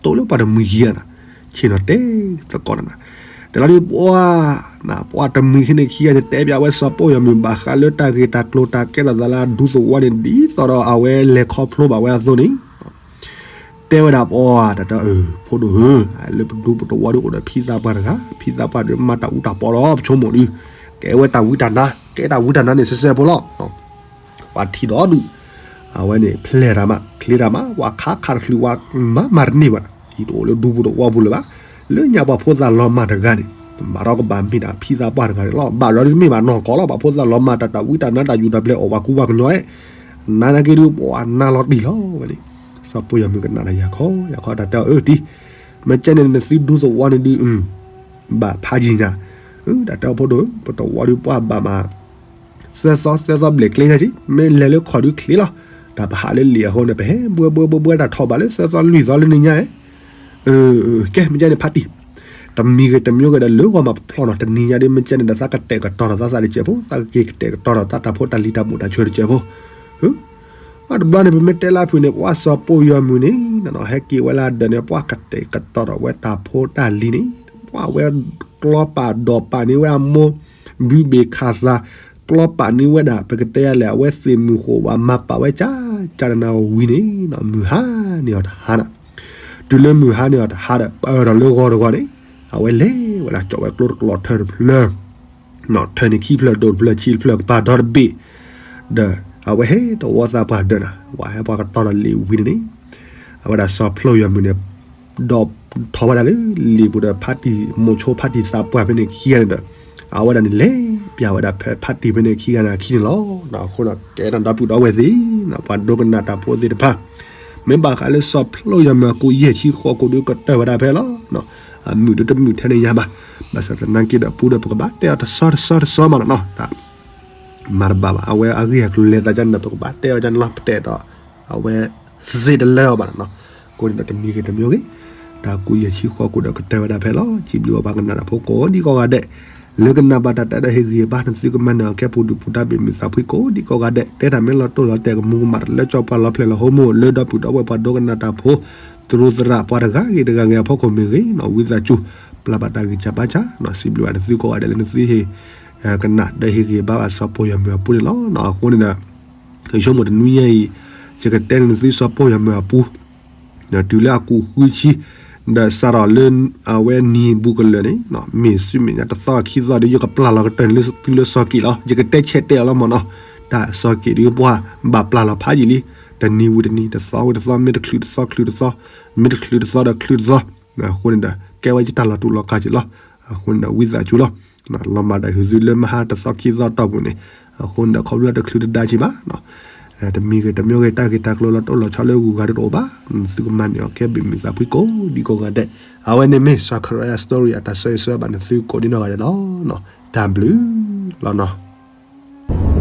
တိၢ်လၢပှၤတမှံၤခံဂၤနၤ, ဆ့ၣ်နီၤတဲသကိးနၤ, တလီၤဒုးပှၤ နပှၤတမှံၤခံန့ၣ်ခံဂၤန့ၣ် တဲပၠးဝဲစီၤပိၢ်ယီၤမုၣ်ဘၣ်ဃးလၢတၢ်ဂ့ၢ်တၢ်ကျိၤတၢ်ကဲထီၣ်သးလၢအဒူသဝီန့ၣ် ဒ်သိးဒီးအဝဲလဲၤခီဖျိဘၣ်ဝဲအသိးန့ၣ် တဲဝဲဒၣ်ပှၤ တၢ်တဲအၢ ဖိဒိၣ်ဧၢ, လၢပဒူပတဝီဒုးအိၣ်ဒီးဖံသးပှၢ်တဂၤ, ဖံသးပှၢ်ဒုးမၤတၢ်အူတၢ်ပီလီၤ ပဆိကမိၣ်ဒုး, ကဲဝဲတၢ်ဝံတၢ်နါ ကဲတၢ်ဝံတၢ်နါန့ၣ် စဲစဲဖိလီၤ. ပှၤထံၣ်ဒီးဒုး အဝဲန့ၣ် ဖျဲၣ်တၢ်မး ချ့တၢ်မး ပှၤခးခးတချုးဝဲ မၤမၤတန့ၢ်ဘၣ်, ယတအိၣ်လၢဒူပူၤတဝီပူၤလၢၤဘၣ်, လၢညါပှၤဖိသၣ်လီၤမၢ်တဂၤန့ၣ် မၤထီၣ်ကဘၣ်မ့ၢ်ဒၣ်ဖံသးပှၢ်တဂၤန့ၣ်လီၤ. ဘၣ်ဒီးတမ့ၢ်ဘၣ်နီၢ်ကီၢ်လီၤ ပှၤဖိသၣ်လီၤမၢ်တၢ် တၢ်ဝံတၢ်နါ တၢ်ယူၤတၢ်ပျဲၤ အီၣ်ပှၤကူပှၤကညီအဲၣ်, နၤနာ်က့ဒုး ပှၤနါလီၤတံၢ်လီၤဝဲန့ၣ်, စီၤပိၢ်ယီၤမုၣ်ကနၣ်ဒီးယၤခီ ယၤခီတၢ်တဲအီၤ အၢ တံၢ်, မ့ၢ်ကဲန့ၣ် နသုဒူသဝီန့ၣ်ဒုး ဘၣ်ဖးယံၤညါ, တၢ်တဲအီၤဖိဒိၣ်ဧၢ ပတဝီဒုးပှၢ်ဘၣ်မး သၢသီသၢသီဘျဲၣ်ကျဲညါက့ မ့ၢ်လဲၤလၢခီၣ်ဒုးချ့လီၤ. တၢ်ပဟးလၢလံာ်အဃိန့ၣ် ပဟဲဘှဲဘှဲဘှဲဘှဲတၢ်ထီၣ်ဘၣ်လၢသၢသီလွံၢ်သီလၢနံၤညါ, ကဲ မ့ၢ်ကဲန့ၣ်ဖးတံၢ်, တမံၤဂ့ၤတမံၤဂ့ၤဒီး လၢဂီၤမးပဖျီနီၤ တနံၤညါဒုး မ့ၢ်ကဲန့ၣ်ဒီး သးကတဲာ်ကတီၤဒီးသးသးတစဲးဖိ သးကက့ၤကတဲာ်ကတီၤဒီးသးတၢ်ဖိတၢ်လံၤတၢ်မိၣ်တၢ်ဆၢတစဲးဖိ အတဘျီန့ၣ် ပမ့ၢ်တဲလၢအဖုၣ်န့ၣ် ပှၤစီၤပိၢ်ယီၤမုၣ်န့ၣ် ဟဲက့ၤဝဲလၢအဒၢးန့ၣ် ပှၤကတဲာ်ကတီၤဒီးဝဲတၢ်ဖိတၢ်လံၤန့ၣ် ပှၤဝဲကျီပာ်ဒိးပာ်န့ၢ်ဝဲအမိၢ် ဘုဘ့ၣ်ခးသး ကျီပာ်န့ၢ်ဝဲဒၣ် ပကတဲယၤလဲၣ် အဝဲသ့ၣ်မုၢ်ဃိၣ်ဝဲ မၤပာ်ဝဲကၢ်ကၢ်နးနးဝံၤန့ၣ် မုၢ်ဟါန့ၢ်အီၤတဟါနၤ, တုၤလၢမုၢ်ဟါန့ၢ်အီၤတဟါဒီး ပၢၢ်ထီၣ်လၢဂီၤတဂီၤန့ၣ် အဝဲလဲၤဝဲဒၣ်ကၠီၣ်ဝဲကျိတကျီထၢတဖျၢၣ် ထၢန့ၣ်ခံဖျၢၣ် ဒိၣ်တဖျၢၣ် ဆံးတဖျၢၣ် ကပၤဒီတဘ့ၣ်, ဒီးအဝဲဟဲတဝီသးပှၢ်ဒၢးနၤ ပှၤဟဲပှၤကတီၤဒီးလံာ်ဝံၤန့ၣ်န့ၣ် အဝဲဒၣ်စီၤဖျိယီၤမုၢ်န့ၣ် ဒီးထီၣ်ဝဲဒၣ်လၢလံာ်ပူၤဒီး ဖါတံၢ် မိၤဆိဖါတံၢ်သးပှၢ်ဖဲန့ၣ်ခံဂၤန့ၣ်ဒီး အဝဲဒၣ်န့ၣ်လဲၤပၠးဝဲဒၣ်ဖဲဖါတံၢ်ဖဲန့ၣ်ခံဂၤန့ၣ်အခံန့ၣ်လီၤ. အဃိဒီးကဲထီၣ်ဒီပုၢ်ဒီဝဲၢ်သ့ၣ် ပှၤဒိကနၣ်တၢ်ဖိသ့ၣ်တဖၣ် မ့ၢ်ဘၣ်ဃးလၢစီၤဖျိယီၤမုၢ်အကူးယဲၢ်ဆံဃိးကိးဒုးကတၢၢ်ဝဲဒၣ်ဖဲလီၤ. အမုာ်ဒုးတမုာ်ထဲန့ၣ်ညါဘၣ်. ဘၣ်ဆၣ်သနာ်က့ဒီး ပူဒီးပကဘၣ်တဲအီၤတဆီတဆီတဆီမးနီၤနီၤ တၢ် မၤတဘၣ်ဘၣ်. အဝဲအဂ့ၢ်အကျိၤလဲၤသးကန့ၣ်ဒီး ပကဘၣ်တဲအီၤကန့ၣ်လီၤ. ပတဲဒီး အဝဲစ့တလၢအီၤဘၣ်နီၤနီၤ. အဃိန့ၣ်ဒီးတမံၤဂ့ၤတမံၤဂ့ၤ တၢ်ကူးယဲၢ်ဆံဃိးကိးဒီးကတၢၢ်ဝဲဒၣ်ဖဲလီၤ. စံးဘျုးအီၤပှၤကနၣ်တၢ်ဖိကိးဒံကိးဂၤဒဲး လၢကနၣ်ဘၣ်တၢ်တဲဒီးဟ့ၣ်ဂံၢ်ဘါနသုကမၤနၢၤအီၤ ကဲပူၤဒုၣ်ပူၤဒါဘ့ၣ်မုာ်သးဖှံကိးဒံကိးဂၤဒဲး တဲတၢ်မ့ၢ်လီၤတိၢ်လီၤတဲာ်ကမူၤကမၣ်တလၢကၠီပှၢ်လီၤဖျဲၣ်လီၤဟိမိၢ် လၢဒီပုၢ်ဒီဝဲၢ်ပှၤဒိကနၣ်တၢ်ဖိ သရူးသရၣ်ပှၤတဂၤဂ့ၤတဂၤဂ့ၤအဖီခိၣ်မ့ၢ်ဂ့ၤနီၤ ဝံသးစူၤ ပျၢ်ဘၣ်တၢ်ဂံၢ်စၢ်ဘါစၢ်နီၤ စံးဘျုးဘၣ်နသုကိးဂၤဒဲးလၢနသုဟ့ၣ် ကနၣ်ဒီးဟ့ၣ်ဂံၢ်ဘါဘၣ်စီၤပီၤယွၤမုၢ်အပူၤန့ၣ်လီၤ. အဃိန့ၣ်ဒီး ယဆိကမိၣ်တနွံညါအံၤ ယကတဲန့ၢ်နသုစီၤပီၤယွၤမုၢ်အပူၤ ဒီးတုၤလၢအကူးဃုဆံ ဒီးစးထီၣ်လၢအဝဲနံၤဘူးကလၢာ်န့ၣ် မ့ၢ်ဆူမဲာ်ညါတသီခံသီဒီး ယကပျၢ်လီၤကတၢၢ်န့ၢ်သုလၢစီၤက့ၤလီၤ. ယကတဲဆဲးတဲအီၤလီၤမ့ၢ်နီၤ. တၢ်စီၤက့ၤဒုးပှၤဘၣ်ပျၢ်လီၤဖးယံာ်လံ. တနံၤဝံၤတနံၤ တသီဝံၤတသီ မ့ၢ်တချုးတသီချုးတသီ မ့ၢ်တချုးတသီဒီးချုးတသီ အဃိန့ၣ်ဒီး ကဲဝဲယတၢ်လီၤတူာ်လီၤကာ်က့ၤလီၤ. အဃိန့ၣ်ဒီး ဝံသးစူၤလီၤ. လီၤမၢ်ဒီး ဟုးသုလၢမဟါတသီခံသီတီၢ်ပူၤန့ၣ် အဃိန့ၣ်ဒီး ခီဖျိတချုးတဒါက့ၤဘၣ် တမံၤဂ့ၤတမံၤဂ့ၤ တၢ်ဂ့ၢ်တၢ်ကျိၤလီၤတိၢ်လီၤဆီလၢဂုၤဂၤတအိၣ်ဘၣ်. နသုကမၤန့ၢ်အီၤကဲဘ့ၣ်မုာ်သးဖှံကိးဒံကိးဂၤဒဲး. အဝဲန့ၣ်မ့ၢ် စီၤခရံာ်အ story အတၢ်ဆၢဂ့ၤဆၢဝါဘၣ်နသုကိးဒံနီၢ်ဂၤဒဲးလီၤ. တၢ်ဘျုးလီၤနီၤ.